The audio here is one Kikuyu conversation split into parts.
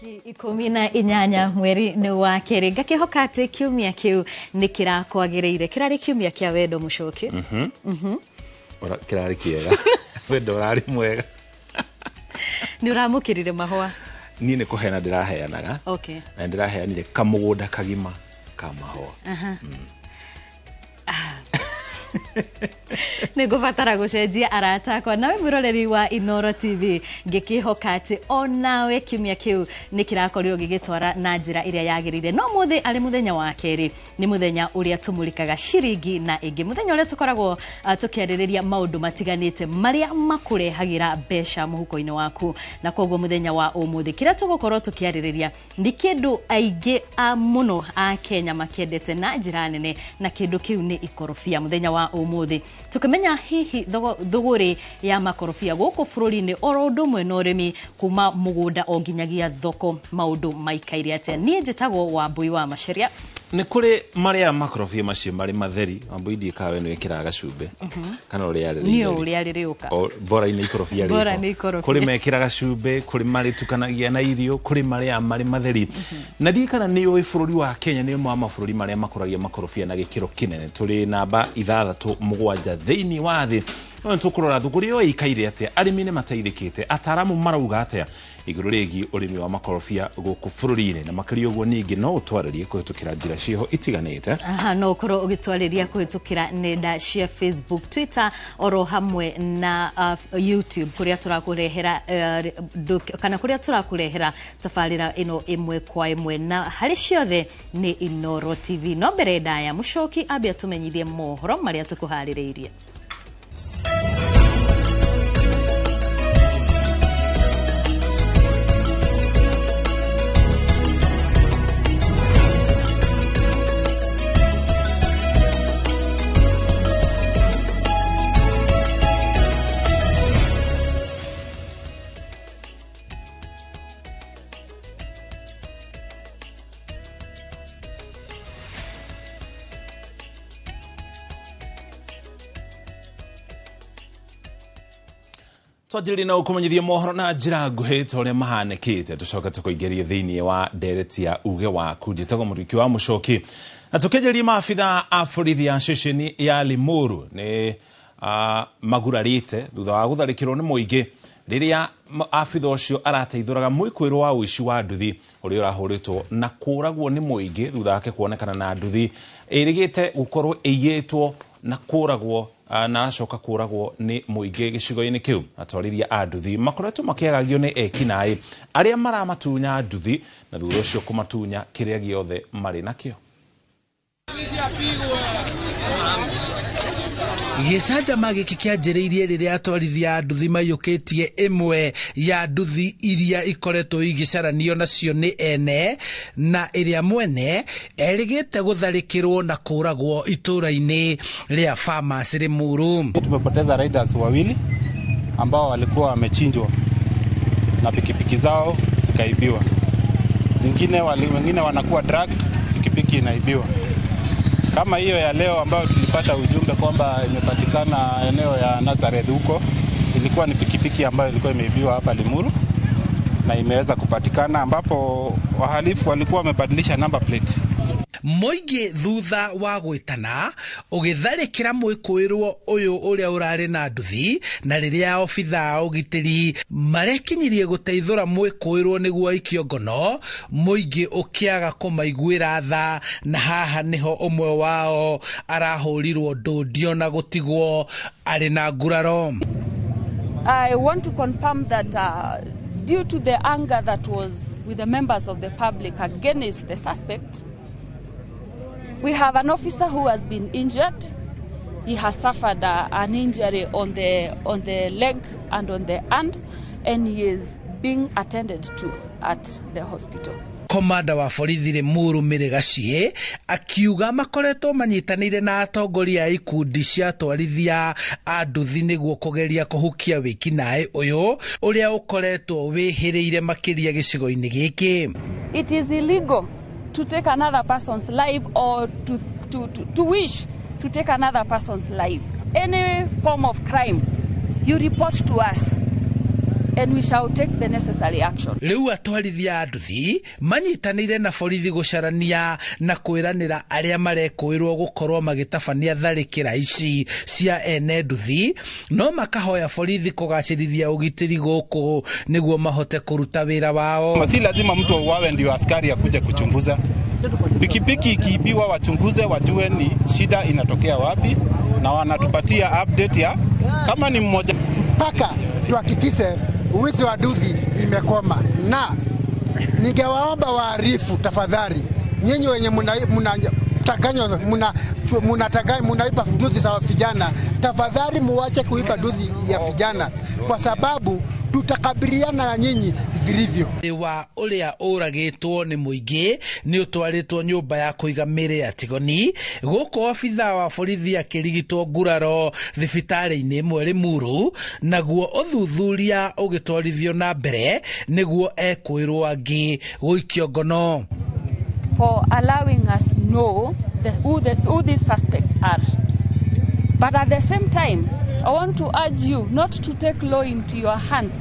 Tarĩki 18 mweri nĩ wa kerĩ, ngakĩhoka atĩ kiumia kĩu nĩ kĩrakwagĩrĩire. Kĩrarĩ kiumia kĩa wendo, Mũcoki. Kĩrarĩ kĩega, wendo ũrarĩ mwega. Nĩ ũramũkĩrire mahũa? Niĩ nĩ kũheana ndĩraheanaga. Na ndĩraheanire kamũgũnda kagima ka mahũa. Nĩ ngũbatara gũcenjia arata akwa. Nawe mwĩroreri wa Inooro TV, ngĩkĩhoka atĩ onawe kiumia kĩu nĩ kĩrakorirwo gĩgĩtwara na njĩra ĩrĩa yagĩrĩire. No mũthĩ arĩ mũthenya wa kerĩ, nĩ mũthenya ũrĩa tũmũrĩkaga ciringi na ĩngĩ, mũthenya ũrĩa tũkoragwo tũkĩarĩrĩria maũndũ matiganĩte marĩa makũrehagĩra mbeca mũhuko-inĩ waku. Na koguo mũthenya wa ũmũthĩ kĩrĩa tũgũkorwo tũkĩarĩrĩria nĩ kĩndũ aingĩ a mũno a Kenya makĩendete na njĩra nene, na kĩndũ kĩu nĩ ikorobia. Mũthenya wa ũmũthĩ tũkĩmenya hihi thũgũrĩ ya makorobia gũkũ bũrũri-inĩ, oro ũndũ ũmwe na ũrĩmi kuma mũgũnda o nginyagia thoko, maũndũ maikaire atĩa. Niĩ njĩtagwo Wambui wa Maceria. Nĩ kũrĩ marĩa makorobia macio marĩ matheri. Wambui, ndiĩ kawe nĩ wĩkĩraga gacumbĩ kana ũrĩa rĩrĩ niĩ itheri. Ũrĩa rĩrĩũka. O, bora-inĩ ikorobia Bora rĩho. nĩ ikorobia. Kũrĩ mekĩraga cumbĩ, kũrĩ marĩtukanagia na irio, kũrĩ marĩa marĩ matheri. Na ndiĩ kana nĩ ũĩ bũrũri wa Kenya nĩ ũmwe wa mabũrũri marĩa makũragia makorobia na gĩkĩro kĩnene. Tũrĩ namba 6 7 thĩinĩ wa thĩ. No nĩ tũkũrora thũgũrĩ ĩyo ĩikaire atĩa, arĩmi nĩ mateithĩkĩte, ataaramu marauga atĩa igũrũ rĩgiĩ ũrĩmi wa makorobia gũkũ bũrũri-inĩ. Na makĩria ũguo ningĩ no ũtwarĩrie kũhĩtũkĩra njĩra ciĩho itiganĩte. Aha, no ũkorwo ũgĩtwarĩria kũhĩtũkĩra nenda cia Facebook, Twitter, oro hamwe na YouTube, kũrĩa tũrakũrehera kana kũrĩa tũrakũrehera tabarĩra ĩno ĩmwe kwa ĩmwe, na harĩ ciothe nĩ Inooro TV. No mbere ndaya, Mũcoki ambe atũmenyithie mohoro marĩa tũkũharĩrĩirie. Twanjĩrĩrie na ũkũmenyithia mohoro na njĩra nguhĩ ta ũrĩa mahanĩkĩte, tũcoke tũkũingĩrie thĩinĩ wa ndereti ya uge waku. Njĩtagwo Mũriki wa Mũcoki. Na tũkĩanjĩrĩria, maabitha a borithi ya ceceni ya Limuru nĩ magurarĩte thutha wa gũtharĩkĩrwo nĩ mũingĩ rĩrĩa abitha ũcio arateithũraga mwĩkũĩrwo wa ũici wa nduthi ũrĩa ũrahũrĩtwo na kũragwo nĩ mũingĩ thutha wake kuonekana na nduthi ĩrĩgĩte gũkorwo ĩiyĩtwo na kũragwo, na acoka kũragwo nĩ mũingĩ gĩcigo-inĩ kĩu. Atwarithia a nduthi makoretwo makĩagagio nĩ ekinaĩ arĩa maramatunya nduthi na thutha ũcio kũmatunya kĩrĩa gĩothe marĩ nakĩo. Gĩcanjama gĩkĩ kĩanjĩrĩirie rĩrĩa atwarithia a nduthi maiyũkĩtie ĩmwe ya nduthi iria ikoretwo igĩcaranio nacio nĩ ene, na ĩrĩa mwene erĩgĩte gũtharĩkĩrwo na kũragwo itũũra-inĩ rĩa Farmers, Limuru. Tumepoteza riders wawili ambao walikuwa wamechinjwa na pikipiki zao zikaibiwa. Zingine wengine wanakuwa drugged, pikipiki inaibiwa. Kama hiyo ya leo ambayo tulipata ujumbe kwamba imepatikana eneo ya Nazareth huko, ilikuwa ni pikipiki ambayo ilikuwa imeibiwa hapa Limuru na imeweza kupatikana, ambapo wahalifu walikuwa wamebadilisha number plate. Mũingĩ thutha wa gwĩtana ũgĩtharĩkĩra mwĩkũĩrwo ũyũ ũrĩa ũrarĩ na nduthi, na rĩrĩa obitha a ũgitĩri marekinyirie gũteithũra mwĩkũĩrwo nĩguo aikio ngono, mũingĩ ũkĩaga kũmaiguĩra tha, na haha nĩho ũmwe wao arahũrirwo ndũndio na gũtigwo arĩ na nguraro. I want to confirm that due to the anger that was with the members of the public against the suspect, we have an officer who has been injured. He has suffered an injury on the leg and on the hand, and he is being attended to at the hospital. Komanda wa borithi Limuru Mary Gaciĩ akiuga makoretwo manyitanĩire na atongoria a ikundi cia atwarithia a nduthi nĩguo kũgeria kũhukia wĩkinaĩ ũyũ ũrĩa ũkoretwo wĩhĩrĩire makĩria gĩcigo-inĩ gĩkĩ. It is illegal to take another person's life or to wish to take another person's life. Any form of crime, you report to us. and we shall take the necessary action. Rĩu atwarithia a nduthi manyitanĩire na borithi gũcarania na kwĩranĩra arĩa marekũĩrwo gũkorwo magĩtabania tharĩkĩra ici cia ene nduthi, no makahoya borithi kũgacĩrithia ũgitĩri gũkũ nĩguo mahote kũruta wĩra wao. Si lazima mtu auawe ndio askari akuje kuchunguza. Pikipiki ikiibiwa wachunguze, wajue ni shida inatokea wapi, na wanatupatia update ya kama ni mmoja. Mpaka tuhakikishe uwizi wa nduthi imekoma, na ningewaomba waarifu tafadhali, nyinyi wenye mnaiba nduthi za vijana, tafadhali muache kuiba nduthi ya vijana, kwa sababu tutakabiliana na nyinyi vilivyo. Wa ũrĩa ũragĩtwo nĩ mũingĩ nĩ ũtwarĩtwo nyũmba ya kũiga mĩĩrĩ ya Tigoni gũkũ obithaa wa borithi akĩrigitwo nguraro thibitarĩ-inĩ ĩmwe Limuru, naguo ũthuthuria ũgĩtwarithio na mbere nĩguo ekwĩrwo angĩ gũikio ngono. For allowing us know who these suspects are. But at the same time, I want to urge you not to take law into your hands.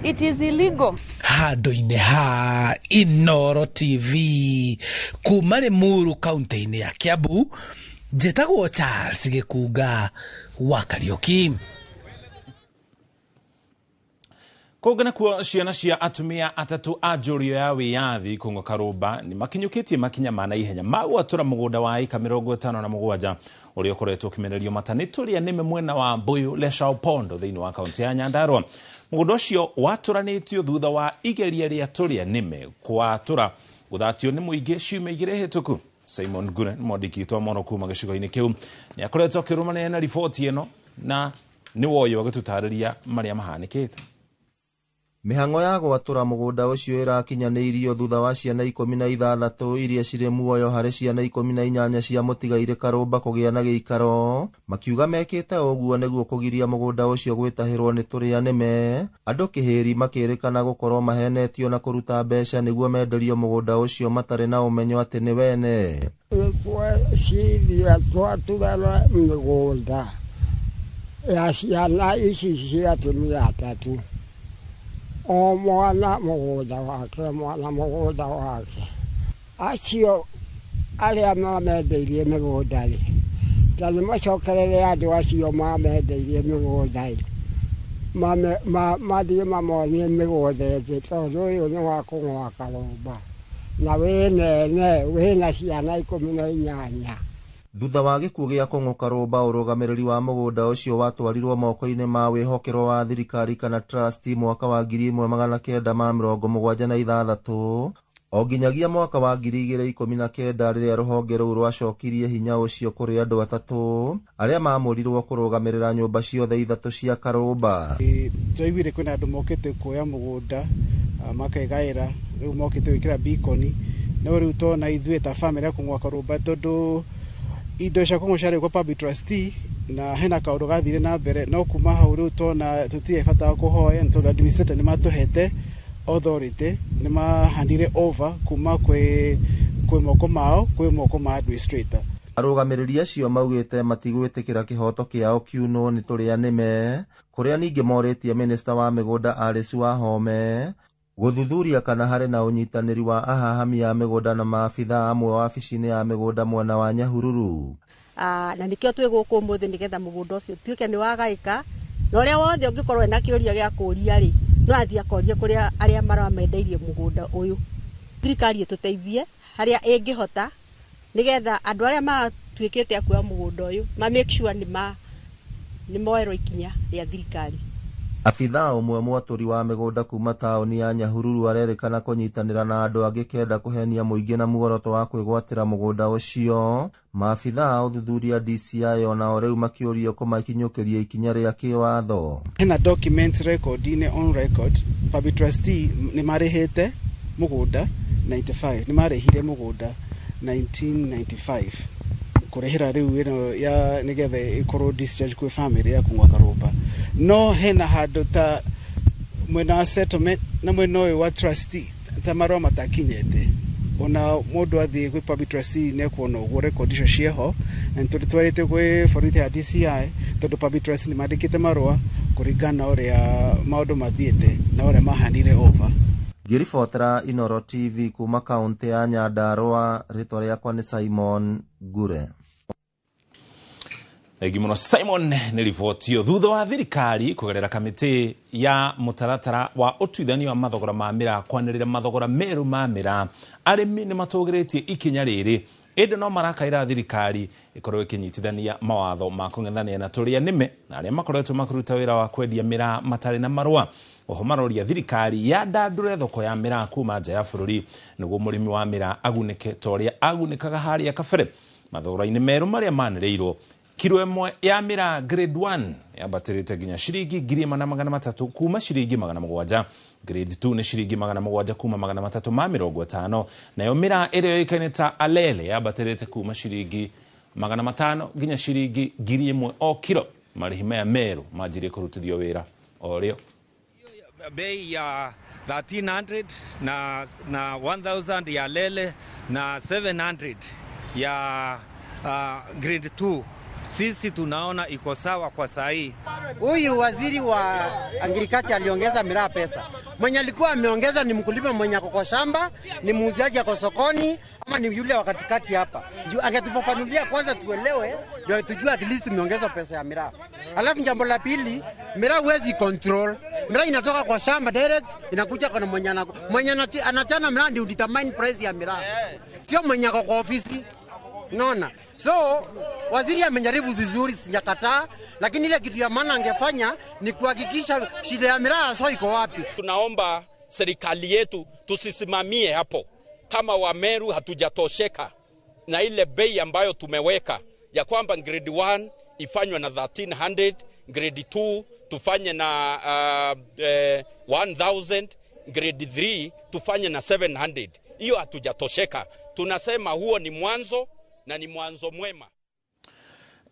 It is illegal. Handũ-inĩ ha Inooro TV kuma Limuru kaunti-inĩ ya Kiambu, njĩtagwo Charles Gĩkunga wa Kariũki. Kũngĩ nakuo ciana cia atumia atatũ a njũrio ya wĩyathi Kũng'o Karũmba nĩ makinyũkĩtie makinya ma naihenya ma gwatũra mũgũnda wa ĩka 57 ũrĩa ũkoretwo ũkĩmenerio mata nĩ tũrĩa nĩme mwena wa Mbuyu Leshao Pondo thĩinĩ wa kaunti ya Nyandarua. Mũgũnda ũcio watũranĩtio thutha wa igeria rĩa tũrĩa nĩme kwatũra gũthatio nĩ mũingĩ ciumia igĩrĩ hĩtũku. Simon Ngure nĩ mwandĩki witũ wa mohoro kuma gĩcigo-inĩ kĩu nĩ akoretwo akĩrũmanĩrĩra na riboti ĩno na nĩ woyo agĩtũtarĩria marĩa mahanĩkĩte. Mĩhang'o ya gwatũra mũgũnda ũcio ĩrakinyanĩirio thutha wa ciana 16 iria cirĩ muoyo harĩ ciana 18 cia mũtigairĩ Karũmba kũgĩa na gĩikaro, makiuga mekĩte ũguo nĩguo kũgiria mũgũnda ũcio gwĩtahĩrwo nĩ tũrĩa nĩme. Andũ kĩhĩri makĩrĩkana gũkorwo mahenetio na kũruta mbeca nĩguo menderio mũgũnda ũcio matarĩ na ũmenyo atĩ nĩ wene. Nĩtweciria twatũra mĩgũnda ya ciana ici cia atumia atatũ, o mwana mũgũnda wake, mwana mũgũnda wake. Acio arĩa mamendeirie mĩgũnda rĩ, ta nĩ macokerere andũ acio mamendeirie mĩgũnda rĩ, mathiĩ mamonie mĩgũnda ĩngĩ, tondũ ũyũ nĩ wa Kũng'o Karũmba na wĩ nene, wĩna ciana 18. Thutha wa gĩkuũ gĩa Kũng'o Karũmba, ũrũgamĩrĩri wa mũgũnda ũcio watwarirwo moko-inĩ ma wĩhokerwo wa thirikari kana trust mwaka wa 1976 o nginyagia mwaka wa 2019 rĩrĩa rũhonge rũu rwacokirie hinya ũcio kũrĩ andũ atatũ arĩa maamũrirwo kũrũgamĩrĩra nyũmba ciothe ithatũ cia Karũmba. Twaiguire kwĩna andũ mokĩte kuoya mũgũnda makegaĩra, rĩu mokĩte gwĩkĩra beacon, no rĩu tona ithuĩ ta bamĩrĩ ya Kũng'o Karũmba, tondũ indo cia Kũng'o ciarĩ kwa public trustee na hena kaũndũ gathire na mbere, no kuma hau rĩu tona tũtirĩ bata wa kũhoya nĩ tondũ administrator nĩ matũhete authority, nĩ mahandire over kuma kwĩ moko mao kwĩ moko ma administrator. Arũgamĩrĩri acio maugĩte matigwĩtĩkĩra kĩhoto kĩao kiunwo nĩ tũrĩa nĩme, kũrĩa ningĩ morĩtie minista wa mĩgũnda Alice Wahome gũthuthuria kana harĩ na ũnyitanĩri wa ahahami a mĩgũnda na maabithaa amwe wabici-inĩ ya mĩgũnda mwena wa Nyahururu. Na nĩkĩo twĩ gũkũ ũmũthĩ nĩgetha mũgũnda ũcio ũtuĩke nĩ wagaĩka, na ũrĩa wothe ũngĩkorwo ena kĩũria gĩa kũũria rĩ, no athiĩ akorie kũrĩa arĩa maramendeirie mũgũnda ũyũ. Thirikari ĩtũteithie harĩa ĩngĩhota nĩgetha andũ arĩa maratuĩkĩte a kuoya mũgũnda ũyũ ma make sure nĩ moerwo ikinya rĩa thirikari. Abithaa ũmwe mwatũri wa mĩgũnda kuma taũni ya Nyahururu arerĩkana kũnyitanĩra na andũ angĩ kenda kũhenia mũingĩ na muoroto wa kwĩgwatĩra mũgũnda ũcio. Maabithaa a ũthuthuria DCI onao rĩu makĩũrio kũmakinyũkĩria ikinya rĩa kĩwatho. Hena document record-inĩ on record, public trustee nĩ marĩhĩte mũgũnda 95, nĩ marĩhire mũgũnda 1995 kũrĩhĩra rĩu ĩno ya nĩgetha ĩkorwo discharge kwĩ family ya Kũng'o Karũmba. No hena handũ ta mwena wa settlement na mwena ũyũ wa trustee ta marũa matakinyĩte, ona mũndũ athiĩ kwĩ public trustee nĩ ekuona ũguo record icio ciĩho, na nĩ tũtwarĩte kwĩ borithi ya DCI tondũ public trustee nĩ mandĩkĩte marũa Kũringana na ũrĩa maũndũ mathiĩte na ũrĩa mahanire over. Ngĩribotera Inooro TV kuma kaũntĩ ya Nyandarua, rĩtwa rĩakwa nĩ Simon Ngure. Thengi mũno Simon nĩ riboti ĩyo. Thutha wa thirikari kũgerera kamĩtĩ ya mũtaratara wa ũtuithania wa mathogora ma mĩraa kwanĩrĩra mathogora merũ ma mĩraa, arĩmi nĩ matũgĩrĩtie ikinya rĩrĩ, ĩndĩ no marakaĩra thirikari ĩkorwo ĩkĩnyitithania mawatho ma kũng'ethanĩra na tũrĩa nĩme na arĩa makoretwo makĩruta wĩra wa kwendia mĩraa matarĩ na marũa. Oho maroria thirikari yandandũre thoko ya mĩraa kuma nja ya bũrũri nĩguo mũrĩmi wa mĩraa agunĩke ta ũrĩa agunĩkaga harĩa kabere. Mathogora-inĩ merũ marĩa manĩrĩirwo, kiro ĩmwe ya mĩraa grade 1 yambatĩrĩte nginya ciringi 1300 kuma ciringi 700, grade 2 nĩ ciringi 700 kuma 350, nayo mĩraa ĩrĩa yũĩkaine ta alele yambatĩrĩte kuma ciringi 500 nginya ciringi 1000 o kiro. Marĩhi maya merũ manjirie kũrutithio wĩra o rĩo. Bei ya 1300 na 1000 ya lele na 700 ya grade 2, sisi tunaona iko sawa kwa sahi. Huyu waziri wa agriculture aliongeza miraa pesa. Mwenye alikuwa ameongeza ni mkulima mwenye ako kwa shamba, ni muuzaji ako sokoni, ama ni yule wa katikati hapa. Juu angetufafanulia kwanza tuelewe, ndio tujue at least tumeongeza pesa ya miraa. Alafu jambo la pili, miraa huwezi control. Miraa inatoka kwa shamba direct, inakuja kwa mwenye anachana miraa ndio determine price ya miraa. Sio mwenye ako kwa ofisi. Naona. So waziri amejaribu vizuri, sijakataa, lakini ile kitu ya maana angefanya ni kuhakikisha shida ya miraa sio iko wapi. Tunaomba serikali yetu tusisimamie hapo. Kama Wameru hatujatosheka na ile bei ambayo tumeweka ya kwamba grade 1 ifanywe na 1300, grade 2 tufanye na 1000, grade 3 tufanye na 700. Hiyo hatujatosheka. Tunasema huo ni mwanzo na ni mwanzo mwema.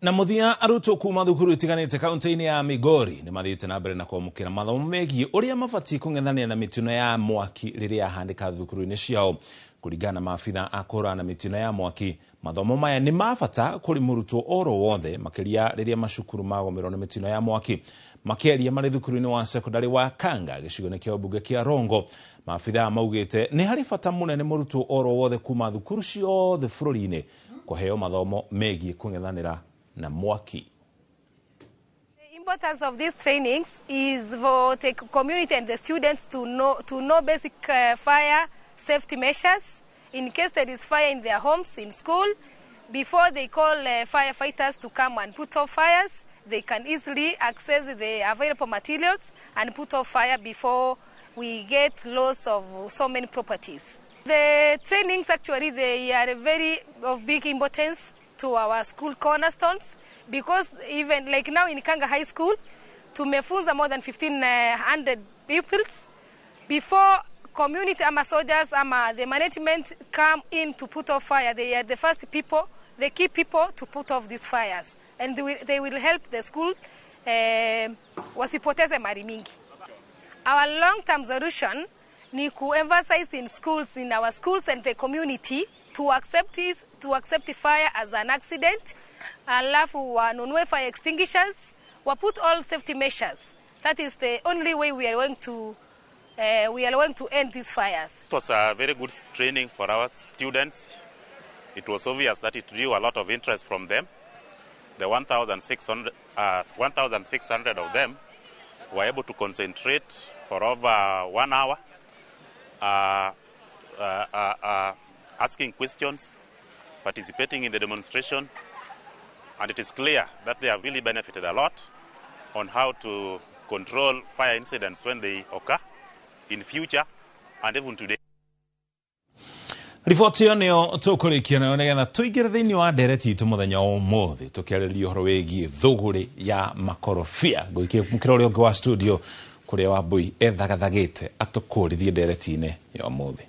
Na muthia, arutwo kuma thukuru itiganĩte kaunti-inĩ ya Migori nĩ mathiĩte na mbere na kwamũkĩra mathomo megiĩ ũrĩa mabatiĩ kũng'ethanĩra na mĩtino ya mwaki rĩrĩa yahanĩka thukuru-inĩ ciao. Kũringana na maabitha a kũhũrana na mĩtino ya mwaki, mathomo maya nĩ ma bata kũrĩ mũrutwo oro wothe, makĩria rĩrĩa macukuru magomerwo nĩ mĩtino ya mwaki. Makĩaria marĩ thukuru-inĩ wa sekondari wa Kanga gĩcigo-inĩ kĩa ũmbunge kĩa Rongo, maabitha maugĩte nĩ harĩ bata mũnene mũrutwo oro wothe kuma thukuru ciothe bũrũri-inĩ kũheo mathomo megiĩ kũng'ethanĩra na mwaki. The importance of these trainings is for the community and the students to know basic fire safety measures in case there is fire in their homes, in school. Before they call firefighters to come and put off fires, they can easily access the available materials and put off fire before we get loss of so many properties. The trainings actually, they are very of big importance to our school cornerstones, because even like now in Kanga High School, tumefunza more than 1500 pupils. Before community ama soldiers ama the management come in to put off fire, they are the first people, the key people to put off these fires, and they will help the school wasipoteze mali mingi. Our long-term solution ni ku-emphasize in schools, in our schools and the community to accept the fire as an accident, alafu wanunue fire extinguishers, wa put all safety measures. That is the only way we are going to end these fires. It was a very good training for our students. It was obvious that it drew a lot of interest from them. The 1,600 of them were able to concentrate for over 1 hour, asking questions, participating in the demonstration, and it is clear that they have really benefited a lot on how to control fire incidents when they occur in future and even today. Riboti ĩyo nĩyo tũkũrĩkia nayo nĩgetha tũingĩre thĩinĩ wa ndereti itũ mũthenya wa ũmũthĩ, tũkĩarĩrĩria ũhoro wĩgiĩ thũgũrĩ ya makorobia. Ngũikie mũkĩra ũrĩa ũngĩ wa studio kũrĩa Wambui ethagathagĩte atũkũrithie ndereti-inĩ ya ũmũthĩ.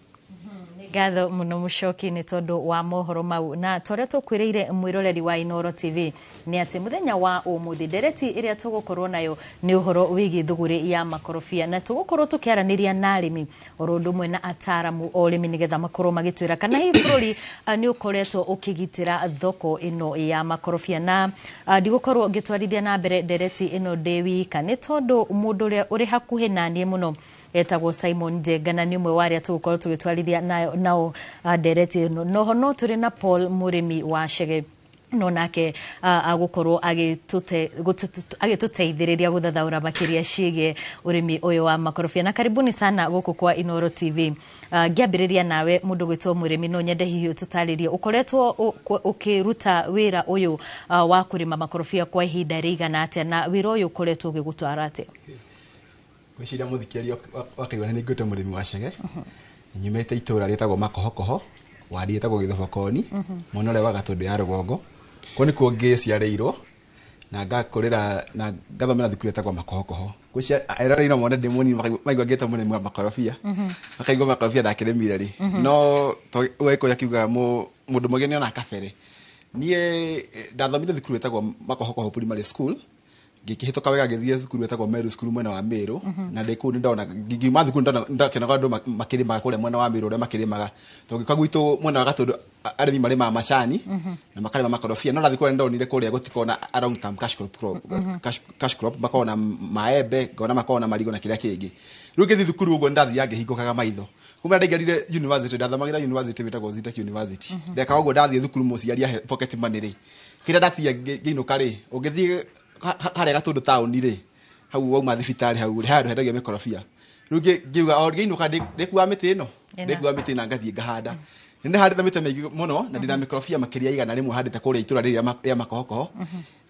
Ngatho muno Mucoki nĩ tondũ wa mohoro mau. Na torĩa tũkwĩrĩire mwĩroreri wa Inooro TV nĩ atĩ mũthenya wa ũmũthĩ ndereti ĩrĩa tũgũkorwo nayo nĩ ũhoro wĩgiĩ thũgũrĩ ya makorobia, na tũgũkorwo tũkĩaranĩria na arĩmi oro ũndũ ũmwe na ataramu o ũrĩmi nĩgetha makorwo magĩtwĩra kana hihi bũrũri nĩ ũkoretwo ũkĩgitĩra thoko ĩno ya makorobia. Na ndigũkorwo ngĩtwarithia na mbere ndereti ĩno ndĩ wika nĩ tondũ mũndũ ũrĩa ũrĩ hakuhĩ naniĩ mũno etagwo Simon Njenga, na nĩ ũmwe wa arĩa tũgũkorwo tũgĩtwarithia nao ndereti ĩno. Noho no tũrĩ na Paul mũrĩmi wa Chege, no nake agũkorwo agĩtũteithĩrĩria gũthathaũra makĩria ciĩgiĩ ũrĩmi ũyũ wa makorobia. Na karibuni sana gũkũ kwa Inooro TV. Ngĩambĩrĩria nawe mũndũ gwĩtwo mũrĩmi, no nyende hihi ũtũtarĩrie ũkoretwo ũkĩruta wĩra ũyũ wa kũrĩma makorobia kwa ihinda rĩigana atĩa, na wĩra ũyũ ũkoretwo ũgĩgũtwara atĩa? Ngwĩciria mũthikĩrĩria wakaigua nĩ ngwĩtwo mũrĩmi wa Chege, nyumĩte itũra rĩtagwo Makohokoho, wadi ĩtagwo Gĩthobokoni, mwena ũrĩa wa Gatũndũ ya rũgongo. Kũu nĩkuo ngĩciarĩirwo na ngakũrĩra na ngathomera thukuru ĩtagwo Makohokoho. Ngwĩciria eroreri no mone ndĩ mũnini maigua ngĩtwo mũrĩmi wa makorobia, makaigua makorobia ndakĩrĩmire rĩ. No Ũgĩkũyũ akiuga mũndũ mũgĩ nĩonaga kabere. Niĩ ndathomire thukuru ĩtagwo Makohokoho Primary School, ngĩkĩhĩtũka wega ngĩthiĩ thukuru ĩtagwo Meru School mwena wa Meru, na ndĩ kũu nĩndona ngiuma thukuru ndakĩonaga andũ makĩrĩmaga kũrĩa mwena wa Meru ũrĩa makĩrĩmaga. Tondũ ngĩũka gwitũ mwena wa Gatũndũ arĩmi marĩmaga macani na makarĩma makorobia, no ndathiĩ kũrĩa nĩndonire kũrĩa gũtikoragwo na a long term cash crop, cash crop, makoragwo na maembe, ngona makoragwo na marigũ na kĩrĩa kĩngĩ. Rĩu ngĩthiĩ thukuru ũguo nĩndathiaga ngĩhingũkaga maitho. Kuma ndaingĩrire university, ndathomagĩra university ĩtagwo Zetech University. Ndeka ũguo ndathiĩ thukuru mũciari ahe pocket money rĩ, kĩrĩa ndatigia ngĩinũka rĩ, ũngĩthiĩ harĩa Gatũndũ taũni rĩ, hau wauma thibitarĩ hau rĩ, he handũ hendagio mĩkorobia. Rĩu ngĩuga o ngĩinũka ndĩkuaga mĩtĩ ĩno, ndĩkuaga mĩtĩ na ngathiĩ ngahanda. Nĩ handĩte mĩtĩ mĩingĩ mũno na ndĩna mĩkorobia makĩria 100 handĩte kũrĩa itũra rĩrĩa rĩa Makohokoho.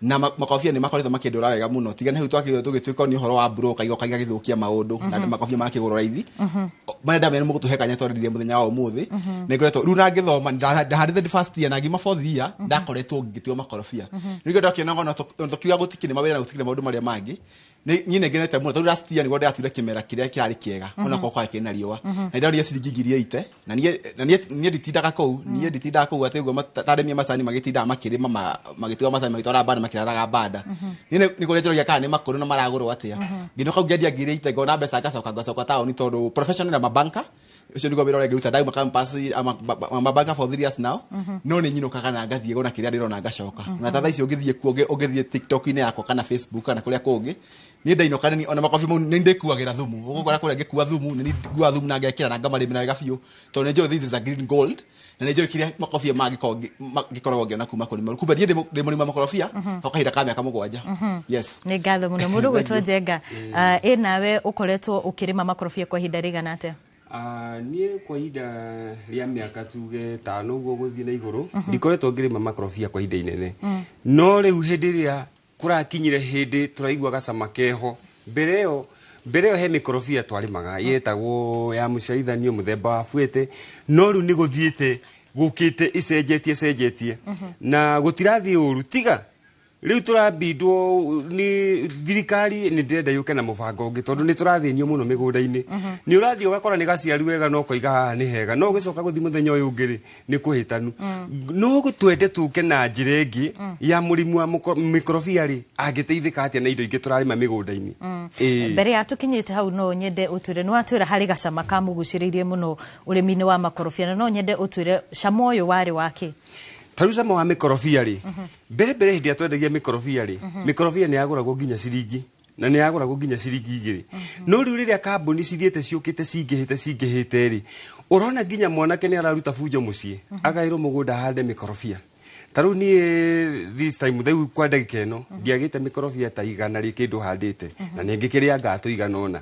Na makorobia nĩ makoretwo makĩndũra wega mũno. Tiga nĩ hau tũgĩtuĩka nĩ ũhoro wa broker igoka igagĩthũkia maũndũ na makorobia makĩgũrwo raithi. Marĩa ndamenya nĩ mũgũtũhe kanya twarĩrĩrie mũthenya wa ũmũthĩ. Nĩ ngoretwo rĩu na ngĩthoma ndahandĩte first year na ngiuma fourth year ndakoretwo ngĩtua makorobia. Rĩu ndakĩona ona tũkiuga gũtikĩrĩ mawĩra na gũtikĩrĩ maũndũ marĩa mangĩ. Niĩ nĩ ngenete mũno tondũ last year nĩguo ndĩraturire kĩmera kĩrĩa kĩrarĩ kĩega ona korwo kwarĩ kĩna riũa. Na nĩndonire ciringi 80,000 na niĩ nditindaga kũu, niĩ nditindaga kũu atĩ ũguo ta arĩmi a macani magĩtindaga makĩrĩma magĩtua macani magĩtwara banda makĩraraga banda. Niĩ nĩ kũrĩa njũragia kana nĩ makũrũ na maragũrwo atĩa. Ngĩinũka kũu ngĩendia 80,000 ngona mbeca ngacoka ngacoka taũni tondũ professional na mabanka ũcio nĩguo wĩra ũrĩa ngĩruta. Ndauma campus I'm a banker for 3 years now. No nĩ nyinũkaga na ngathiĩ gona kĩrĩa ndĩrona ngacoka. Na ta thaa ici ũngĩthiĩ kuo ũngĩthiĩ TikTok-inĩ yakwa kana Facebook kana kũrĩa kũngĩ, niĩ ndainũka nĩ ona makobi mau nĩ ndĩkuagĩra thumu. Ũgũkora kũrĩa ngĩkua thumu, nĩ nguaga thumu na ngekĩra na ngamarĩmĩra wega biũ tondũ nĩ njũĩ this is a green gold na nĩ njũĩ kĩrĩa makorobia mangĩkorwo ngĩkoragwo ngĩona kuma kũrĩ mo. Kumbe niĩ ndĩ mũrĩmi wa makorobia kwa kahinda ka mĩaka 7. Yes. Nĩ ngatho mũno. Mũndũ ũgwĩtwo Njenga, ĩ nawe ũkoretwo ũkĩrĩma makorobia kwa ihinda rĩigana atĩa? Niĩ kwa ihinda rĩa mĩaka tuge 5 ũguo gũthiĩ na igũrũ, ndikoretwo ngĩrĩma makorobia kwa ihinda inene. No rĩu hĩndĩ ĩrĩa kũrakinyire hĩndĩ tũraigua gacama keho, mbere ĩyo he mĩkorobia twarĩmaga yetagwo ya mũciarithanio mũthemba wa buete, no rĩu nĩ gũthiĩte gũkĩte icenjetie na gũtirathiĩ ũru tiga rĩu tũrambindwo nĩ thirikari. Nĩ ndĩrenda yũke na mũbango ũngĩ tondũ nĩ tũrathĩnio mũno mĩgũnda-inĩ. Nĩ ũrathiĩ ũgakora nĩ gaciaru wega no ũkoiga haha nĩ hega, no ũgĩcoka gũthiĩ mũthenya ũyũ ũngĩ rĩ nĩ kũhĩtanu. No twende tũke na njĩra ĩngĩ ya mũrĩmi wa mĩkorobia rĩ angĩteithĩka atĩa na indo ingĩ tũrarĩma mĩgũnda-inĩ. Mbere ya tũkinyĩte hau no nyende ũtwĩre, nĩ watwĩra harĩ gacama kamũgucĩrĩirie mũno ũrĩmi-inĩ wa makorobia, na no nyende ũtwĩre cama ũyũ warĩ wake. Ta rĩu cama wa mĩkorobia rĩ, mbere hĩndĩ ĩrĩa twendagia mĩkorobia rĩ, mĩkorobia nĩ yagũragwo nginya ciringi na nĩ yagũragwo nginya ciringi 2. No rĩu rĩrĩa kambuni cithiĩte ciũkĩte cingĩhĩte rĩ, ũrona nginya mwanake nĩ araruta bunjo mũciĩ agaĩrwo mũgũnda ahande mĩkorobia. Ta rĩu niĩ this time rĩu kwa ndagĩka ĩno ndiagĩte mĩkorobia ta 100 rĩ kĩndũ handĩte na nĩ ngĩkĩrĩa ngatũ 100.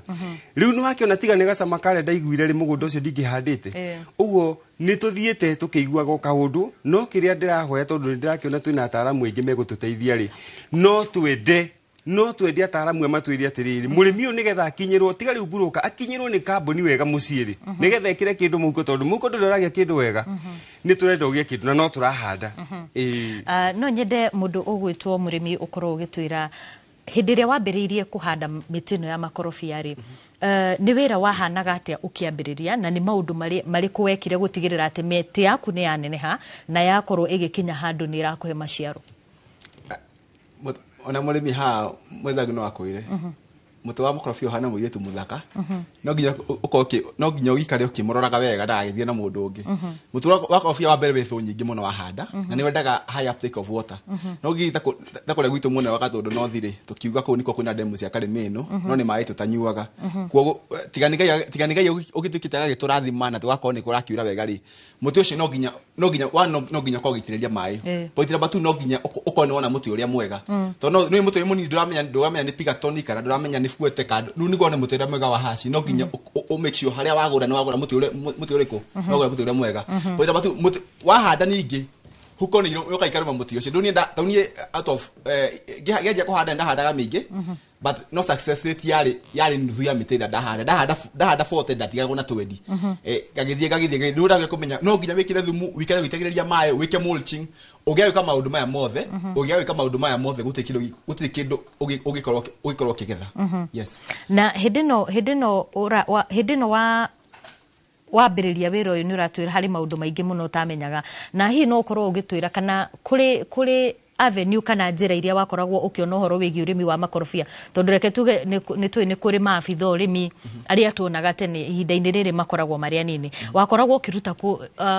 Rĩu nĩ wakĩona tiga nĩ gacama karĩa ndaiguire rĩ mũgũnda ũcio ndingĩhandĩte. Ũguo nĩ tũthiĩte tũkĩiguaga o kaũndũ, no kĩrĩa ndĩrahoya tondũ nĩ ndĩrakĩona twĩna ataaramu aingĩ megũtũteithia rĩ, no twende ataaramu aya matwĩre atĩrĩrĩ, mũrĩmi ũyũ nĩgetha akinyĩrwo, tiga rĩu broker, akinyĩrwo nĩ kambuni wega mũciĩ rĩ, nĩgetha ĩkĩre kĩndũ mũhuko tondũ mũhuko ndũrĩ ũragĩa kĩndũ wega, nĩ tũrenda ũgĩe kĩndũ na no tũrahanda. No nyende mũndũ ũgwĩtwo mũrĩmi ũkorwo ũgĩtwĩra hĩndĩ ĩrĩa wambĩrĩirie kũhanda mĩtĩ ĩno ya makorobia rĩ, Nĩ wĩra wahanaga atĩa ũkĩambĩrĩria, na nĩ maũndũ marĩkũ wekire gũtigĩrĩra atĩ mĩtĩ yaku nĩ yaneneha na yakorwo ĩgĩkinya handũ nĩ ĩrakũhe maciaro? Ona mũrĩmi haha mwenzangu no akwĩre, mũtĩ wa mũkorobia ũhana mũirĩtu mũthaka, no nginya ũkorwo, no nginya ũikare ũkĩmũroraga wega ndagagĩthiĩ na mũndũ ũngĩ. Mũtĩ wa korobia wa mbere wĩ thũ nyingĩ mũno wahanda, na nĩ wendaga high uptake of water. No nginya ta kũrĩa gwitũ mwena wa Gatũndũ North rĩ, tũkiuga kũu nĩkuo kwĩna demu cia Karĩmĩnũ, no nĩ maĩ tũtanyuaga. Koguo tiga nĩ Ngai ũgĩtuĩkĩte agagĩtũrathima na tũgakorwo nĩ kũrakiura wega rĩ, mũtĩ ũcio no nginya ũkorwo ũgĩitĩrĩria maĩ. Point number 2, no nginya ũkorwo nĩ wona mũtĩ ũrĩa mwega, tondũ nĩ mũtĩ mũnini ndũramenya nĩ pigatoni kana ndũramenya nĩ fuete kana rĩu nĩguo wone mũtĩ ũrĩa mwega wa haci, no nginya ũ make sure harĩa wagũra nĩ wagũra mũtĩ ũrĩkũ, nĩ wagũra mũtĩ ũrĩa mwega. Point number 2, mũtĩ wahanda ningĩ huko nĩ yũka ikarũma mũtĩ ũcio. Rĩu niĩ out of ngĩanjia kũhanda ndahandaga mĩingĩ, but no success rate yarĩ nuthu ya mĩtĩ ĩrĩa ndahanda 40 ndatigagwo na 20. Ngagĩthiĩ rĩu ndagĩa kũmenya no nginya wĩkĩre thumu, wĩikare ũgĩitagĩrĩria maĩ, wĩke mulching, ũngĩaga gwĩka maũndũ maya mothe, gũtirĩ kĩndũ ũngĩkorwo ũkĩgetha. Yes. Na hĩndĩ ĩno wambĩrĩria wĩra ũyũ nĩ ũratwĩra harĩ maũndũ maingĩ mũno ũtamenyaga, na hihi no ũkorwo ũgĩtwĩra kana kũrĩ avenue kana njĩra iria wakoragwo ũkĩona ũhoro wĩgiĩ ũrĩmi wa makorobia, tondũ reke tuge nĩ tũĩ nĩ kũrĩ maabitha ũrĩmi arĩa tuonaga tene, ihinda-inĩ rĩrĩ makoragwo marĩ anini. Wakoragwo ũkĩruta kũ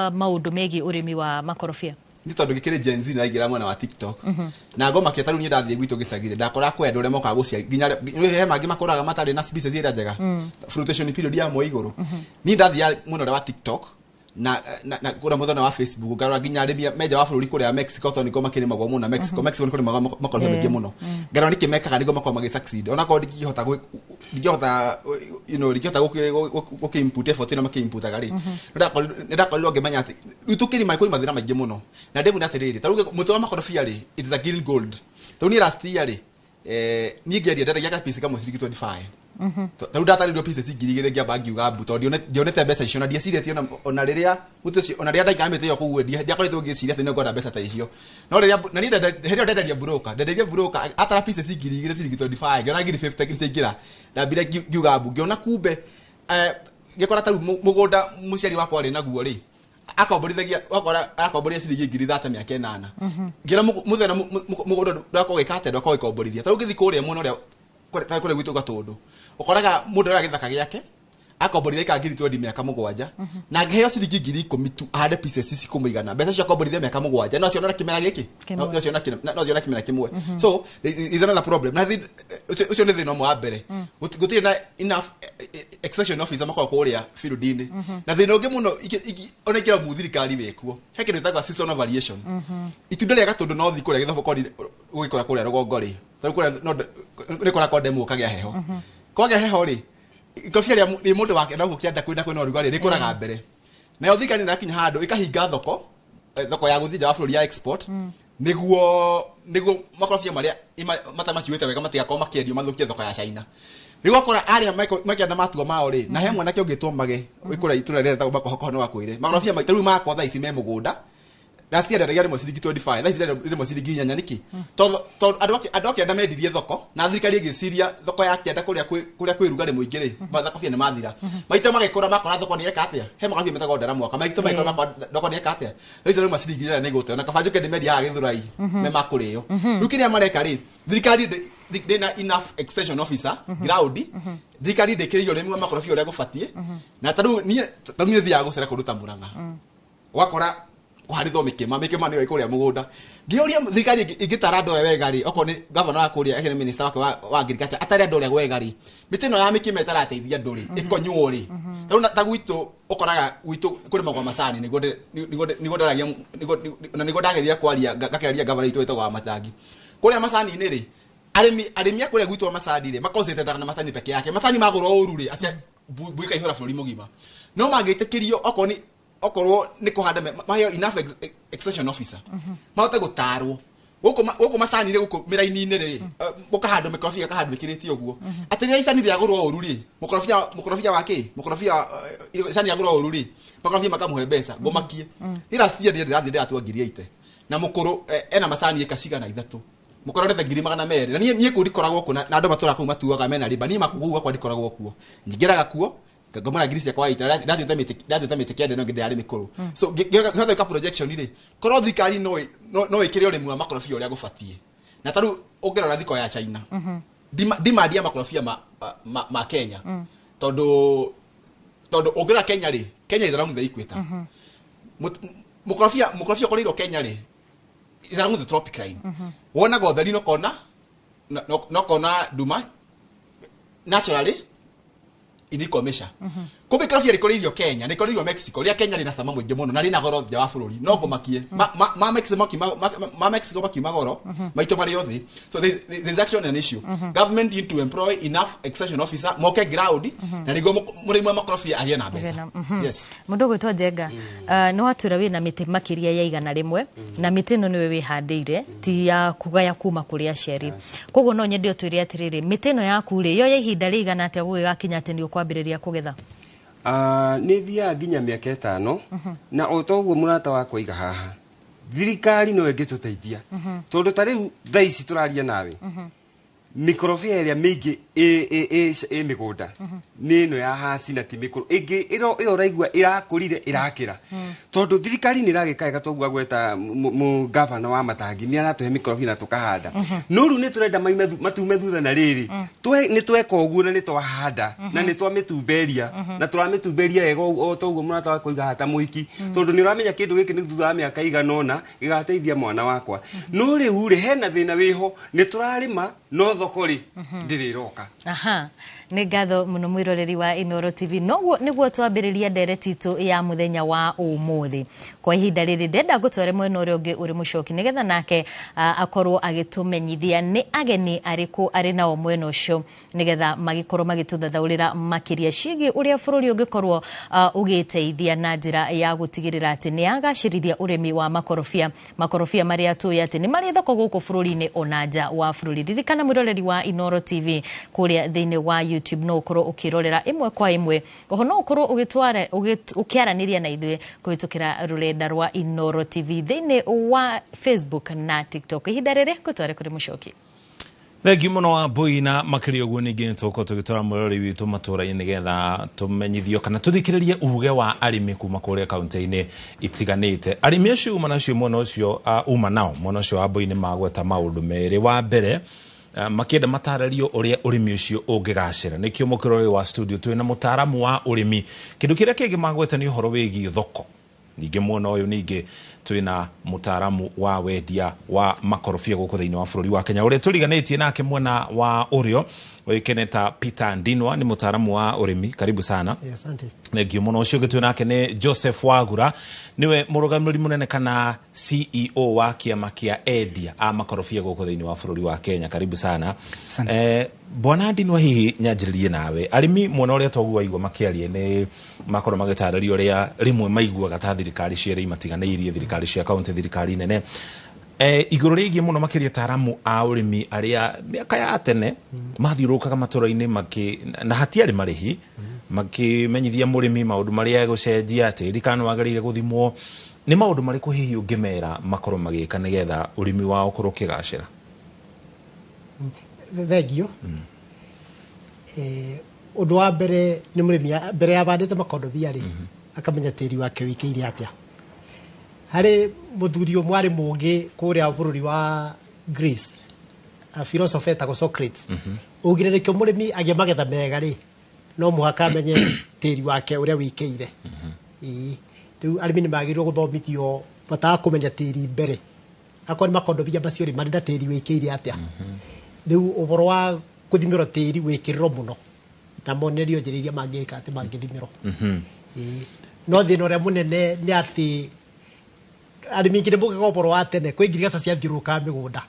maũndũ megiĩ ũrĩmi wa makorobia? Nĩ tondũ gĩkĩrĩ Gen Z na aingĩra mwena wa TikTok, na ngoma kĩa tarĩu niĩ ndathiĩ gwitũ gĩcagi-rĩ, ndakora kwĩ andũ arĩa mokaga gũciara nginya he mangĩ makoraga matarĩ na species ĩrĩa njega, fruitation period ya mwe igũrũ. Niĩ ndathiaga mwena ũrĩa wa TikTok na kũrĩa mũthenya wa Facebook, ngarora nginya arĩmi menja wa bũrũri kũrĩa Mexico, tondũ nĩkuo makĩrĩmagwo mũno Mexico nĩ kũrĩmagwo makorobia maingĩ mũno. Ngarora nĩkĩ mekaga nĩguo makorwo magĩ succeed, ona korwo ndingĩhota gũkĩ input effort ĩno makĩ-inputaga rĩ, nĩndakorirwo ngĩmenya atĩ rĩu tũkĩrĩma kwĩ mathĩna maingĩ mũno. Na ndĩmwĩre atĩrĩrĩ, ta rĩu mũtĩ wa makorobia rĩ, it is a green gold. Ta rĩu niĩ last year rĩ, niĩ ngĩendia ndendagia gapiece kamwe ciringi 25. Ta rĩu ndatarĩirio pieces 2,000 ngĩamba ngiuga mbu, tondũ ndionete mbeca icio na ndiecirĩtie ona rĩrĩa mũtĩ ũcio, ona rĩrĩa ndaikara mĩtĩ ĩyo kũu ndiakoretwo ngĩciria atĩ nĩngwenda mbeca ta icio. No rĩrĩa na niĩ hĩndĩ ĩyo ndenderia broker atara pieces 2,000 ciringi 25, ngĩona 1,050 ciaingĩra, ndambire ngiuga mbu, ngĩona kumbe ngĩkora ta rĩu mũgũnda mũciari wakwa arĩ naguo rĩ, akomborithagia wakora akomboria ciringi 30,000 mĩaka 8. Ngĩona mũthenya mũgũnda ndwakorwo ũgĩka atĩa, ndwakorwo ũgĩkomborithia. Ta rĩu ngĩthiĩ kũrĩa mwena ũrĩa kũrĩa gwitũ Gatũndũ, ũkoraga mũndũ ũrĩa gĩthaka gĩake akomborithia ĩka 20,000 mĩaka 7, na angĩheo ciringi 10,000 tu ahande pieces ici kũmũigana, mbeca cio akomborithia mĩaka 7 no ciona kĩmera gĩkĩ, no ciona kĩmera kĩmwe. So is another problem. Na ũcio nĩ thĩna ũmwe wa mbere, gũtirĩ na enough extension officer makoragwo kũrĩa field-inĩ. Na thĩna ũngĩ mũno ona ingĩra mu thirikari wĩkuo, he kĩndũ gĩtagwo seasonal variation. Itunda rĩa Gatũndũ no thiĩ kũrĩa gĩthobokoni gũgĩkora kũrĩa rũgongo rĩ, ta rĩu kũrĩa no nĩ kũrĩa kwa ndemu gũkagĩa heho, kwagĩa heho rĩ, ikorobia rĩa mũndũ wake na gũkũ kĩanda kwĩna ũrugarĩ rĩkũraga mbere. Nayo thirikari nĩrakinya handũ ĩkahinga thoko ya gũthiĩ nja wa bũrũri ya export, nĩguo makorobia marĩa matamacuĩte wega matigakorwo makĩendio mathũkie thoko ya China. Rĩu ũgakora arĩa makĩenda matua mao rĩ, na he mwanake ũngĩtwo Mage wĩ itũra rĩrĩa rĩtagwo Makohokoho nĩ wakwĩre makorobia rĩu makwa thaa ici me mũgũnda, last year ndendagia rĩmwe ciringi 25, thaa ici rĩmwe ciringi 8. Nĩkĩ? Tondũ andũ a kĩanda mendirie thoko, na thirikari ĩgĩciria thoko ya kĩanda kũrĩa kwĩ rugarĩ mũingĩ rĩ, makorobia nĩ mathira. Maita magĩkũra makora thoko nĩ ĩreka atĩa? He makorobia metagwo ndara mwaka, maita magĩkũra makora thoko nĩ ĩreka atĩa? Thaa ici rĩmwe ciringi 8 nĩ igũte, ona kaba njũke ndĩmendia haha Gĩthũrai me makũrĩo. Rĩu kĩrĩa mareka rĩ, thirikari ndĩna enough extension officer ground, thirikari ndĩkĩrĩirio ũrĩmi wa makorobia ũrĩa gũbatiĩ. Na ta rĩu niĩ thiaga gũcera kũndũ ta Mũrang'a, ũgakora kũharithwo mĩkĩma nĩyo ĩkũrĩa mũgũnda. Ngĩũria thirikari ĩngĩtara andũ aya wega rĩ, okorwo nĩ gavana wa kũrĩa eke nĩ minister wake wa agriculture atare andũ ũrĩa wega rĩ, mĩtĩ ĩno ya mĩkĩma ĩtarateithia andũ rĩ, ĩkonywo rĩ. Ta rĩu ta gwitũ ũkoraga gwitũ kũrĩmagwo macani, nĩguo ndaragia, na nĩguo ndageria kwaria ngakĩaria gavana witũ wĩtagwo wa Matangi. Kũrĩa macani-inĩ rĩ, arĩmi a kũrĩa gwitũ wa macani rĩ, maconcentrateaga na macani peke yake. Macani magũrwo ũru rĩ, acia mbui ĩkaihũra bũrũri mũgima. No mangĩtĩkĩrio okorwo nĩ okorwo nĩ kũhanda maheo enough extension officer mahote gũtarwo gũkũ macani-inĩ gũkũ mĩraini-inĩ rĩ, gũkahandwo mĩkorobia ĩkahandwo ĩkĩrĩtie ũguo, atĩ rĩrĩa icani rĩagũrwo ũru rĩ, mũkorobia wa kĩ, mũkorobia icani rĩagũrwo ũru rĩ, makorobia makamũhe mbeca ngũmakie. Niĩ last year ndĩrathiĩ ndĩratua 80,000 na mũkũrũ ena macani ĩka cigana 3, Mũkororete 200,000. Na niĩ kũu ndikoragwo kuo na andũ matũraga kũu matuaga mena riba. Niĩ makũguo gwakwa ndikoragwo kuo. Nyingĩraga kuo ngomora ngiri ciakwa ita ndathiĩte mĩtĩ kenda no ngĩndĩ yarĩ mĩkũrũ. So ngĩhota gwĩka projection rĩ, korwo thirikari no ĩkĩre ũrĩmi wa makorobia ũrĩa gũbatiĩ. Na ta rĩu ũngĩrora thiko ya China, demand ya makorobia ma Kenya. Tondũ ũngĩrora Kenya rĩ, Kenya is around the equator. Mũkorobia ũkoreirwo Kenya rĩ, is around the tropic line. Wonaga ũtheri no kona nduma naturally inikomesha. Kumbe ikorobia rĩkũrĩirio Kenya, rĩkũrĩirio Mexico, rĩa Kenya rĩna cama mũingĩ mũno na rĩna goro nja wa bũrũri. No ngũmakie. Ma Mexico makiuma goro, maitũ marĩ othe. So there's actually an issue. Government need to employ enough extension officer moke ground na nĩguo mũrĩmi wa makorobia agĩe na mbeca. Yes. Mũndũ ũgwĩtwo Njenga, nĩ watwĩra wĩna mĩtĩ makĩria ya 100 na mĩtĩ ĩno nĩwe wĩhandĩire, ti ya kũgaya kuma kũrĩ aciari. Koguo no nyende ũtwĩre atĩrĩrĩ, mĩtĩ ĩno yaku rĩ, yoya ihinda rĩigana atĩa gũgĩgakinya atĩ nĩ ũkwambĩrĩria kũgetha? Nĩ thiaga nginya mĩaka 5 na o toguo mũrata wakwa iga haha thirikari no ĩngĩtũteithia tondũ ta rĩu thaa ici tũraria nawe mĩkorobia ĩrĩa mĩingĩ ĩ mĩgũnda nĩ ĩno ya haci na ti mĩkũrũ ĩngĩ ĩyo ũraigua ĩrakũrire ĩrakĩra tondũ thirikari nĩ ĩragĩka wega toguo agweta mũgavana wa Matangi nĩ aratũhe mĩkorobia na tũkahanda no rĩu nĩ tũrenda matume thutha na rĩrĩ nĩ tweka ũguo na nĩ twahanda na nĩ twamĩtumberia na tũramĩtumberia wega o toguo mũrata wakwa iga hata mũhiki tondũ nĩ ũramenya kĩndũ gĩkĩ nĩ thutha wa mĩaka igana ũna gĩgateithia mwana wakwa no rĩu rĩ hena thĩna wĩho nĩ tũrarĩma no thoko rĩ ndĩrĩ ĩroka. Aha, nĩ ngatho mũno mwĩroreri wa Inooro TV. Noguo nĩguo twambĩrĩria ndereti itũ ya mũthenya wa ũmũthĩ. Kwa ihinda rĩrĩ ndenda ngũtware mwena ũrĩa ũngĩ ũrĩ mũcoki nĩgetha nake akorwo agĩtũmenyithia nĩ ageni arĩkũ arĩ nao mwena ũcio nĩgetha magĩkorwo magĩtũthathaũrĩra makĩria ciĩgiĩ ũrĩa bũrũri ũngĩkorwo ũgĩteithia na njĩra ya gũtigĩrĩra atĩ nĩ agacĩrithia ũrĩmi wa makorobia, makorobia marĩa tũĩ atĩ nĩ marĩ thoko gũkũ bũrũri-inĩ ona nja wa bũrũri. Ririkana mwĩroreri wa Inooro TV kũrĩa thĩinĩ wa YouTube no ũkorwo ũkĩrorera ĩmwe kwa ĩmwe, oho no ũkorwo ũkĩaranĩria na ithuĩ kũhĩtũkĩra rũrenda rwa Inooro TV thĩinĩ wa Facebook na TikTok. Ihinda rĩrĩ ngũtware kũrĩ mũcoki. Thengi mũno wa Mbui na makĩria ũguo ningĩ nĩ tũgũkorwo tũgĩtwara mwĩroreri witũ matũũra-inĩ nĩgetha tũmenyithio kana tũthikĩrĩrie uge wa arĩmi kuma kũrĩa kaunti-inĩ itiganĩte. Arĩmi acio uma nacio mwena ũcio uma nao mwena ũcio wa Mbui nĩ magweta maũndũ merĩ. Wa mbere makĩenda matarĩrio ũrĩa ũrĩmi ũcio ũngĩgacĩra. Nĩkĩo mũkĩroreri wa studio twĩ na mũtaaramu wa ũrĩmi. Kĩndũ kĩrĩa kĩngĩ magweta nĩ ũhoro wĩgiĩ thoko. Ningĩ mwena ũyũ ningĩ twĩna mũtaaramu wa wendia wa makorobia gũkũ thĩinĩ wa bũrũri wa Kenya ũrĩa tũriganĩtie nake mwena wa ũrĩo ũĩkaine ta Peter Ndinwa, nĩ mũtaaramu wa ũrĩmi. Karibu sana. Asante. Thengiũ mũno. Ũcio ũngĩ twĩ nake nĩ Joseph Wagura, nĩwe mũrũgamĩrĩri mũnene kana CEO wa kĩama kĩa endia a makorobia gũkũ thĩinĩ wa bũrũri wa Kenya. Karibu sana. Bwana Ndinwa, hihi nyanjĩrĩrie nawe, arĩmi mwena ũrĩa toguo waigua makĩaria nĩ makorwo magĩtarĩria ũrĩa rĩmwe maiguaga ta thirikari cierĩ imatiganĩirie, thirikari cia kaunti, thirikari nene, igũrũ rĩgiĩ mũno makĩria ataaramu a ũrĩmi arĩa mĩaka ya tene mathiũrũrũkaga matũũra-inĩ na hatiarĩ marĩhi, makĩmenyithia mũrĩmi maũndũ marĩa egũcenjia, tĩri kana wagĩrĩire gũthimwo. Nĩ maũndũ marĩkũ hihi ũngĩmera makorwo magĩka nĩgetha ũrĩmi wao ũkorwo ũkĩgacĩra? Thengio. Ũndũ wa mbere nĩ mũrĩmi mbere ya bandĩte makondobia rĩ, akamenya tĩri wake wĩkĩire atĩa. Harĩ mũthuri ũmwe arĩ mũũgĩ kũrĩa bũrũri wa Greece, a philosopher etagwo Socrates, augire nĩkĩo mũrĩmi agĩa magetha mega rĩ, no mũhaka amenye tĩri wake ũrĩa wĩkĩire. Rĩu arĩmi nĩ magĩrĩirwo gũthomithio bata wa kũmenya tĩri mbere. Akorwo nĩ makondobia macio rĩ, marĩ na tĩri wĩkĩire atĩa. Rĩu ũhoro wa gũthimĩrwo tĩri wĩkĩrĩrwo mũno na monerio njĩra iria mangĩka atĩ mangĩthimĩrwo. No thĩna ũrĩa mũnene nĩ atĩ arĩmi aingĩ nĩ mokaga ũhoro wa tene kwĩ ngirigaca ciathiũrũrũkaga mĩgũnda.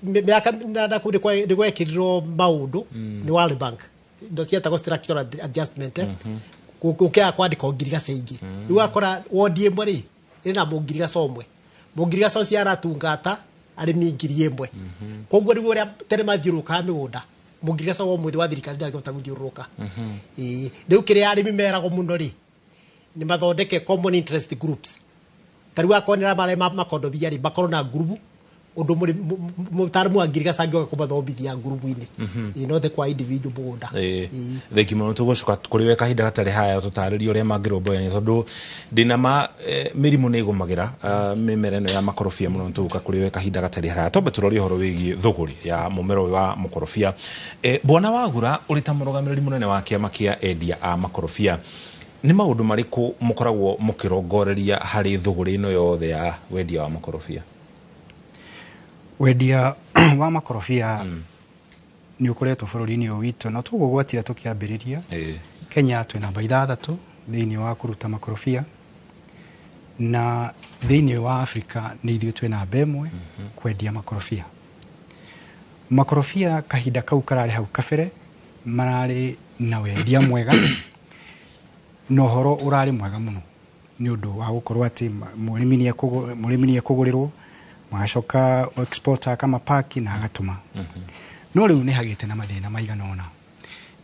Mĩaka na kũu nĩ gwekĩrirwo maũndũ nĩ World Bank, indo cietagwo structural adjustment, gũkĩaga kwandĩkwo ngirigaca ingĩ. Rĩu ũgakora wondi ĩmwe rĩ ĩrĩ na mũngirigaca ũmwe, mũngirigaca ũcio aratungata arĩmi 1000. Koguo rĩu ũrĩa tene mathiũrũrũkaga mĩgũnda, mũngirigaca wa ũmũthĩ wa thirikari ndangĩhota gũthiũrũrũka. Rĩu kĩrĩa arĩmi meragwo mũno rĩ, nĩ mathondeke common interest groups. Ta rĩu akorwo nĩ arĩa marĩa makondobia rĩ, makorwo na ngurubu Ũndũ mũtaaramu wa ngirigaca angĩoka kũmathomithia ngurubu-inĩ. Ĩĩ, no the kwa individual mũgũnda. Ĩĩ, thengi mũno. Tũgũcoka kũrĩ we kahinda gatarĩ haya tũtarĩrie ũrĩa mangĩrũmbũyania, tondũ ndĩna ma mĩrimũ nĩ ĩgũmagĩra mĩmera ĩno ya makorobia mũno. Tũgũka kũrĩ we kahinda gatarĩ haraya. Twambe tũrore ũhoro wĩgiĩ thũgũrĩ ya mũmera ũyũ wa mũkorobia. Bwana Wagura, ũrĩ ta mũrũgamĩrĩri mũnene wa kĩama kĩa endia a makorobia, nĩ maũndũ marĩkũ mũkoragwo mũkĩrongoreria harĩ thũgũrĩ ĩno yothe ya wendia wa makorobia? Wendia wa makorobia nĩ ũkoretwo bũrũri-inĩ ũyũ witũ na toguo gwatire tũkĩambĩrĩria. Kenya twĩ namba 6 thĩinĩ wa kũruta makorobia, na thĩinĩ wa Afrika nĩ ithuĩ twĩ namba 1 kwendia makorobia. Makorobia kahinda kau kararĩ hau kabere mararĩ na wendia mwega na ũhoro ũrarĩ mwega mũno, nĩ ũndũ wa gũkorwo atĩ mũrĩmi nĩ ekũgũrĩrwo, magacoka exporter akamapaki na agatũma. No rĩu nĩ hagĩte na mathĩna maigana ũna,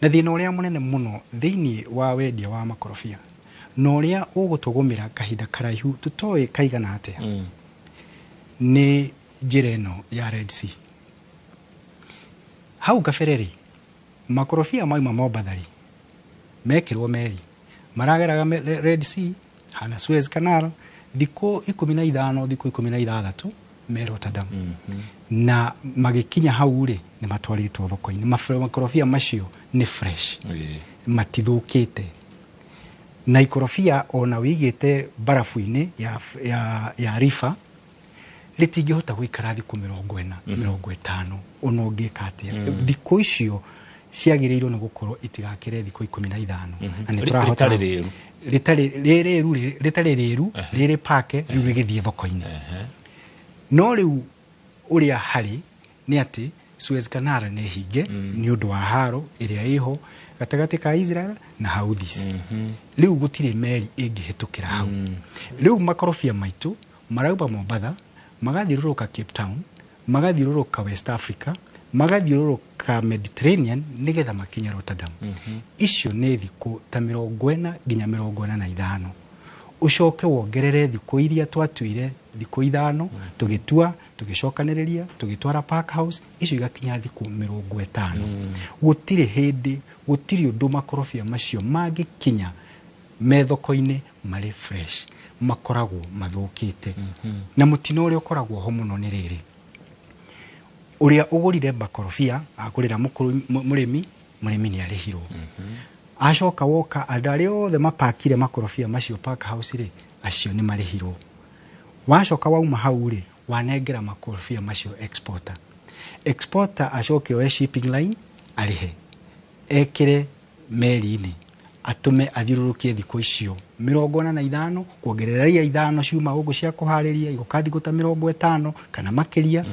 na thĩna ũrĩa mũnene mũno thĩinĩ wa wendia wa makorobia na ũrĩa ũgũtũgũmĩra kahinda karaihu tũtoĩ kaigana atĩa nĩ njĩra ĩno ya Red Sea. Hau kabere rĩ, makorobia mauma Mombatha rĩ, mekĩrwo meri marageraga Red Sea hana Suez Canal thikũ 15, thikũ 16 me Rotterdam. Na magĩkinya hau rĩ, nĩ matwarĩtwo thoko-inĩ. Makorobia macio nĩ fresh, matithũkĩte. Na ikorobia ona wĩigĩte barafu-inĩ ya riba rĩtingĩhota gũikara thikũ 40, 50, ona ũngĩka atĩa. Thikũ icio ciagĩrĩirwo nĩ gũkorwo itigakĩre thikũ 15. Na nĩ tũrahota Rĩtarĩ rĩru. Rĩtarĩ rĩru, rĩrĩ pake, rĩu rĩgĩthiĩ thoko-inĩ. No rĩu ũrĩa harĩ nĩ atĩ Suez Canal nĩ hinge nĩ ũndũ wa haro ĩrĩa ĩho gatagatĩ ka Israel na Houthis. Rĩu gũtirĩ meri ĩngĩhĩtũkĩra hau. Rĩu makorobia maitũ marauma Mombatha, magathiũrũrũka Cape Town, magathiũrũrũka West Africa, magathiũrũrũka Mediterranean nĩgetha makinye Rotterdam. Icio nĩ thikũ ta 40 nginya 45. Ũcoke wongerere thikũ iria twatuire, thikũ 5, tũgĩtua, tũgĩcokanĩrĩria, tũgĩtwara pack house, icio igakinya thikũ 50. Gũtirĩ hĩndĩ, gũtirĩ ũndũ makorobia macio mangĩkinya me thoko-inĩ marĩ fresh, makoragwo mathũkĩte. Na mũtino ũrĩa ũkoragwo ho mũno nĩ rĩrĩ, ũrĩa ũgũrire makorobia agũrĩra mũrĩmi, mũrĩmi nĩ arĩhirwo. Acoka woka andũ arĩa othe mapakire makorobia macio pack house rĩ, acio nĩ marĩhirwo. Wacoka wauma hau rĩ, wanengera makorobia macio exporter. Exporter acoke oe shipping line arĩhe, ekĩre meri-inĩ, atũme athiũrũrũkie thikũ icio 45, kuongerera iria 5 ciuma gũkũ cia kũharĩria, igoka thikũ ta 50 kana makĩria.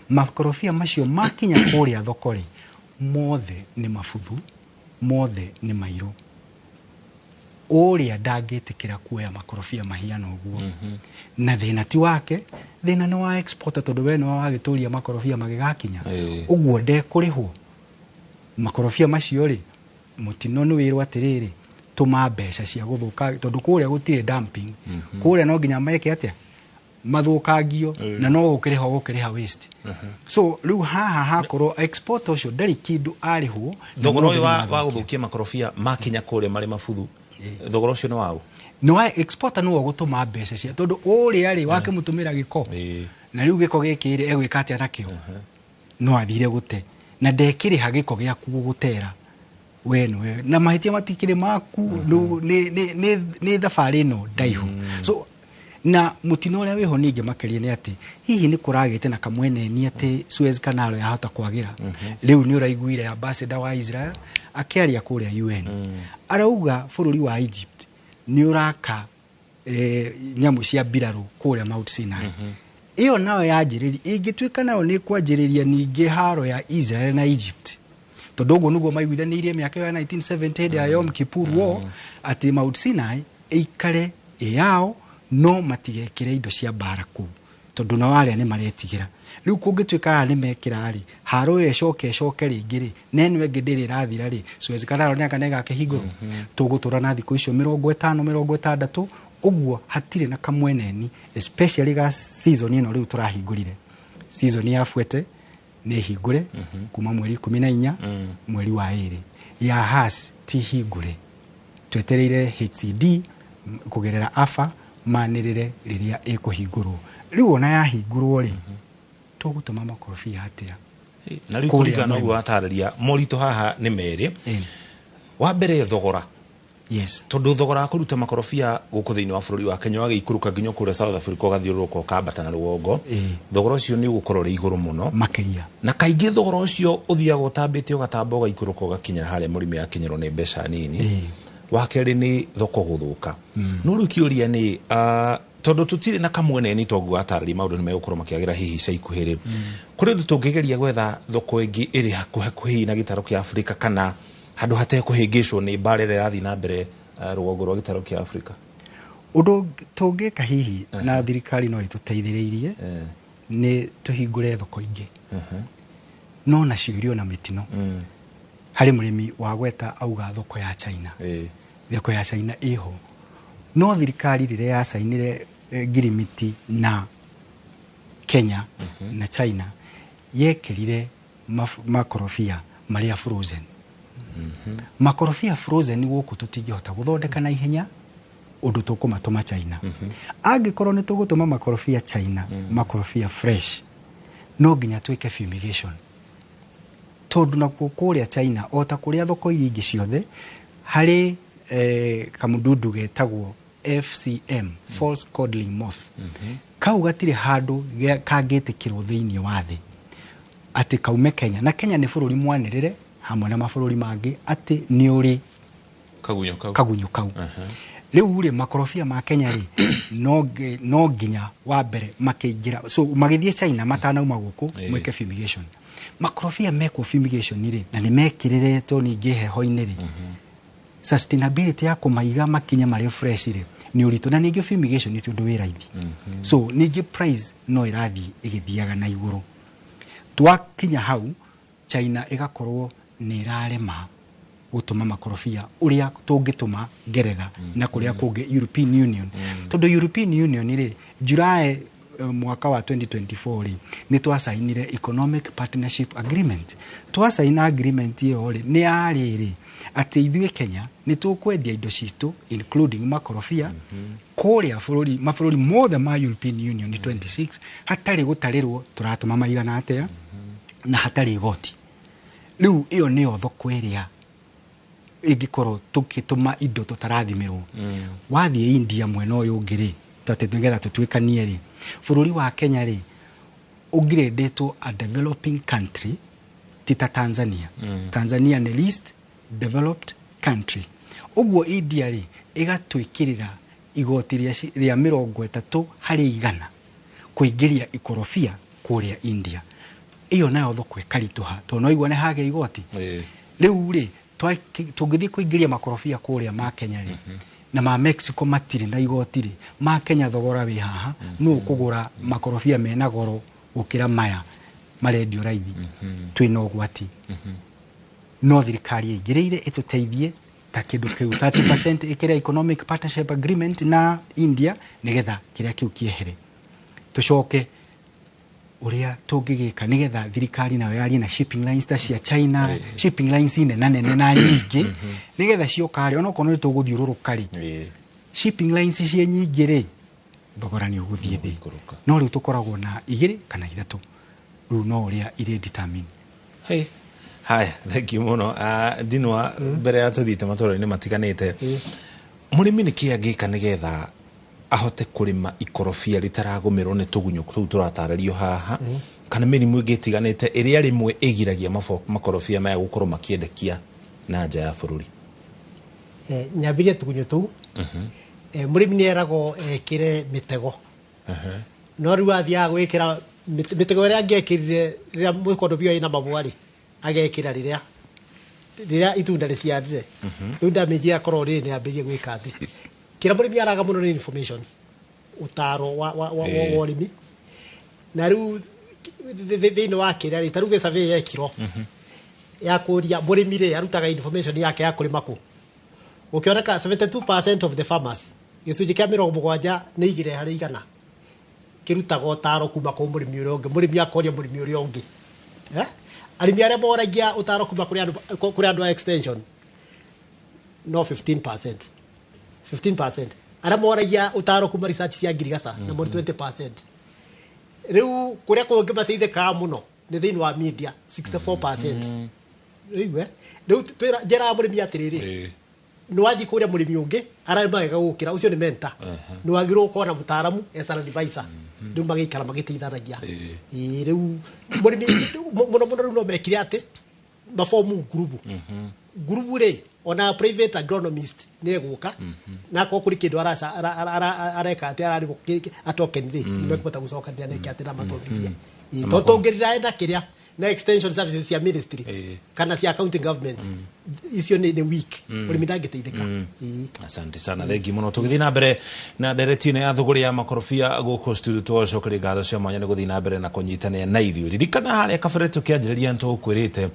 Makorobia macio makinya kũrĩa thoko rĩ, mothe nĩ mabuthu, mothe nĩ mairũ. Ũrĩa ndangĩtĩkĩra kuoya makorobia mahiana ũguo. Na thĩna ti wake, thĩna nĩ wa exporter, tondũ we nĩwe wagĩtũria makorobia magĩgakinya. Ũguo ndekũrĩhwo makorobia macio rĩ, mũtino nĩ wĩrwo atĩrĩrĩ, tũma mbeca cia gũthũka, tondũ kũrĩa gũtirĩ dumping. Kũrĩa no nginya meke atĩa, mathũkangio, na no gũkĩrĩha ũgũkĩrĩha waste. So rĩu haha hakorwo exporter ũcio ndarĩ kĩndũ arĩhwo. Thogora ũyũ wa gũthũkia makorobia makinya kũrĩa marĩ mabuthu, thogora ũcio nĩ waũ? Nĩ wa exporter, nĩwe ũgũtũma mbeca cia, tondũ ũrĩa rĩ wakĩmũtũmĩra gĩko, na rĩu gĩko gĩkĩ rĩ egwĩka atĩa nakĩo? No athire gũte, na ndekĩrĩha gĩko gĩaku gũgũtera we nĩwe, na mahĩtia matikĩrĩ maku, nĩ thabarĩ ĩno ndaihu. So na mũtino ũrĩa wĩho ningĩ makĩria nĩ atĩ hihi nĩ kũragĩte na kamweneni atĩ Suez Canal yahota kwagĩra. Rĩu nĩ ũraiguire ambassador wa Israel akĩaria kũrĩa UN, arauga bũrũri wa Egypt nĩ ũraka nyamũ cia mbirarũ kũrĩa Mount Sinai. Ĩyo nayo yanjĩrĩria, ĩngĩtuĩka nayo nĩ kwanjĩrĩria ningĩ haro ya Israel na Egypt, tondũ ũguo nĩguo maiguithanĩirie mĩaka ĩyo ya 1970 hĩndĩ ya Yom Kippur War, atĩ Mount Sinai ĩikare ĩ yao, no matigekĩre indo cia mbara kũu, tondũ nao arĩa nĩ maretigĩra. Rĩu kũngĩtuĩka aya nĩ mekĩra rĩ, haro ĩyo ĩcoke rĩngĩ rĩ, na ĩno ĩngĩ ndĩrĩ ĩrathira rĩ, Suez Canal nĩ anga nĩ ĩgakĩhingũrwo. Tũgũtũra na thikũ icio 50, 60, ũguo hatirĩ na kamweneni, especially ga season ĩno rĩu tũrahingũrire. Season ya Fuete nĩ hingũre kuma mweri 14 mweri wa 2. Ya Hass ti hingũre, twetereire HCD kũgerera AFA manĩrĩre rĩrĩa ĩkũhingũrwo. Rĩu ona yahingũrwo rĩ, tũgũtũma makorobia atĩa? Na rĩu Kũrĩa kũringana na mũrĩmi. ũguo watarĩria, moritũ haha nĩ merĩ. Wa mbere, thogora. Yes. Tondũ thogora wa kũruta makorobia gũkũ thĩinĩ wa bũrũri wa Kenya wagĩikũrũka nginya kũrĩa South Africa, ũgathiũrũrũka ũkambata na rũgongo, thogora ũcio nĩ ũgũkorwo ũrĩ igũrũ mũno makĩria. Na kaingĩ thogora ũcio ũthiaga ũtambĩte, ũgatamba, ũgaikũrũka, ũgakinyĩra harĩa mũrĩmi akinyĩrwo nĩ mbeca nini. Wa kerĩ nĩ thoko gũthũka. No rĩu kĩũria nĩ tondũ tũtirĩ na kamwene toguo watarĩria, maũndũ nĩ megũkorwo makĩagĩra hihi ica ikuhĩ rĩ, kũrĩ ũndũ tũngĩgeria gwetha thoko ĩngĩ ĩrĩ hakuhĩ hakuhĩ na gĩtarũ kĩa Afrika, kana handũ hatekũhĩngĩcwo nĩ mbara ĩrĩa ĩrathiĩ na mbere rũgongo rwa gĩtarũ kĩa Afrika? Ũndũ tũngĩka hihi na thirikari no ĩtũteithĩrĩirie nĩ tũhingũre thoko ingĩ, no nacio irio na mĩtino. Harĩ mũrĩmi wa gweta auga thoko ya China. Thoko ya China ĩho, no thirikari rĩrĩa yacainire ngirimiti na Kenya na China, yekĩrire makorobia marĩa frozen. Makorobia frozen gũkũ tũtingĩhota gũthondeka na ihenya ũndũ tũkũmatũma China. Angĩkorwo nĩ tũgũtũma makorobia China, makorobia fresh, no nginya twĩke fumigation, tondũ nakuo kũrĩa China, o ta kũrĩa thoko iria ingĩ ciothe, harĩ kamũdundu getagwo FCM, false codling moth. Kau gatirĩ handũ kangĩtĩkĩrwo thĩinĩ wa thĩ atĩ kaume Kenya, na Kenya nĩ bũrũri mwanĩrĩre hamwe na mabũrũri mangĩ atĩ nĩ ũrĩ kagunyũ kau. Kagunyũ kau. Rĩu rĩ, makorobia ma Kenya rĩ, no nginya wa mbere makĩingĩra, so magĩthiĩ China, matanauma gũkũ, mwĩke fumigation. Makorobia mekwo fumigation rĩ, na nĩ mekĩrĩrĩtwo ningĩ heho-inĩ rĩ, sustainability ya kũmaiga makinye marĩ fresh rĩ, nĩ ũritũ. Na ningĩ fumigation ti ũndũ wĩ raithi. So ningĩ price no ĩrathiĩ ĩgĩthiaga na igũrũ. Twakinya hau, China ĩgakorwo nĩ ĩrarema gũtũma makorobia ũrĩa tũngĩtũma Ngeretha na kũrĩa kũngĩ European Union, tondũ European Union rĩ, July mwaka wa 2024 rĩ, nĩ twacainire Economic Partnership Agreement. Twacaina agreement ĩyo rĩ, nĩ yarĩ rĩ atĩ ithuĩ Kenya nĩ tũkwendia indo citũ including makorobia kũrĩa bũrũri mabũrũri mothe ma European Union 26, hatarĩ gũtarĩrwo tũratũma maigana atĩa na hatarĩ igoti. Rĩu ĩyo nĩyo thoko ĩrĩa ĩngĩkorwo tũkĩtũma indo tũtarathimĩrwo. Wathiĩ India mwena ũyũ ũngĩ rĩ, tatĩ nĩgetha tũtuĩkanie rĩ, bũrũri wa Kenya rĩ, ũngirĩndĩtwo a developing country, ti ta Tanzania. Tanzania nĩ least developed country. Ũguo India rĩ, ĩgatwĩkĩrĩra igoti rĩa 30% kũingĩria ikorobia kũrĩa India. Ĩyo nayo thoko ĩkaritũha, tondũ no igua nĩ hagĩa igoti. Rĩu rĩ, tũngĩthiĩ kũingĩria makorobia kũrĩa ma Kenya rĩ, na ma Mexico matirĩ na igoti rĩ, ma Kenya thogora wĩ haha, nũ ũkũgũra makorobia mena goro gũkĩra maya marendio raithi? Twĩna ũgwati. No thirikari ĩingĩrĩire ĩtũteithie ta kĩndũ kĩu 30% ĩkĩre Economic Partnership Agreement na India, nĩgetha kĩrĩa kĩu kĩehere. Tũcoke ũrĩa tũngĩgĩka nĩgetha thirikari nayo yarie na shipping lines ta cia China, shipping lines nena nene na nyingĩ, nĩgetha cioka rĩ, onokorwo nĩ tũgũthiũrũrũka rĩ, shipping lines ciĩ nyingĩ rĩ, thogora nĩ ũgũthiĩ thĩ. No rĩu tũkoragwo na igĩrĩ kana ithatũ, rĩu no ũrĩa irĩ determine. Hey. Haya, thank you mũno. Ndinwa, mbere ya tũthiĩte matũra-inĩ matiganĩte, mũrĩmi nĩ kĩ angĩka nĩgetha ahote kũrĩma ikorobia rĩtaragũmĩrwo nĩ tũgunyũ tũu tũratarĩrio haha, kana mĩrimũ ĩngĩ ĩtiganĩte ĩrĩa rĩmwe ĩgiragia makorobia maya gũkorwo makĩendekia na nja ya bũrũri? Nyambirie tũgunyũ tũu. Mũrĩmi nĩ eragwo ekĩre mĩtego, no rĩu athiaga gwĩkĩra mĩtego ĩrĩa angĩekĩrire rĩrĩa mũkondobia wĩna mabũa rĩ, agekĩra rĩrĩa itunda rĩciarire. Rĩu damage yakorwo rĩrĩ nĩ ambĩrĩrie gwĩka atĩ kĩrĩa mũrĩmi araga mũno nĩ information, ũtaro wa ũrĩmi. Na rĩu thĩinĩ wa kĩrĩa rĩ, ta rĩu gĩ survey yekirwo ya kũria mũrĩmi rĩ, arutaga information yake ya kũrĩma kũ, gũkĩoneka 72% of the farmers, gĩcunjĩ kĩa 72% Kĩrutaga ũtaro kuma kwĩ mũrĩmi ũrĩa ũngĩ, mũrĩmi akoria mũrĩmi ũrĩa ũngĩ. Arĩmi arĩa moragia ũtaro kuma kũrĩ andũ a extension no 15%. 15%. Arĩa moragia ũtaro kuma research cia ngirigaca namo nĩ 20%. Rĩu kũrĩa kũngĩ mateithĩkaga mũno nĩ thĩinĩ wa media 64%. Rĩu rĩu njĩraga mũrĩmi atĩrĩrĩ, nĩ wathiĩ kũrĩa mũrĩmi ũngĩ ararĩma wega gũkĩra ũcio nĩ mentor, nĩ wagĩrĩirwo gũkorwo na mũtaaramu as an advisor, rĩu magĩikara magĩteithanagia. Rĩu mũrĩmi mũno mũno rĩu no mekire atĩ mabomu ngurubu ngurubu rĩ, ona private agronomist nĩ egũka na akorwo kũrĩ kĩndũ areka atĩ ararĩmwo atoken rĩ, nĩ mekũhota gũcokanĩria neke atĩ na mathomithia. Tondũ tũngĩrira na kĩrĩa na extension services cia ministry kana cia county government icio nĩ weak, mũrĩmi ndangĩteithĩka. Asante sana, thengi mũno. Tũgĩthiĩ na mbere na ndereti ĩno ya thũgũrĩ ya makorobia gũkũ studio, tũgacokeria ngatho cia mwanya nĩ gũthiĩ na mbere na kũnyitanĩra na ithuĩ. Ririkana harĩa kabere tũkĩanjĩrĩria nĩ tũgũkwĩrĩte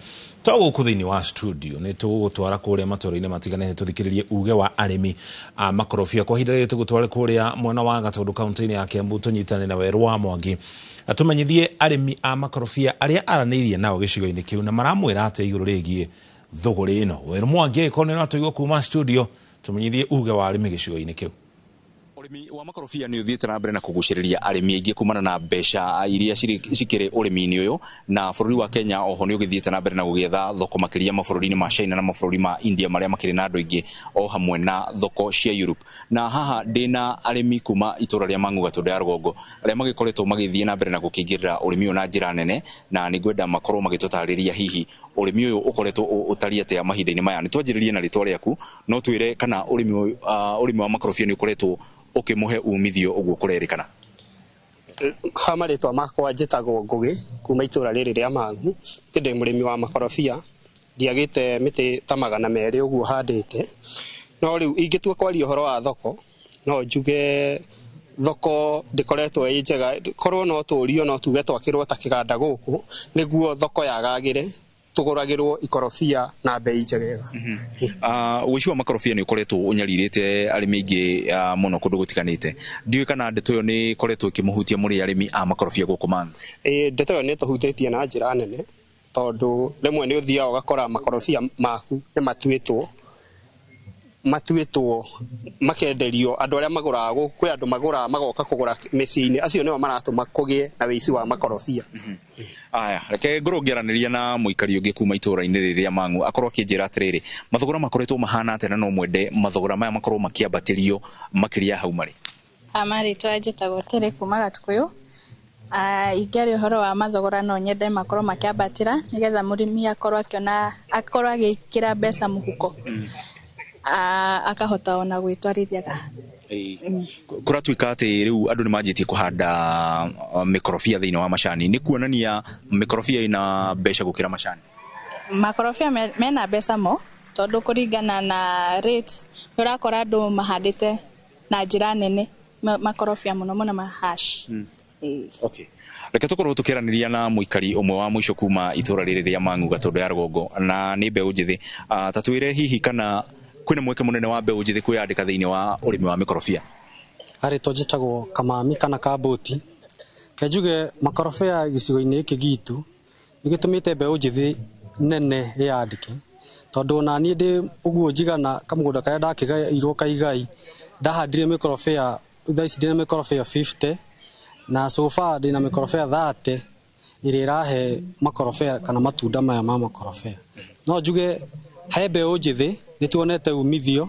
to gũkũ thĩinĩ wa studio nĩ tũgũgũtwara kũrĩa matũũra-inĩ matiganĩte tũthikĩrĩrie uge wa arĩmi a makorobia. Kwa ihinda rĩrĩ tũgũtware kũrĩa mwena wa Gatũndũ kaunti-inĩ ya Kiambu, tũnyitane na Werũ wa Mwangi atũmenyithie arĩmi a makorobia arĩa aranĩirie nao gĩcigo-inĩ kĩu na maramwĩra atĩa igũrũ rĩgiĩ thũgũrĩ ĩno. Werũ Mwangi, angĩkorwo nĩ ũratũigua kuma studio, tũmenyithie uge wa arĩmi gĩcigo-inĩ kĩu. Ũrĩmi wa makorobia nĩ ũthiĩte na mbere na kũgucĩrĩria arĩmi aingĩ kumana na mbeca iria cikĩrĩ ũrĩmi-inĩ ũyũ, na bũrũri wa Kenya oho nĩ ũgĩthiĩte na mbere na gũgĩetha thoko makĩria mabũrũri-inĩ ma China na mabũrũri ma India marĩa makĩrĩ na andũ aingĩ o hamwe na thoko cia Europe. Na haha ndĩna arĩmi kuma itũra rĩa Mang'u Gatũndũ ya rũgongo arĩa magĩkoretwo magĩthiĩ na mbere na gũkĩingĩrĩra ũrĩmi ũyũ na njĩra nene, na nĩ ngwenda makorwo magĩtũtarĩria hihi ũrĩmi ũyũ ũkoretwo ũtariĩ atĩa mahinda-inĩ maya. Nĩ twanjĩrĩrie na rĩtwa rĩaku, no twĩre kana ũrĩmi wa makorobia nĩ ũkoretwo ũkĩmũhe umithio ũguo kũrerĩkana. Ha marĩtwa makwa njĩtagwo Ngũgĩ kuma itũra rĩrĩ rĩa Mang'u, ndĩ mũrĩmi wa makorobia, ndiagĩte mĩtĩ ta 200 ũguo handĩte. No rĩu ingĩtua kwaria ũhoro wa thoko, no njuge thoko ndĩkoretwo ĩ njega. Korwo no tũrio no tuge twakĩrwo ta kĩganda gũkũ nĩguo thoko yagagĩre, tũgũragĩrwo ikorobia na bei njegega. Ũici wa makorobia nĩ ũkoretwo ũnyarirĩte arĩmi aingĩ mũno kũndũ gũtiganĩte. Ndiũĩ kana ndeto ĩyo nĩ ĩkoretwo ĩkĩmũhutia mũrĩ arĩmi a makorobia gũkũ Mang'u. Ndeto ĩyo nĩ ĩtũhutĩtie na njĩra nene, tondũ rĩmwe nĩ ũthiaga ũgakora makorobia maku nĩ matuĩtwo makenderio andũ arĩa magũraga gũkũ. Kwĩ andũ magũraga magoka kũgũra mĩciĩ-inĩ, acio nĩo maratũma kũgĩe na wĩici wa makorobia. Aya, reke ngorwo ngĩaranĩria na mũikari ũngĩ kuma itũũra-inĩ rĩrĩ rĩa Mang'u akorwo akĩnjĩra atĩrĩrĩ, mathogora makoretwo mahana atĩa na no mwende mathogora maya makorwo makĩambatĩrio makĩria hau marĩ. Marĩtwa njĩtagwo Terĩ kuma Gatukũyũ. Ingĩaria ũhoro wa mathogora no nyende makorwo makĩambatĩra nĩgetha mũrĩmi akorwo akĩona, akorwo agĩkĩra mbeca mũhuko, akahota ona gwĩtwarithia. Kũratuĩka atĩ rĩu andũ nĩ manjĩtie kũhanda mĩkorobia thĩinĩ wa macani, nĩ kuonania mĩkorobia ĩna mbeca gũkĩra macani. Makorobia mena mbeca mo, tondũ kũringana na rates nĩ ũrakora andũ mahandĩte na njĩra nene makorobia mũno mũno ma hash. Okay. Reke tũkorwo tũkĩaranĩria na mũikari ũmwe wa mũico kuma itũra rĩrĩ rĩa Mang'u Gatũndũ ya rũgongo na nĩ mbeũ njĩthĩ. Ta twĩre hihi kana kwĩna mweke mũnene wa mbeũ njĩthĩ kwĩyandĩka thĩinĩ wa ũrĩmi wa mĩkorobia. Arĩtwa njĩtagwo Kamami kana Kambũti. Ke njuge makorobia gĩcigo-inĩ gĩkĩ gitũ nĩ gĩtũmĩte mbeũ njĩthĩ nene ĩyandĩke, tondũ ona niĩ ndĩ ũguo njigana kamũgũnda karĩa ndakĩgairwo kaigai ndahandire mĩkorobia, thaa ici ndĩna mĩkorobia 50 na so far ndĩna mĩkorobia 30 ĩrĩa ĩrahe makorobia kana matunda maya ma makorobia. No njuge he mbeũ njĩthĩ nĩ tuonete umithio,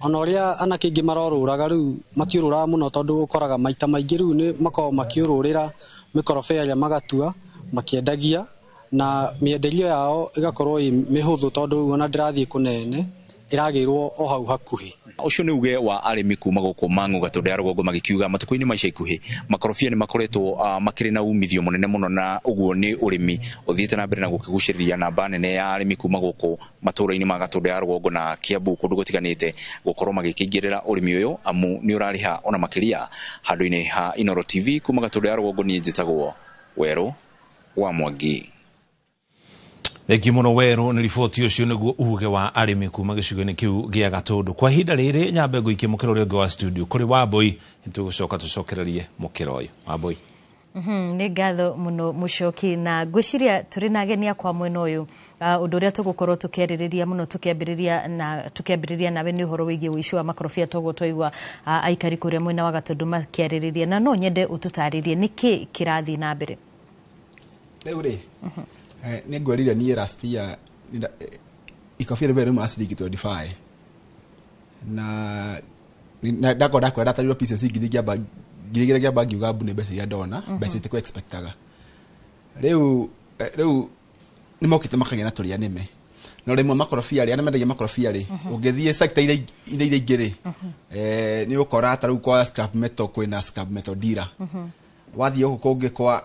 ona ũrĩa anake aingĩ marorũraga rĩu matiũrũraga mũno, tondũ ũkoraga maita maingĩ rĩu nĩ makoragwo makĩũrũrĩra mĩkorobia ĩrĩa magatua makĩendagia, na mĩenderio yao ĩgakorwo ĩ mĩhũthũ, tondũ rĩu ona ndĩrathiĩ kũnene ĩragĩrwo o hau hakuhĩ. Ũcio nĩ uge wa arĩmi kuma gũkũ Mang'u Gatũndũ ya rũgongo magĩkiuga matukũ-inĩ ma ica ikuhĩ makorobia nĩ makoretwo makĩrĩ na umithio mũnene mũno, na ũguo nĩ ũrĩmi ũthiĩte na mbere na gũkĩgucĩrĩria namba nene ya arĩmi kuma gũkũ matũũra-inĩ ma Gatũndũ ya rũgongo na Kiambu kũndũ gũtiganĩte gũkorwo magĩkĩingĩrĩra ũrĩmi ũyũ, amu nĩ ũrarĩha ona makĩria. Handũ-inĩ ha Inooro TV kuma Gatũndũ ya rũgongo, niĩ njĩtagwo Werũ wa Mwangi. Thengiũ mũno Werũ nĩ riboti ũcio nĩguo uge wa arĩmi kuma gĩcigo-inĩ kĩu gĩa Gatũndũ. Kwa ihinda rĩrĩ nyambe ngũikie mũkĩra ũrĩa ũngĩ wa studio kũrĩ Wambui, nĩtũgũcoka tũcokererie mũkĩra ũyũ. Wambui. Nĩ ngatho mũno Mũcoki, na ngwĩciria tũrĩ na ageni akwa mwena ũyũ. Ũndũ ũrĩa tũgũkorwo tũkĩarĩrĩria mũno tũkĩambĩrĩria nawe nĩ ũhoro wĩgiĩ ũici wa makorobia, toguo twaigua aikari kũrĩa mwena wa Gatũndũ makĩarĩrĩria, na no nyende ũtũtarĩrie nĩkĩ kĩrathiĩ na mbere. Rĩu rĩ, nĩ ngwĩrire niĩ last year ikorobia rĩmwe rĩuma ciringi 25 na ndakorwo ndakwĩra ndatarirwo pieces 2,000 ngĩamba ngĩamba ngiuga mbu nĩ mbeca iria ndona, mbeca itikũ expectaga. Rĩu rĩu nĩ mokĩte makagĩa na tũrĩa nĩme no rĩmwe makorobia rĩ, arĩa mendagia makorobia rĩ, ũngĩthiĩ sector iria ingĩ rĩ, nĩ ũgũkora ta rĩu kwa scrap metal kwĩna scrap metal dealer. Wathiĩ gũkũ kũngĩ kwa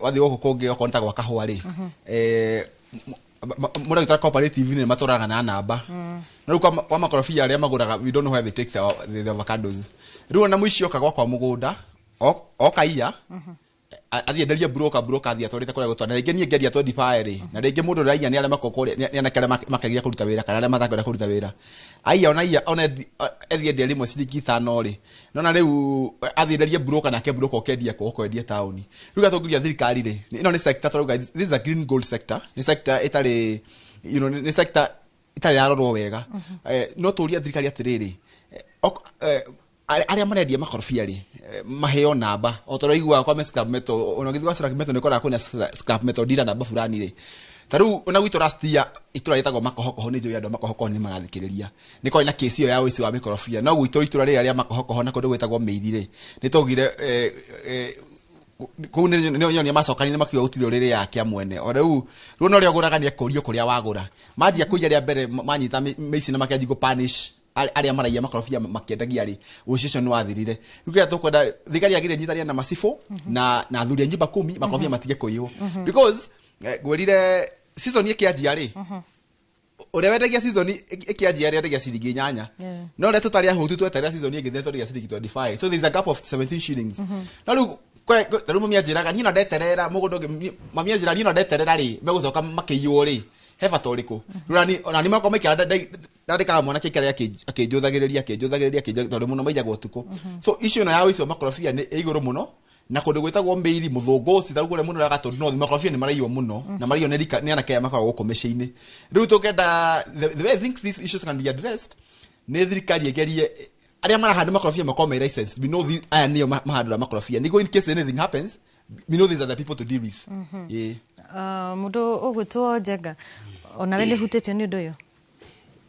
wathiĩ gũkũ kũngĩ okorwo nĩ ta gwa kahũa rĩ, mũragĩtara cooperative nĩ matũraga na namba. No rĩu kwa makorobia arĩa magũraga, we don't know where they take the avocados. Rĩu ona mũici oka gwakwa mũgũnda, oka iya athiĩ enderie broker, broker athiĩ atwarĩte kũrĩa gũtwara. Na rĩngĩ niĩ ngĩendia 25 rĩ, na rĩngĩ mũndũ ũrĩa aiya nĩ arĩa makoragwo kũrĩa, nĩ anake arĩa makageria kũruta wĩra kana arĩa matakwenda kũruta wĩra. Aiya ona aiya ona ethiĩ endia rĩmwe ciringi 5 rĩ, nona rĩu athiĩ enderie broker, nake broker ũkendia kũ ũkwendia taũni. Rĩu gatũngĩria thirikari rĩ, ĩno nĩ sector tũrauga this is a green gold sector, nĩ sector ĩtarĩ nĩ sector ĩtarĩ yarorwo wega. No tũrie thirikari atĩrĩrĩ, arĩa marendia makorobia rĩ, maheo namba o ta ũrĩa ũiguaga kwa scrap metal. Ona ũgĩthiĩ gwa scrap metal nĩ ũkoraga kwĩna scrap metal dealer namba fulani rĩ. Ta rĩu ona gwitũ last year itũra rĩtagwo Makohokoho, nĩ njũĩ andũ a Makohokoho nĩ marathikĩrĩria, nĩ kwarĩ na kesi ĩyo ya ũici wa mĩkorobia. No gwitũ itũra rĩrĩa rĩa Makohokoho na kũndũ gwĩtagwo Mĩiri rĩ, nĩ twaugire kũu nĩ nĩ macokanire makiuga gũtirĩ ũrĩrĩ ya mwene. O rĩu rĩu no ũrĩa ũgũraga nĩ ekũrio kũrĩa wagũra. Manjia kũiya rĩa mbere, manyita mĩici na makĩanjia kũ punish arĩa maraiya makorobia makĩendagia rĩ, ũici ũcio nĩ wathirire. Rĩu kĩrĩa tũkwenda, thirikari yagĩrĩire ĩnyitanie na macibũ na athuri a nyumba kumi, makorobia matige kũiywo, because ngwĩrire season ĩkĩanjia rĩ, ũrĩa wendagia season ĩkĩanjia rĩ endagia ciringi 8, no ũrĩa tũtarĩ ahũtu tweterera season ĩngĩthira twendagia ciringi 25, so there is a gap of 17 shillings. No rĩu ta rĩu mami anjĩraga niĩ no ndeterera mũgũnda ũngĩ, mami anjĩraga niĩ no ndeterera rĩ, megũcoka makĩiywo rĩ, he bata ũrĩkũ? Rĩu ona ni makwa maikara ndandĩkaga mwanake aikare akĩnjũthagĩrĩria akĩnjũthagĩrĩria tondũ mũno maiyagwo ũtukũ. So issue ĩno ya ũici wa makorobia nĩ ĩ igũrũ mũno na kũndũ gwĩtagwo Mĩiri, Mũthũngũci, ta rĩu kũrĩa mũno Gatũndũ North, makorobia nĩ maraiywo mũno na maraiywo nĩ anake aya makoragwo gũkũ mĩciĩ-inĩ. Rĩu tũngĩenda, the way I think these issues can be addressed nĩ thirikari ĩgerie arĩa marahanda makorobia makorwo me licensed. We know aya nĩo mahandũra makorobia, nĩguo in case anything happens, we know these are the people to deal with. Yeah. Mũndũ ũgwĩtwo Njenga, onawe nĩ hutĩtio nĩ ũndũ ũyũ?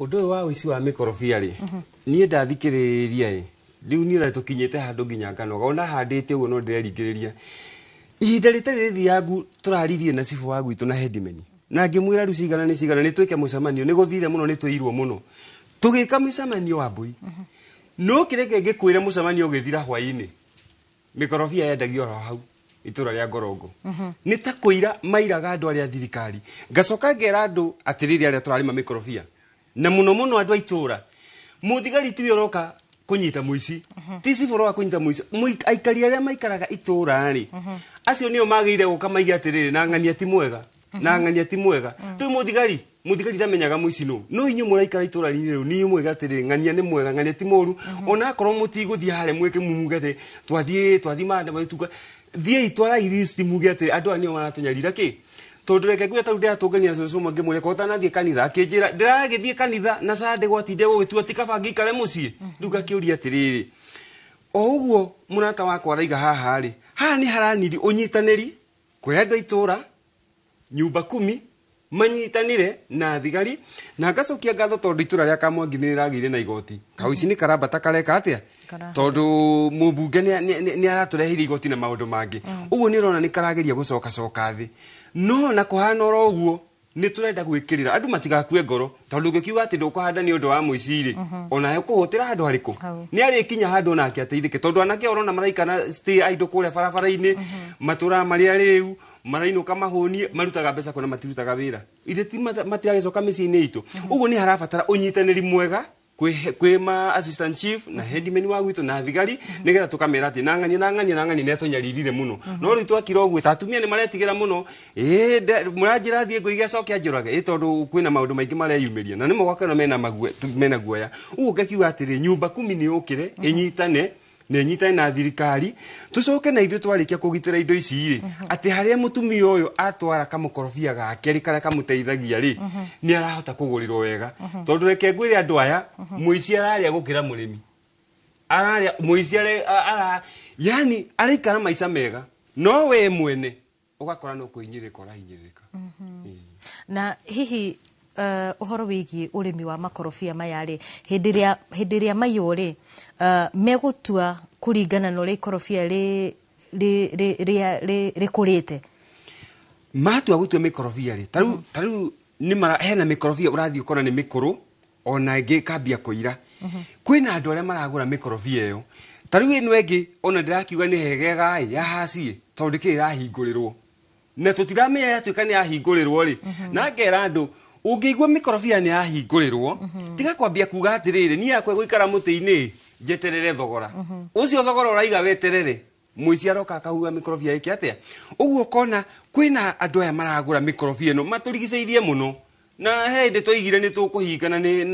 Ũndũ ũyũ wa ũici wa mĩkorobia rĩ, niĩ ndathikĩrĩria ĩ, rĩu niĩ ona tũkinyĩte handũ nginya nganoga ona handĩte ũguo no ndĩreringĩrĩria. Ihinda rĩtarĩ rĩthiangu tũraririe na cibũ wa gwitũ na headman na ngĩmwĩra rĩu cigana nĩ cigana, nĩ twĩke mũcemanio, nĩ gũthire mũno, nĩ twĩirwo mũno tũgĩka mĩcemanio wa mbui. No kĩreke ngĩkwĩre, mũcemanio ũgĩthira hwaĩ-inĩ, mĩkorobia yendagio oro hau itũra rĩa Ngorongo. Nĩ ta kũira mairaga andũ arĩa thirikari. Ngacoka ngera andũ atĩrĩrĩ, arĩa tũrarĩma mĩkorobia na mũno mũno andũ a itũra, mũthigari tiwe ũroka kũnyita mũici, ti cibũ ũroka kũnyita mũici. Aikari arĩa maikaraga itũra rĩ, acio nĩo magĩrĩire gũka maige atĩrĩrĩ, na ng'ania ti mwega na ng'ania ti mwega. Rĩu mũthigari ndamenyaga mũici nũ, no inyuĩ mũraikara itũra-inĩ rĩu nĩ mwega atĩrĩrĩ, ng'ania nĩ mwega, ng'ania ti mũru. Ona akorwo mũtigũthiĩ harĩa mwĩke muge atĩ twathiĩ maandamano tuga thiĩi twarai list muge atĩ andũ aya nĩo maratũnyarira kĩ. Tondũ reke nguge, tarĩu ndĩratũngania cũcũ ũmwe ngĩmũria ko ũtanathiĩ kanitha, akĩnjĩra ndĩragĩthiĩ kanitha na Sunday gwatinde gũgĩtua ti kaba ngĩikare mũciĩ. Rĩu ngakĩũria atĩrĩrĩ, o ũguo mũrata wakwa araiga haha rĩ, haha nĩ haraniri ũnyitanĩri kwĩ andũ a itũra nyumba kumi manyitanire na thigari. Na ngacokia ngatho tondũ itũra rĩa Kamwangi nĩ rĩragĩire na igoti, kauici nĩ karambata kareka atĩa, tondũ mũmbunge nĩ aratũreheire igoti na maũndũ mangĩ. Ũguo nĩ ũrona nĩ karageria gũcokacoka thĩ, no na kũhana oro ũguo nĩ tũrenda gwĩkĩrĩra andũ matigakue ngoro, tondũ ũngĩkiuga atĩ ndũkũhanda nĩ ũndũ wa mũici rĩ, onawe ũkũhũtĩra handũ harĩkũ? Nĩ arĩkinya handũ onake ateithĩke, tondũ anake ũrona maraikara stay idle kũrĩa barabara-inĩ, matũraga marĩa rĩu marainũka mahũnie, marutaga mbeca kũna matirutaga wĩra, ithe ti matiragĩcoka mĩciĩ-inĩ itũ. Ũguo nĩ harabatara ũnyitanĩri mwega Kwĩ ma assistant chief na headman wa gwitũ na thigari, nĩgetha tũkamera atĩ nang'ania nang'ania nang'ania nĩatũnyaririre mũno. No rĩu twakira ũguo ta atumia nĩ maretigĩra mũno, ĩĩ mũranjĩra thiĩ ngũige acoke anjũrage, ĩ tondũ kwĩna maũndũ maingĩ mareyumĩria na nĩmo gwakana mena mague mena guoya. Ũguo ngakiuga atĩrĩ, nyumba kumi nĩ yũkĩre ĩnyitane na ĩnyitane na thirikari, tũcoke na ithuĩ twarĩkia kũgitĩra indo ici rĩ, atĩ harĩa mũtumia ũyũ atwara kamũkorobia gake rĩ, karĩa kamũteithagia rĩ, nĩ arahota kũgũrĩrwo wega. Tondũ reke ngwĩre andũ aya, mũici ararĩa gũkĩra mũrĩmi ararĩa, mũici ara yani araikara maica mega, no we mwene ũgakora no kũhinyĩrĩrĩka ũrahinyĩrĩrĩka. Na hihi ũhoro wĩgiĩ ũrĩmi wa makorobia maya rĩ, hĩndĩ ĩrĩa maiywo rĩ, megũtua kũringana na ũrĩa ikorobia rĩ rĩ rĩ rĩ rĩ rĩkũrĩte? Matua gũtua mĩkorobia rĩ, tarĩu nĩ mara hena mĩkorobia ũrathiĩ ũkona nĩ mĩkũrũ ona ĩngĩ ĩkambia kũira. Kwĩna andũ arĩa maragũra mĩkorobia ĩyo. Tarĩu ĩno ĩngĩ ona ndĩrakiuga nĩ hegega ĩ ya haciĩ, tondũ ndĩkĩrĩ ĩrahingũrĩrwo na tũtiramenya yatuĩka nĩ yahingũrĩrwo rĩ. Na ngera andũ, ũngĩigua mĩkorobia nĩ yahingũrĩrwo, tiga kwambia kuga atĩrĩrĩ, niĩ yakwa gũikara mũtĩ-inĩ njeterere thogora ũcio, thogora ũraiga weterere mũici aroka akahuha mĩkorobia ĩke atĩa. Ũguo ũkona kwĩna andũ aya maragũra mĩkorobia ĩno matũrigicĩirie mũno, na he hĩndĩ twaigire nĩ tũkũhingana nĩ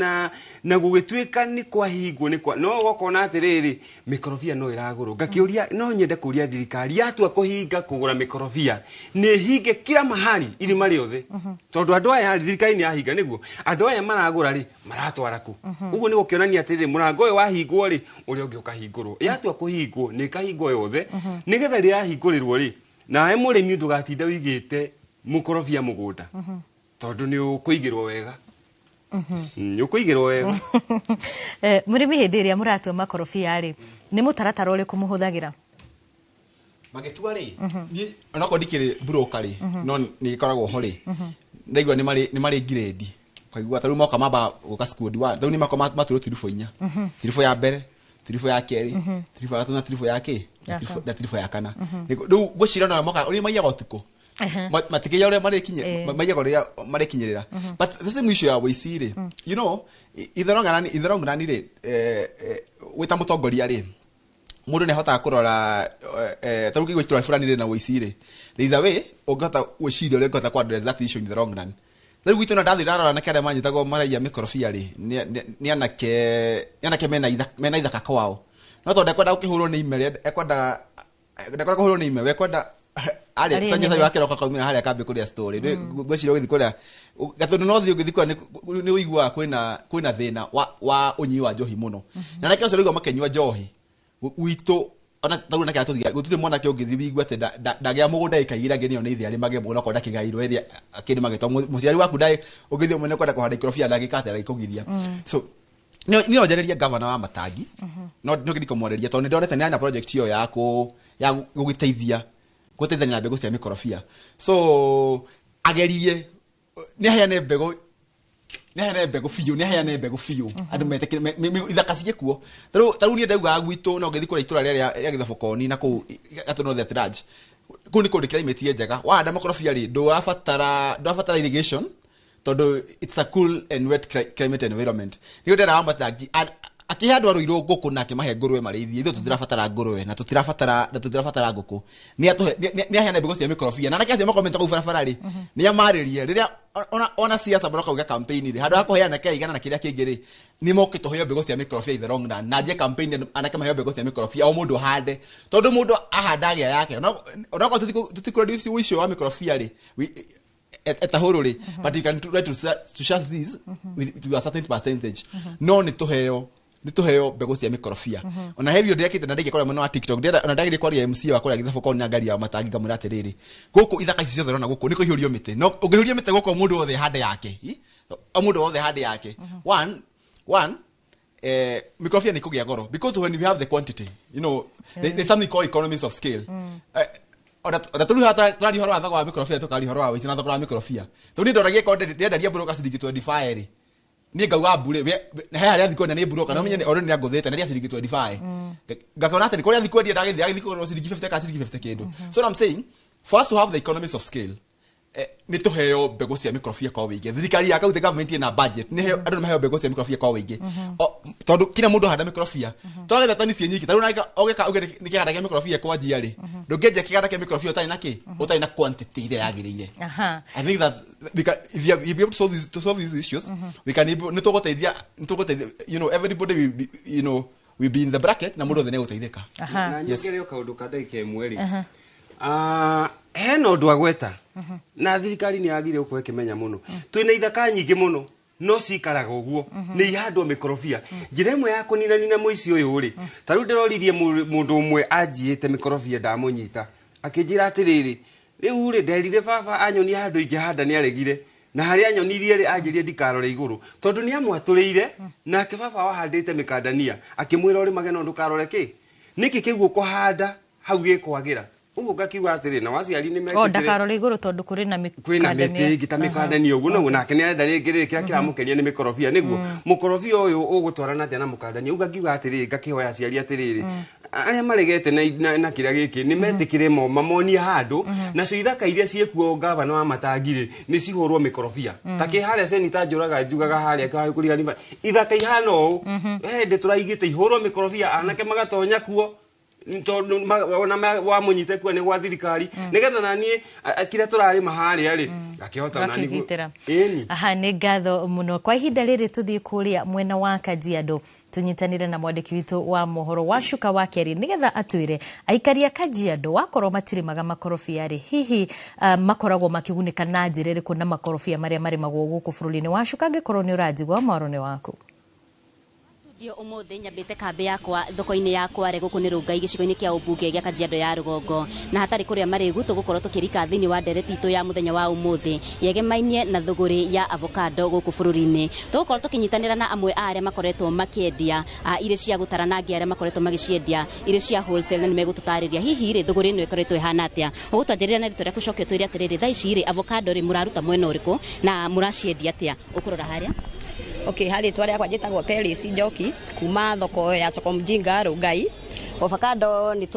na gũgĩtuĩka nĩ kwahingwo nĩ kwa no ũgakona atĩrĩrĩ, mĩkorobia no ĩragũrwo. Ngakĩũria, no nyende kũria thirikari, yatua kũhinga kũgũra mĩkorobia, nĩ ĩhinge kila mahali, irima rĩothe, tondũ andũ aya rĩ, thirikari nĩ yahinga nĩguo andũ aya maragũra rĩ, maratwara kũ? Ũguo nĩ gũkĩonania atĩrĩrĩ, mũrango ũyũ wahingwo rĩ, ũrĩa ũngĩ ũkahingũrwo. Yatua kũhingwo nĩ ĩkahingwo yothe, nĩgetha rĩrĩa yahingũrĩrwo rĩ, nawe mũrĩmi ndũgatinda wĩigĩte mũkorobia mũgũnda, tondũ nĩ ũkũigĩrwo wega. Nĩ ũkũigĩrwo wega. Mũrĩmi, hĩndĩ ĩrĩa mũratua makorobia rĩ, nĩ mũtaratara ũrĩkũ mũhũthagĩra? Magĩtua rĩ, niĩ onakorwo ndikĩrĩ broker rĩ, no nĩ gĩkoragwo ho rĩ, ndaigua nĩ marĩ grade, ukaigua ta rĩu moka mamba gũka squad one, rĩu nĩ moka maturwo tiribũ inya, tiribũ ya mbere, tiribũ ya kerĩ, tiribũ ya gatatũ na tiribũ ya kĩ Ya na tiribũ ya kana. Rĩu ngwĩciria no moka ũrĩa maiyaga ũtukũ, matikĩiya ũrĩa marĩkinye, maiyaga ũrĩa marĩkinyĩrĩra. But the same issue ya wĩici rĩ, in the long run, in the long run rĩ, wĩ ta mũtongoria rĩ, mũndũ nĩ ahotaga kũrora, ta rĩu kĩigua itũra fulani rĩna wĩici rĩ, there is a way ũngĩhota gwĩciria ũrĩa ũngĩhota kũ address that issue in the long run. Rĩu gwitũ na ndathiĩ ndarora anake arĩa manyitagwo maraiya mĩkorobia rĩ, nĩ anake mena ithaka kwao, no tondũ ndekwenda gũkĩhũrwo nĩ ime rĩ, ekwenda ndekwenda kũhũrwo nĩ ime, we kwenda arĩ Arĩe canya nyene. cai wa kĩroko akaumĩra harĩa kambĩ kũrĩa story. Ngwĩciria ũgĩthiĩ kũrĩa gatũndũ no thiĩ ũgĩthiĩ kũrĩa nĩ ũiguaga kwĩna thĩna wa ũnyui wa njohi mũno, na anake acio ũraigua makĩnyua njohi gwitũ, ona tarĩu anake arĩa tũthiaga gũtirĩ mwanake ũngĩthiĩ wĩigue atĩ ndagĩa mũgũnda ĩka igĩrĩ angĩ nĩyo nĩ ithe arĩmage mũgũnda okorwo ndakĩgairwo ĩrĩa akĩrĩmage, tondũ mũciari waku ndarĩ ũngĩthiĩ ũmwene kwenda kũhanda ikorobia ndangĩka atĩ ndangĩkũgiria. So niĩ no njarĩrie gavana wa Matangi, no ngĩthi kũmwarĩria, tondũ nĩ ndonete nĩ arĩ na project ĩyo ya gũgĩteithia gũteithania na mbegũ cia mĩkorobia, so agerie nĩ aheane mbegũ, nĩ aheane mbegũ biũ, nĩ aheane mbegũ biũ andũ metĩkĩre ithaka ciĩ kuo. Tarĩu niĩ ndaugaga gwitũ no ngĩthiĩ kũrĩa itũra rĩrĩa rĩa Gĩthobokoni na kũu Gatũ North at large, kũu nĩ kũndũ climate njega, wahanda makorobia rĩ, ndũrabatara irrigation tondũ it's a cool and wet climate environment. Nĩguo ndĩraga Matangi akĩhe andũ a Rũirũ ngũkũ na akĩmahe ngũrwe marĩithie, ithuĩ tũtirabatara ngũrwe na tũtirabatara ngũkũ. Nĩ atũhe, nĩ aheane mbegũ cia mĩkorobia na anake acio makomete kũu barabara rĩ, nĩ amarĩrie rĩrĩa ona siasa maroka kuga campaign rĩ, handũ ha kũhe anake aigana na kĩrĩa kĩngĩ rĩ, nĩ moke tũheo mbegũ cia mĩkorobia in the long run, na njie campaign anake maheo mbegũ cia mĩkorobia, o mũndũ ahande, tondũ mũndũ ahanda agĩa yake, onakorwo tũtikũreduce ũici wa mĩkorobia rĩ etahũrũ rĩ, but you can try to shut this with to a certain percentage. No nĩ tũheo mbegũ cia mĩkorobia. Ona he video ndĩrekĩte na ndĩngĩkorwo mwena wa TikTok, ndĩrenda ona ndagĩrĩ kwaria MC wa kũrĩa Gĩthoboko na ngari ya Matangi, ngamwĩra atĩrĩrĩ, gũkũ ithaka ici ciothe ũrona gũkũ nĩ kũihũrio mĩtĩ, no ũngĩihũria mĩtĩ gũkũ, mũndũ wothe hande yake. O mũndũ wothe hande yake, one mĩkorobia nĩ kũgĩa goro because when you have the quantity, there's something called economies of scale. Ona tũrĩ haha tũraria ũhoro wa thogora wa mĩkorobia, tũkaria ũhoro wa wĩici na thogora wa mĩkorobia, tondũ niĩ ndoragia korwo ndĩrendaria broker ciringi 25 rĩ, niĩ ngauga mbure he harĩa thiĩ kwendia nĩ broker, no menye already nĩ angũthĩte na ciringi 25, ngakona atĩ kũrĩa thiĩ kwendia ndagĩthiĩ agĩthiĩ kũgũrwo ciringi 50 kana ciringi 50 kĩndũ. So what I'm saying, for us to have the economies of scale, Nĩ tũheo mbegũ cia mĩkorobia kwa wĩingĩ. Thirikari ya county government ĩna budget, nĩ heo andũ, nĩ maheo mbegũ cia mĩkorobia kwa wĩingĩ. Tondũ kila mũndũ ahanda mĩkorobia, twagetha tani ciĩ nyingĩ. Tarĩu ũgeka uge nĩ kĩganda kĩa mĩkorobia kwanjia rĩ, ndũngĩenja kĩganda kĩa mĩkorobia ũtarĩ na kĩ, ũtarĩ na quantity ĩrĩa yagĩrĩire. I think that we can, if you have, if we able to solve these issues, we can able, nĩ tũgũteithia, everybody will be, will be in the bracket na mũndũ othe nĩ egũteithĩka. Na nyongerere o kaũndũ ka ndagĩka 1 rĩ. Ah, hena ũndũ agweta na thirikari nĩ yagire gũkorwo ĩkĩmenya mũno. Twĩna ithaka nyingĩ mũno no cikaraga ũguo, nĩ ihandwo mĩkorobia. Njĩra ĩmwe ya kũninanina mũici ũyũ rĩ, ta rĩu ndĩroririe mũndũ ũmwe anjiĩte mĩkorobia, ndamũnyita akĩnjĩra atĩrĩrĩ, rĩu rĩ, nderire baba anyonia handũ ingĩhanda, nĩ aregire, na harĩa anyonirie rĩ, anjĩrie ndikarore igũrũ tondũ nĩ amwatũrĩire. Nake baba wahandĩte mĩkandania akĩmwĩra ũrĩmage no ndũkarore kĩ nĩkĩ kĩu ũkũhanda hau gĩkwagĩra ũguo. Ngakiuga atĩrĩ, na waciari nĩ O metĩkĩre ndakarore igũrũ tondũ kũrĩ na kwĩna mĩtĩ mĩkandania. ĩngĩ ta mĩkandania ũguo noguo, nake nĩ arenda rĩngĩ rĩrĩ, kĩrĩa kĩramũkenia nĩ mĩkorobia. Nĩguo mũkorobia ũyũ ũgũtwarana atĩa na mũkandania? Ũguo ngiuga atĩrĩrĩ, ngakĩhoya aciari atĩrĩrĩ, arĩa maregete na kĩrĩa gĩkĩ nĩ metĩkĩre mo mamonie handũ, nacio ithaka iria ciĩkuo gavana wa matangi rĩ, nĩ cihũrwo mĩkorobia. Ta kĩ harĩa senita njũraga njugaga harĩa kũrigani ithaka ihana ũũ, he hĩndĩ tũraigĩte ihũrwo mĩkorobia, anake magatonya kuo tondũ ona wamũnyite kuo nĩ gwa thirikari, nĩgetha naniĩ kĩrĩa tũrarĩma harĩa rĩ, ngakĩhota nani Gakĩgitĩra. Ĩni. Aha, nĩ ngatho mũno. Kwa ihinda rĩrĩ tũthiĩ kũrĩa mwena wa Kajiado, tũnyitanĩre na mwandĩki witũ wa mohoro wa Cuka wa Kerĩ, nĩgetha atwĩre aikari a Kajiado wakorwo matirĩmaga makorobia rĩ, hihi makoragwo makĩgunĩka na njĩra ĩrĩkũ na makorobia marĩa marĩmagwo gũkũ bũrũri-inĩ wa Cuka. Angĩkorwo nĩ ũranjigua, mohoro nĩ waku. Studio umuthi nyambite kambi yakwa thoko-inĩ ya Kware, gũkũ nĩ Rũngai, gĩcigo-inĩ kĩa ũmbunge gĩa Kajiado ya Rũgongo, na hatarĩ kũrĩa marĩgu tũgũkorwo tũkĩrika thĩinĩ wa ndereti itũ ya mũthenya wa ũmũthĩ yegemainie na thũgũrĩ ya avocado gũkũ bũrũri-inĩ. Tũgũkorwo tũkĩnyitanĩra na amwe a arĩa makoretwo makĩendia irĩ cia gũtara na angĩ arĩa makoretwo magĩciendia irĩ cia wholesale, na nĩ megũtũtarĩria hihi rĩ, thũgũrĩ ĩno ĩkoretwo ĩhana atĩa. Ũgũtwanjĩrĩra na rĩtwa rĩaku, coke ũtwĩre atĩrĩrĩ, thaa ici rĩ, avocado rĩ, mũraruta mwena ũrĩkũ na mũraciendia atĩa? Ũkũrora harĩa. Okay, harĩ rĩtwa rĩakwa njĩtagwo Peris Njoki kuma thoko ya Soko Mjinga, Rũngai. Avocado nĩ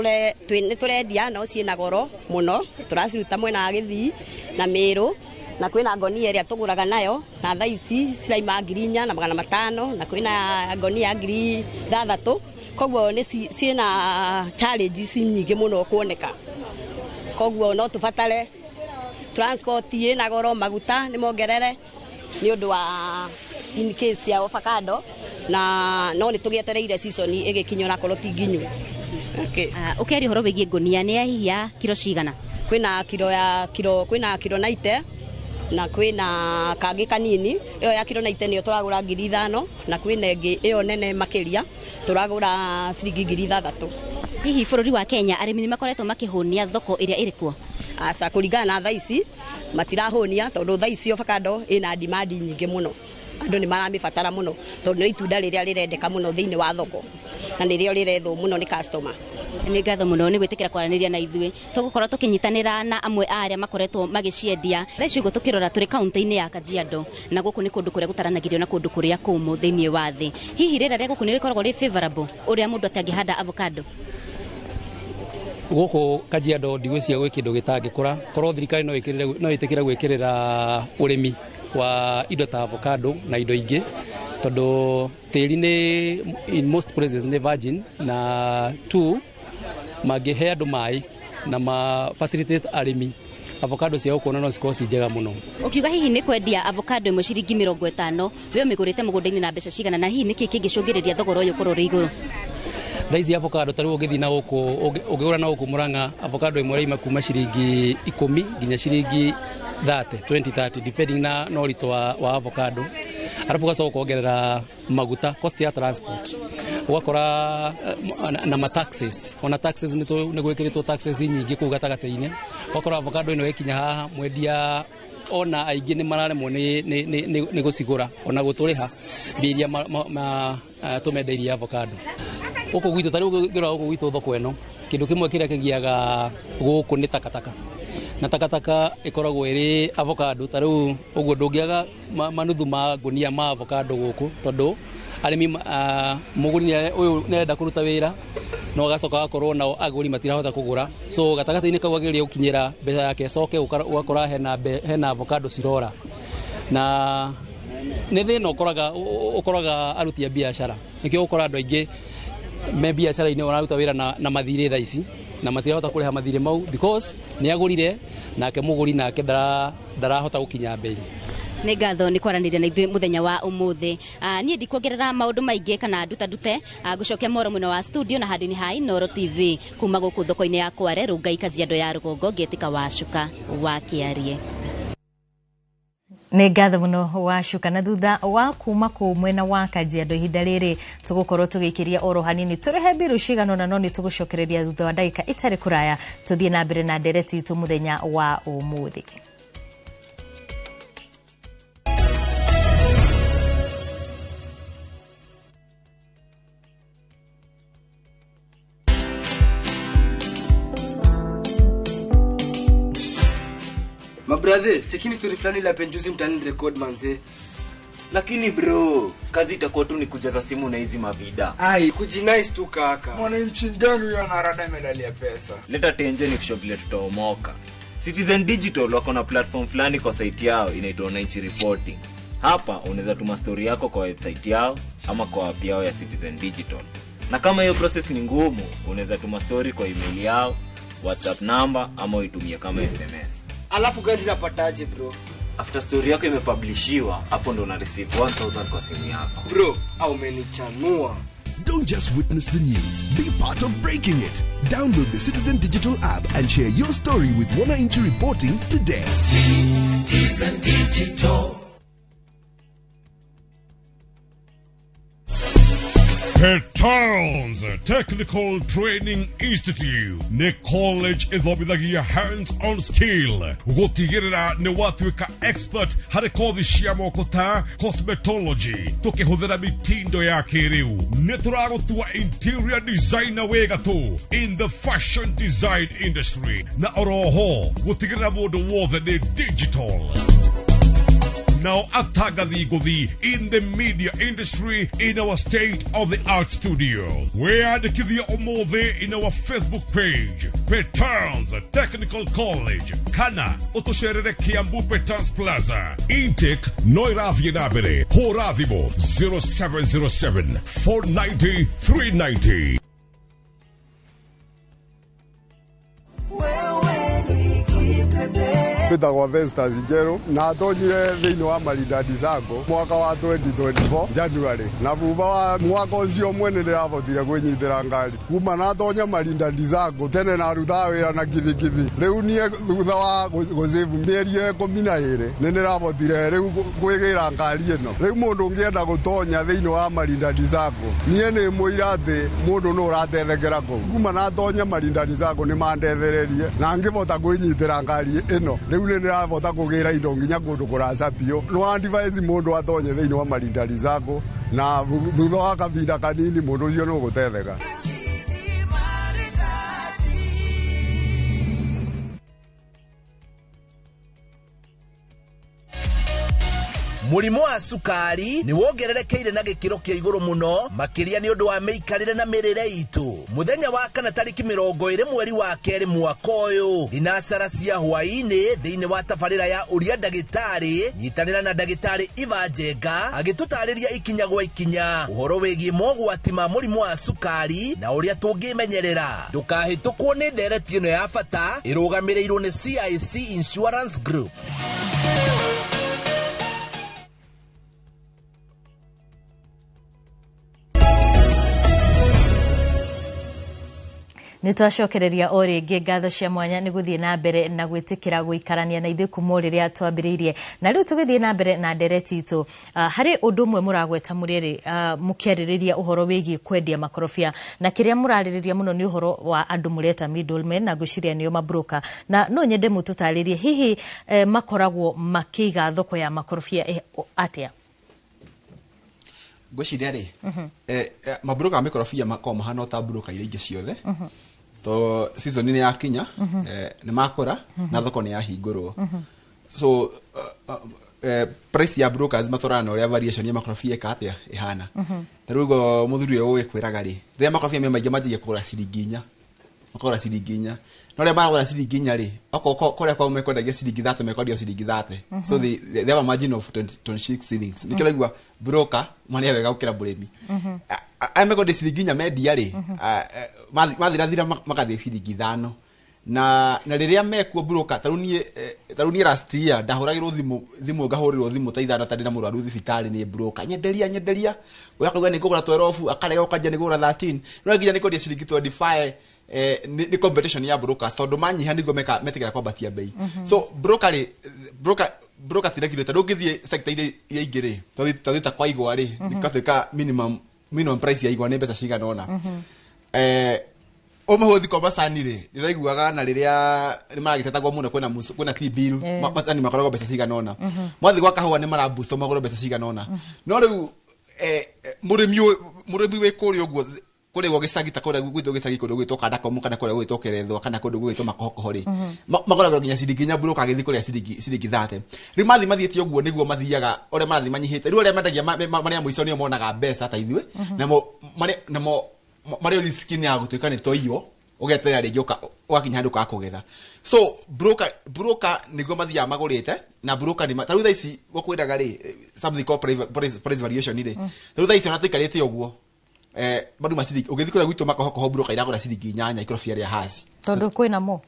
tũrendia no ciĩna goro mũno, tũraciruta mwena wa Gĩthii na Mĩrũ, na kwĩna ngonia ĩrĩa tũgũraga nayo na thaa ici ciraima 4500, na kwĩna ngonia ya 6000. Koguo nĩ ciĩna challenges nyingĩ mũno kuoneka, koguo no tũbatare transport ĩna goro, maguta nĩ mongerere nĩ ũndũ wa in case ya avocado, na no nĩ tũgĩetereire season ĩgĩkinya onakorwo ti nginyu. Okay. Ũkĩaria ũhoro wĩgiĩ ngũnia, nĩ ya hihi ya kiro cigana? Kwĩna kiro ya kiro, kwĩna kiro 90 na kwĩna kangĩ kanini. Ĩyo ya kiro 90 nĩyo tũragũra 5000, na kwĩna ĩngĩ ĩyo nene makĩria tũragũra ciringi 6000. Hihi bũrũri wa Kenya arĩmi nĩ makoretwo makĩhũnia thoko ĩrĩa ĩrĩ kuo? Aca, kũringana na thaa ici matirahũnia, tondũ thaa ici avocado ĩna demand nyingĩ mũno, andũ nĩ maramĩbatara mũno, tondũ nĩ itunda rĩrĩa rĩrendeka mũno thĩinĩ wa thoko na nĩrĩo rĩrethwo mũno nĩ customer. Nĩ ngatho mũno nĩ gwĩtĩkĩra kwaranĩria na ithuĩ. Tũgũkorwo tũkĩnyitanĩra na amwe a arĩa makoretwo magĩciendia. Thaa ici ũguo tũkĩrora tũrĩ kaunti-inĩ ya Kajiado, na gũkũ nĩ kũndũ kũrĩa gũtaranagĩrio na kũndũ kũrĩa kũmũ thĩinĩ wa thĩ. Hihi rĩera rĩa gũkũ nĩ rĩkoragwo rĩ favorable ũrĩa mũndũ atangĩhanda avocado? Gũkũ Kajiado ndigwĩciria gwĩ kĩndũ gĩtangĩkũra korwo thirikari no ĩkĩrĩre, no ĩtĩkĩre gwĩkĩrĩra ũrĩmi wa indo ta avocado na indo ingĩ, tondũ tĩri nĩ in most places nĩ virgin, na two, mangĩhe andũ maĩ na ma facilitate arĩmi, avocado cia gũkũ no cikorwo ci njega mũno. Ũkiuga hihi nĩ kwendia avocado ĩmwe ciringi 50, we ũmĩgũrĩte mũgũnda-inĩ na mbeca cigana, na hihi nĩkĩ kĩngĩcũngĩrĩria thogora ũyũ ũkorwo ũrĩ igũrũ? Thaa ici avocado ta rĩu ũngĩthiĩ na gũkũ, ũngĩgũra na gũkũ Murang'a, avocado ĩmwe ĩraima kuma ciringi 10 nginya ciringi 30, 20, 30, depending na ũritũ wa avocado. Arabu ũgacoka ũkongerera maguta, cost ya transport, ũgakora na ma taxes, ona taxes nĩ gwĩkĩrĩtwo taxes nyingĩ kũu gatagatĩ-inĩ. Ũgakora avocado ĩno ĩkinya haha, mwendia ona aingĩ nĩ mararemwo nĩ gũcigũra ona gũtũrĩha mbia iria tũmendeirie avocado. Gũkũ gwitũ, ta rĩu ũngĩrora gũkũ gwitũ thoko ĩno, kĩndũ kĩmwe kĩrĩa kĩgiaga gũkũ nĩ takataka, na takataka ĩkoragwo ĩrĩ avocado. Ta rĩu ũguo ndũngĩaga manuthu ma ngũnia ma avocado gũkũ, tondũ Arĩmi, mũgũri ũyũ nĩarenda kũruta wĩra, no agacoka agakorwo nao agũri matirahota kũgũra, so gatagatĩ-inĩ kau agĩrĩire gũkinyĩra mbeca yake ĩcoke, ũgakora hena avocado cirora, na nĩ thĩna ũkoraga aruti a biacara. Nĩkĩo ũkora andũ aingĩ me biacara-inĩ mararuta wĩra na mathirĩ thaa ici, na matirahota kũrĩha mathirĩ mau because nĩ agũrire, nake mũgũri nake ndarahota gũkinya bei. Nĩ ngatho nĩ kwaranĩria na ithuĩ mũthenya wa ũmũthĩ. Niĩ ndikuongerera maũndũ maingĩ kana nduta ndute, ngũcokia moro mwena wa studio na handũ-inĩ ha Inooro TV kuma gũkũ thoko-inĩ ya Kware, Rongai, Kajiado ya Rũgongo, ngĩtĩka Wacuka wa Kĩarie. Nĩ ngatho mũno Wacuka. Na thutha wa kuma kũu mwena wa Kajiado, ihinda rĩrĩ tũgũkorwo tũgĩikĩria oro hanini tũrĩhe mbiru cigana ũna, no nĩ tũgũcokereria thutha wa ndagĩka itarĩ kũraya tũthiĩ na mbere na ndereti itũ mũthenya wa ũmũthĩ. Mabrathe, chekini story fulani la penjuzi mtaani record manze. Lakini bro, kazi itakuwa tu ni kujaza simu na hizi mavida. Ai, kujinice tu kaka. Mwananchi gani huyo anarada medali ya pesa? Leta tenje ni kusho vile tutaomoka. Citizen Digital wako na platform fulani kwa site yao inaitwa Wananchi Reporting. Hapa unaweza tuma story yako kwa website yao ama kwa app yao ya Citizen Digital. Na kama hiyo process ni ngumu, unaweza tuma story kwa email yao, WhatsApp number ama uitumie kama SMS. Alafu gani napataje bro? After story yako imepublishiwa, hapo ndo una receive 1000 kwa simu yako. Bro, au umenichanua. Don't just witness the news, be part of breaking it. Download the Citizen Digital app and share your story with Wananchi Reporting today. Citizen Digital. Petals Technical Training Institute nĩ college ĩthomithagia hands-on skill gũtigĩrĩra nĩ watuĩka expert harĩ kothi cia moko ta cosmetology tũkĩhũthĩra mitindo ya kĩrĩu. Nĩ tũragũtua interior designer wĩ gatũ in the fashion design industry, na oroho gũtigĩrĩra mũndũ wothe nĩ digital. Now atangathi ngũthi in the media industry in our state-of-the-art studio. Wĩyandĩkithie ũmũthĩ in our Facebook page, Petals Technical College, kana ũtũcerere Kiambu Petals Plaza. Intake no ĩrathiĩ na mbere. Hũra thimũ 0707 490 390. Mbĩtagwo Vestas Njerũ na tonyire thĩinĩ wa Maridadi Sacco mwaka wa 2024 January, na thutha wa mwaka ũcio mwene ndĩrabotire kwĩnyitĩra ngari. Kuma natonya Maridadi Sacco tene narutaga wĩra na kibikibi, rĩu niĩ thutha wa gũcĩbu mĩeri 12 nĩ ndĩrabotire rĩu kwĩgĩra ngari ĩno. Rĩu mũndũ ũngĩenda gũtonya thĩinĩ wa Maridadi Sacco, niĩ nĩ mũira atĩ mũndũ no ũratethekera kũu. Kuma natonya Maridadi Sacco nĩ mandethererie na ngĩbota kwĩnyitĩra ngari ĩno. Rĩu nĩ ndĩrabota kũgĩra indo nginya kũndũ kũraca biũ. No advise mũndũ atonye thĩinĩ wa Maridadi Sacco, na thutha wa kahinda kanini mũndũ ũcio nĩ ũgũtetheka. Mũrimũ wa cukari nĩ wongererekeire na gĩkĩro kĩa igũrũ mũno, makĩria nĩ ũndũ wa mĩikarĩre na mĩrĩre itũ. Mũthenya wa kana tarĩki 20 mweri wa kerĩ mwaka ũyũ, thinacara cia hwaĩ-inĩ thĩinĩ wa tabarĩra ya ũria ndagĩtarĩ, nyitanĩra na ndagĩtarĩ Iva Njenga agĩtũtarĩria ikinya gwa ikinya ũhoro wĩgiĩ mogwati ma mũrimũ wa cukari na ũrĩa tũngĩmenyerera. Ndũkahĩtũkwo nĩ ndereti ĩno ya bata ĩrũgamĩrĩirwo nĩ CIC Insurance Group. Nĩ twacokereria o rĩngĩ ngatho cia mwanya nĩ gũthiĩ na mbere na gwĩtĩkĩra gũikarania na ithuĩ kuma o rĩrĩa twambĩrĩirie. Na rĩu tũgĩthiĩ na mbere na ndereti itũ, harĩ ũndũ ũmwe mũragweta mũrĩ erĩ, mũkĩarĩrĩria ũhoro wĩgiĩ kwendia makorobia, na kĩrĩa mũrarĩrĩria mũno nĩ ũhoro wa andũ mũreta middlemen, na ngwĩciria nĩo mabroker. Na no nyende mũtũtarĩrie hihi makoragwo makĩiga thoko ya makorobia atĩa? Ngwĩciria rĩ, mabroker a mĩkorobia makoragwo mahana o ta broker iria ingĩ ciothe. To season nĩ yakinya, nĩ makũra na thoko nĩ yahingũrwo. So Price ya brokers matwarana na ũrĩa variation ya makorobia ĩka atĩa ĩhana. Ta rĩu ũguo mũthuri ũyũ ũgĩkwĩraga rĩ, rĩrĩa makorobia me maingĩ manjagia kũgũra ciringi 4, makagũra ciringi 4, no rĩrĩa maragũra ciringi 4 rĩ, okorwo kũrĩa kwao mekwendagia ciringi 30, mekwendia ciringi 30. So they have a margin of 20, 26 shillings. Nĩkĩo ũraigua broker marĩa wega gũkĩra mũrĩmi. Aya mekwendia ciringi 4 mendia rĩ, mathirathira magathiĩ ciringi 5, na rĩrĩa mekuo broker, tarĩu niĩ last year ndahũragĩrwo thimũ, ngahũrĩrwo thimũ ta 5 ta ndĩna mũrwaru thibitarĩ nĩ broker, "Nyenderia, nyenderia." Ũyũ akauga nĩ ngũgũra 12, akarega, ũkanja nĩ gũgũra 13, no nginya nĩ kwendia ciringi 25. Nĩ competition ya brokers, tondũ manyiha nĩguo metĩkĩra kwambatia bei. So broker rĩ, broker ti regulated. Ũngĩthiĩ sector-inĩ iria ingĩ rĩ, tondũ ta kwa igwa rĩ, gatuĩka minimum price ya igwa nĩ mbeca cigana ũna. Ũmũthĩ kwa macani rĩ, ndĩraiguaga na rĩrĩa nĩ maragĩtetagwo mũno, kwĩna T-bill, macani makoragwo mbeca cigana ũna. Mwathiĩ gwa kahũa nĩ maraboost magũrwo mbeca cigana ũna. No rĩu mũrĩmi wĩ kũrĩa ũguo, kũrĩa ũguo gĩcagi, ta kũrĩa gwitũ gĩcagi, kũndũ gwĩtwo Kandakomo kana kũrĩa gwĩtwo Kerethwa kana kũndũ gwĩtwo Makohokoho rĩ, magũragwo nginya ciringi 4, broker agĩthiĩ kũrĩa ciringi 30. Rĩu mathiĩ mathiĩte ũguo nĩguo mathiaga ũrĩa marathiĩ manyihĩte. Rĩu arĩa mendagia marĩa mũico nĩo monaga mbeca ta ithuĩ, namo marĩ risk ya gũtuĩka nĩ toiywo, ũgeterera rĩngĩ ũgakinya handũ ka kũgetha. So broker nĩguo mathiaga magũrĩte, na broker nĩ ta rĩu thaa ici gũkwĩraga rĩ, something called price variation rĩ, ta rĩu thaa ici ona tũikarĩte ũguo, maruma ciringi, ũgĩthiĩ kũrĩa gwitũ Makohokoho, broker iragũra ciringi 8 ikorobia rĩa hasi. Tondũ kwĩna mo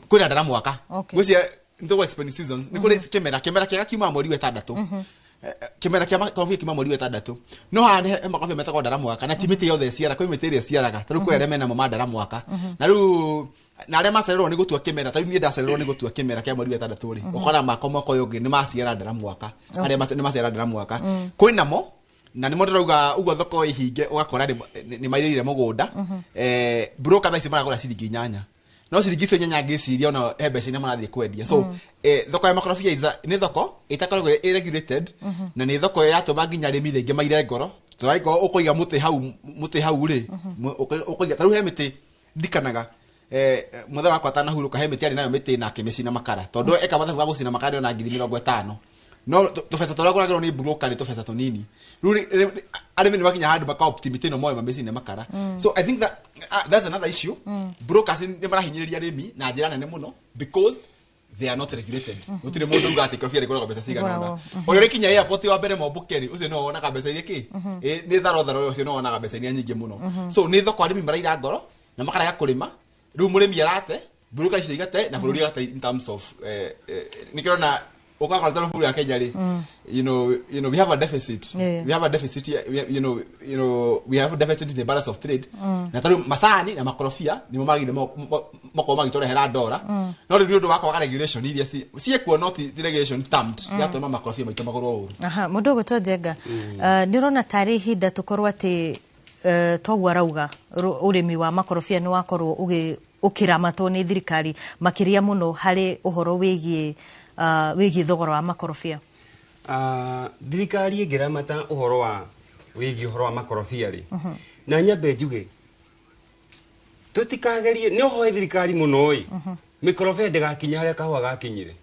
Kwĩna ndara mwaka. Ngwĩciria nĩ explain seasons, nĩ kũrĩ kĩmera kĩega kiumaga mweri wa 6. Kĩmera kĩa makorobia kiuma mweri wa 6, no haha nĩ he makorobia metagwo ndara mwaka, na ti mĩtĩ yothe ĩciara, kwĩ mĩtĩ ĩrĩa ĩciaraga. Ta rĩu kwĩ arĩa menamo ma ndara mwaka, na rĩu na arĩa macererwo nĩ gũtua kĩmera, ta rĩu niĩ ndacererwo nĩ gũtua kĩmera kĩa mweri wa 6 rĩ, ũkora makwa mwaka ũyũ ũngĩ nĩ maciara ndara mwaka. Arĩa nĩ maciara ndara mwaka, kwĩ namo, na nĩmo ndĩrauga ũguo thoko ĩhinge, ũgakora nĩ mairĩire mũgũnda. Broker thaa ici maragũra ciringi 8, no ciringi icio 8 ngĩciria ona he mbeca iria marathiĩ kwendia. So thoko ya makorobia nĩ thoko ĩtakoragwo ĩ regulated, na nĩ thoko ĩratũma nginya arĩmi rĩngĩ maire ngoro, tũragĩkorwo ũkũiga mũtĩ hau rĩ, ũkũiga ta rĩu he mĩtĩ ndikanaga, mũthee wakwa atanahurũka, he mĩtĩ arĩ nayo, mĩtĩ na akĩmĩcina makara, tondũ eka mathabu ga gũcina makara nĩona 50,000, no tũbeca tũrĩa agũragĩrwo nĩ broker nĩ tũbeca tũnini. Rĩu arĩmi nĩ makinya handũ maka-opt mĩtĩ ĩno moe mamĩcine makara. So I think that that's another issue. Brokers nĩ marahinyĩrĩria arĩmi na njĩra nene mũno because they are not regulated. Gũtirĩ mũndũ uga atĩ ikorobia rĩgũragwo mbeca cigana ũna. Rĩgũragwo, Ũrĩa ũrĩkinya airport wa mbere mombũke rĩ, ũcio nĩwe wonaga mbeca iria kĩ. Nĩ tharo tharo, ũcio nĩwe wonaga mbeca iria nyingĩ mũno. So nĩ thoko arĩmi maraira ngoro na makarega kũrĩma. Rĩu mũrĩmi arate, broker icio igate, na bũrũri ũgate in terms of nĩkĩo ũrona ũgakora ta bũrũri wa Kenya rĩ, we have a deficit. We have a deficit here, we have a deficit in the balance of trade. Na tarĩu macani na makorobia nĩmo magire makorwo magĩtũrehera ndora. No rĩu nĩ ũndũ wa kwaga regulation iria ciĩkuo, no ti regulation termed, yatũma makorobia maitũ magũrwo ũru. Aha, mũndũ ũgwĩtwo Njenga, nĩ ũrona tarĩ ihinda tũkorwo atĩ toguo arauga, ũrĩmi wa makorobia nĩ wakorwo ũkĩramatwo nĩ thirikari makĩria mũno harĩ ũhoro wĩgiĩ thogora wa makorobia? Thirikari ĩngĩramata ũhoro wa wĩgiĩ ũhoro wa makorobia rĩ, na nyambe njuge tũtikagerie nĩ ũhoe thirikari mũno ĩ, mĩkorobia ndĩgakinya harĩa kahũa gakinyire.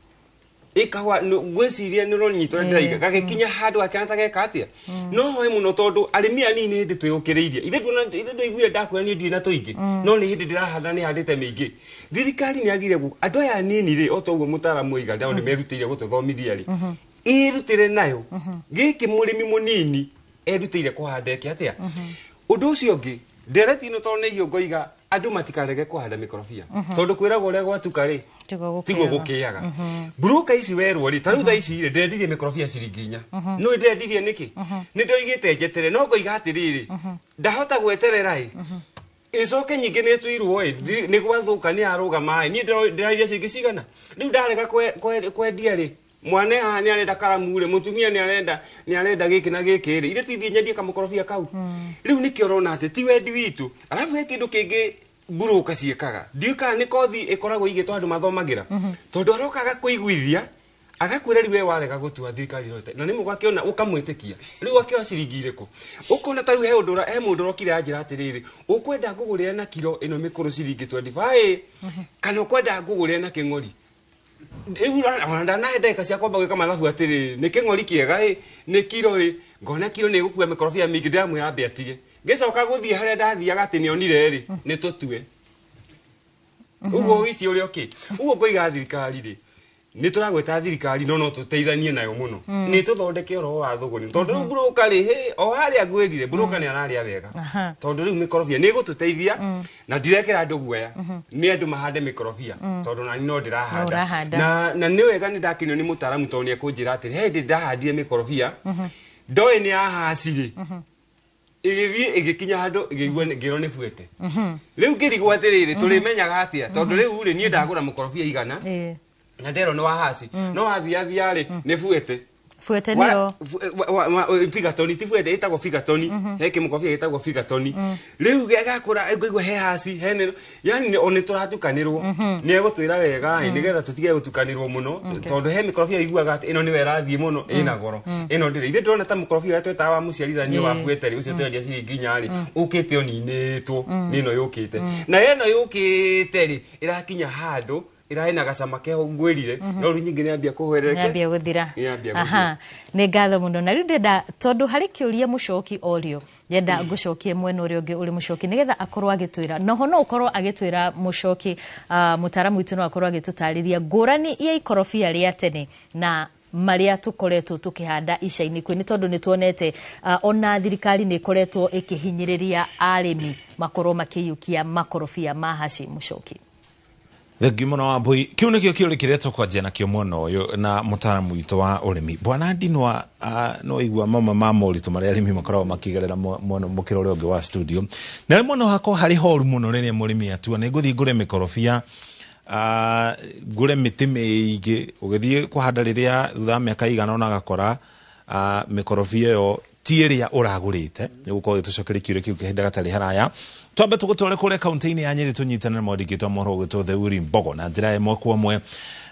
Ĩ kahũa ngwĩciria nĩ ũronyitwo ndĩraiga gagĩkinya handũ gakĩona ta geka atĩa. No hoe mũno, tondũ arĩmi anini hĩndĩ twĩũkĩrĩirie ithe tuona ithe ndũiguire ndakwĩra niĩ ndirĩ na tũingĩ, no nĩ hĩndĩ ndĩrahanda, nĩ handĩte mĩingĩ. Thirikari nĩ yagire andũ aya anini rĩ, o ta ũguo mũtaaramu oiga, nao nĩ merutĩire gũtũthomithia rĩ, ĩrutĩre nayo gĩkĩ mũrĩmi mũnini erutĩire kũhanda eke atĩa. Ũndũ ũcio ũngĩ, ndereti ĩno, tondũ nĩ hiũ ngoiga andũ matikarege kũhanda mĩkorobia, tondũ kwĩragwo ũrĩa gwatuka rĩ tiguo tiguo gũkĩaga. Broker ici werwo rĩ, ta rĩu thaa ici rĩ, ndendirie mĩkorobia ciringi 4. No ndĩrendirie nĩkĩ? Nĩ ndoigĩte njetere, no ngoiga atĩrĩrĩ, ndahota gweterera ĩ ĩcoke nyingĩ nĩ ĩtuirwo ĩ nĩ gwathũka, nĩ yarũgama ĩ. Niĩ ndĩrairia ciringi cigana? Rĩu ndarega kwendia rĩ, mwana haha nĩ arenda karamu rĩ, mũtumia nĩ arenda gĩkĩ na gĩkĩ rĩ, ithe tithiĩ nyendie kamũkorobia kau? Rĩu nĩkĩo ũrona atĩ ti wendi witũ. Arabu he kĩndũ kĩngĩ broker ciĩkaga, ndiũĩ kana nĩ kothi ĩkoragwo igĩtwo andũ mathomagĩra, tondũ aroka agakũiguithia, agakwĩra rĩu we warega gũtua thirikari ĩrote, na nĩmwe ũgakĩona ũkamwĩtĩkia. Rĩu ũgakĩoya ciringi irĩkũ? Ũkona ta rĩu he ũndũ he mũndũ ũrokire anjĩra atĩrĩrĩ, "Ũkwenda ngũgũrĩre na kiro ĩno mĩkũrũ ciringi 25 kana ũkwenda ngũgũrĩre na kĩng'ori?" Rĩu ona ndanahe ndagĩka cia kwamba gwĩka mathabu atĩrĩrĩ, nĩ kĩng'ori kĩega ĩ, nĩ kiro ĩ, ngona kiro nĩ ĩgũkua mĩkorobia mĩingĩ, ndĩramwĩra ambe atige. Ngĩcoka gũthiĩ harĩa ndathiaga atĩ nĩonire rĩ, nĩ tũtue. Ũguo ũici ũrĩa ũkĩ. Ũguo ngoiga thirikari rĩ, nĩ tũragweta thirikari no no tũteithanie nayo mũno. Nĩ tũthondeke ũhoro wa thũgũrĩ. Tondũ rĩu broker rĩ, hĩ, o harĩa ngwĩrire, broker nĩ ararĩa wega. Tondũ rĩu mĩkorobia nĩ ĩgũtũteithia na ndirekĩra andũ guoya. Nĩ andũ mahande mĩkorobia tondũ nani no ndĩrahanda. Ũrahanda. Na nĩ wega nĩ ndakenio nĩ mũtaaramu tondũ nĩ ekũnjĩra atĩrĩ, he hĩndĩ ndahandire mĩkorobia, ndoĩ nĩ yahacirĩ. Ĩgĩthiĩ ĩgĩkinya handũ ĩgĩigua ngĩrwo nĩ buete. Rĩu ngĩrigwo atĩrĩrĩ, tũrĩmenyaga atĩa? Tondũ rĩu rĩ, niĩ ndagũra mũkorobia 100 na nderwo nĩ wa haci, no wathiathia rĩ, nĩ buete. Buete nĩyo? Figatoni, ti buete, ĩtagwo figatoni. He kĩmũkorobia gĩtagwo figatoni. Rĩu gakũra ngũigua he haci, he nĩ, yani o nĩ tũratukanĩrwo. Nĩ egũtwĩra wega ĩ, nĩgetha tũtige gũtukanĩrwo mũno, tondũ he mĩkorobia iguaga atĩ ĩno nĩyo ĩrathiĩ mũno, ĩna goro. Ĩno ndĩrĩ. Ithuĩ ndĩrona ta mũkorobia ũrĩa twetaga wa mũciarithanio wa buete rĩ, ũcio twendia ciringi 4 rĩ, ũkĩte ũninĩtwo nĩ ĩno yũkĩte. Na ĩno yũkĩte rĩ, ĩrakinya handũ ĩrarĩ na gacama keho ngwĩrire, no rĩu nyingĩ nĩyambia kũhwerereka. Nĩyambia gũthira. Nĩyambia gũthira. Nĩ ngatho mũno. Na rĩu ndĩrenda, tondũ harĩ kĩũria mũcoki orio, ndĩrenda ngũcokie mwena ũrĩa ũngĩ ũrĩ mũcoki, nĩgetha akorwo agĩtwĩra. Noho no ũkorwo agĩtwĩra mũcoki, mũtaaramu witũ no akorwo agĩtũtarĩria ngũrani ya ikorobia rĩa tene na marĩa tũkoretwo tũkĩhanda ica-inĩ kwĩ, nĩ tondũ nĩ tuonete, ona thirikari nĩ ĩkoretwo ĩkĩhinyĩrĩria arĩmi makorwo makĩiyũkia makorobia ma haci. Mũcoki. Thengiũ mũno Wambui. Kĩu nĩkĩo kĩũria kĩrĩa tũkwanjia nakĩo mwena ũyũ na mũtaaramu witũ wa ũrĩmi Bwana Ndinwa. No igua mamwe ma moritũ marĩa arĩmi makoragwo makĩgerera mwena mũkĩra ũrĩa ũngĩ wa studio, na rĩmwe no hakorwo harĩ horu mũno rĩrĩa mũrĩmi atua nĩ ngũthiĩ ngũre mĩkorobia, ngũre mĩtĩ mĩingĩ, ũgĩthiĩ kũhanda rĩrĩa thutha wa mĩaka ĩigana ũna agakora, mĩkorobia ĩyo ti ĩrĩa ũragũrĩte. Nĩ gũkorwo gĩtũcokeria kĩũria kĩu kahinda gatarĩ haraya. Twambe tũgũtware kũrĩa kaunti-inĩ ya Nyĩrĩ, tũnyitane na mwandĩki wa mohoro ũgwĩtwo Theuri Mbogo na njĩra ĩmwe kwa ĩmwe,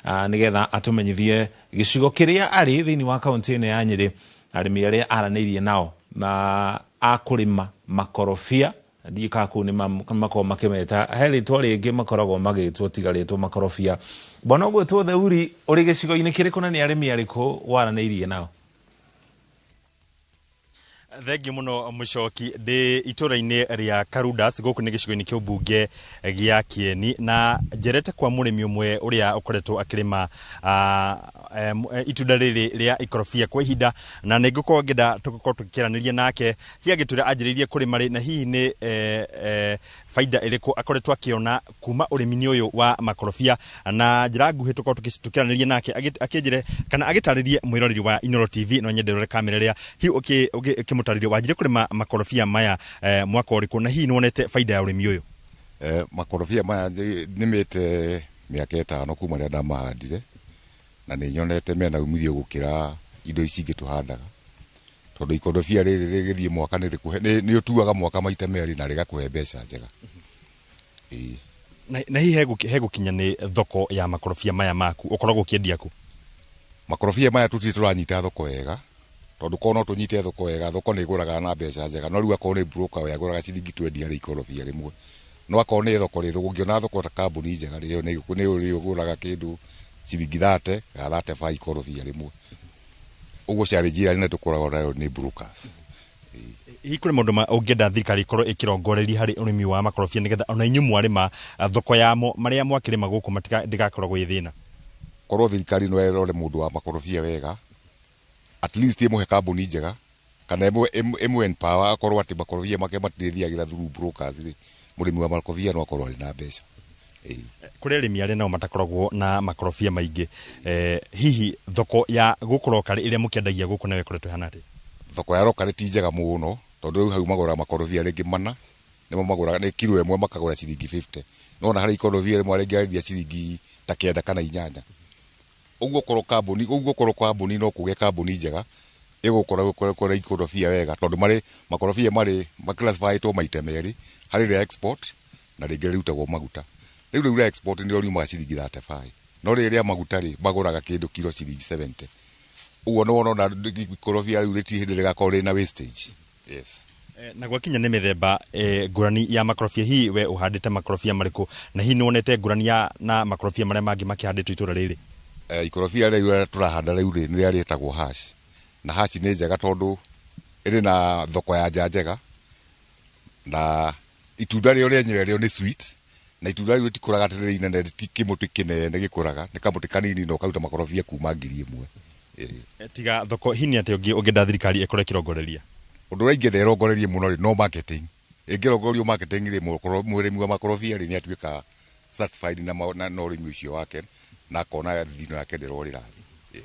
nĩgetha atũmenyithie gĩcigo kĩrĩa arĩ thĩinĩ wa kaunti ĩno ya Nyĩrĩ, arĩmi arĩa aranĩirie nao na akũrĩma makorobia. Ndiũĩ kana kũu nĩ makoragwo makĩmeta, he rĩtwa rĩngĩ makoragwo magĩtwo tiga rĩtwa makorobia. Bwana ũgwĩtwo Theuri, ũrĩ gĩcigo-inĩ kĩrĩkũ na nĩ arĩmi arĩkũ waranĩirie nao? Thengiũ mũno mũcoki. Ndĩ itũra-inĩ rĩa Karundas, gũkũ nĩ gĩcigo-inĩ kĩa ũmbunge gĩa Kĩeni, na njerete kwa mũrĩmi ũmwe ũrĩa ũkoretwo akĩrĩma, itunda rĩrĩ rĩa ikorobia kwa ihinda, na nĩ ngũkorwo ngĩenda tũgũkorwo tũkĩaranĩria nake, hihi angĩtwĩra anjĩrĩirie kũrĩma rĩ, na hihi nĩ faida ĩrĩkũ akoretwo akĩona kuma ũrĩmi-inĩ ũyũ wa makorobia. Na njĩra nguhĩ tũkorwo tũkĩaranĩria nake akĩnjĩre kana agĩtarĩrie mwĩroreri wa Inooro TV. No nyende ũrore kamera ĩrĩa hihi ũkĩmũtarĩria wanjire kũrĩma makorobia maya, mwaka ũrĩkũ, na hihi nĩwonete faida ya ũrĩmi ũyũ? Makorobia maya nĩmĩte mĩaka 5 kuma rĩrĩa ndamahandire, na nĩ nyonete mena umithio gũkĩra indo ici ingĩ tũhandaga, tondũ ikorobia rĩrĩ rĩgĩthiĩ mwaka nĩ rĩkũhe, nĩ ũtuaga mwaka maita merĩ na rĩgakũhe mbeca njega. Ĩĩ. Na hihi hegũkinya nĩ thoko ya makorobia maya maku ũkoragwo ũkĩendia kũ? Makorobia maya tũtirĩ tũranyita thoko wega, tondũ korwo no tũnyite thoko wega, thoko nĩ ĩgũraga na mbeca njega. No rĩu akorwo nĩ broker we agũraga ciringi 20 harĩ ikorobia rĩmwe, no akorwo nĩ thoko rĩ, ũngĩona thoko ta kambuni njega rĩ, nĩ ũrĩgũraga kĩndũ ciringi 30 kana 35 ikorobia rĩmwe. Ũguo challenge ĩrĩa nene tũkoragwo nayo nĩ brokers. Hihi kũrĩ maũndũ ũngĩenda thirikari ĩkorwo ĩkĩrongoreria harĩ ũrĩmi wa makorobia, nĩgetha ona inyuĩ mwarĩma, thoko yamo marĩa mwakĩrĩma gũkũ ndĩgakoragwo ĩ thĩna? Korwo thirikari no ĩrore mũndũ wa makorobia wega, at least ĩmũhe kambuni njega, kana ĩmũ empower akorwo atĩ makorobia make matirĩthiagĩra through brokers rĩ, mũrĩmi wa makorobia no akorwo arĩ na mbeca. Ĩĩ. Kũrĩ arĩmi arĩa nao matakoragwo na makorobia maingĩ, hihi thoko ya gũkũ local ĩrĩa mũkĩendagia gũkũ nayo ĩkoretwo ĩhana atĩa? Thoko ya local ti njega mũno, tondũ rĩu hau magũraga makorobia rĩngĩ mana, nĩmo magũraga nĩ kiro ĩmwe makagũra ciringi 50. No na harĩ ikorobia rĩmwe rĩngĩ arendia ciringi ta 9 kana 8. Ũguo korwo kambuni, ũguo korwo kambuni no kũgĩe kambuni njega ĩgũkorwo gũkora ikorobia wega, tondũ marĩ makorobia marĩ maclassifyĩtwo maita merĩ, harĩ rĩa export na rĩngĩ rĩrutagwo maguta. Rĩu rĩu rĩa export nĩrĩo riumaga ciringi 35, no rĩrĩ rĩa maguta rĩ magũraga kĩndũ kiro ciringi 70. Ũguo nĩ wona ona ikorobia rĩu rĩtirĩ hĩndĩ rĩgakorwo rĩna wastage. Yes. Na gwakinya nĩ mĩthemba, ngũrani ya makorobia, hihi we ũhandĩte makorobia marĩkũ, na hihi nĩwonete ngũrani ya na makorobia marĩa mangĩ makĩhandĩtwo itũra rĩrĩ? Ikorobia rĩu tũrahanda rĩu rĩ nĩ rĩrĩa rĩtagwo hash, na hash nĩ njega tondũ ĩrĩ na thoko ya nja njega, na itunda rĩo rĩenyewe rĩo nĩ sweet, na itunda rĩu rĩtikũraga atĩ rĩrĩ inene, ti kĩmũtĩ kĩnene gĩkũraga, nĩ kamũtĩ kanini na ũkaruta makorobia kuma 1000. Tiga thoko hihi nĩ atĩa ũngĩ ũngĩenda thirikari ĩkorwo ĩkĩrongoreria? Ũndũ ũrĩa ingĩenda ĩrongorerie mũno rĩ no marketing. Ĩngĩrongorerio marketing rĩ, mũrĩmi wa makorobia rĩ nĩ atuĩka satisfied na ũrĩmi ũcio wake, na akona thithino yake ndĩrorĩra thĩ. Yes.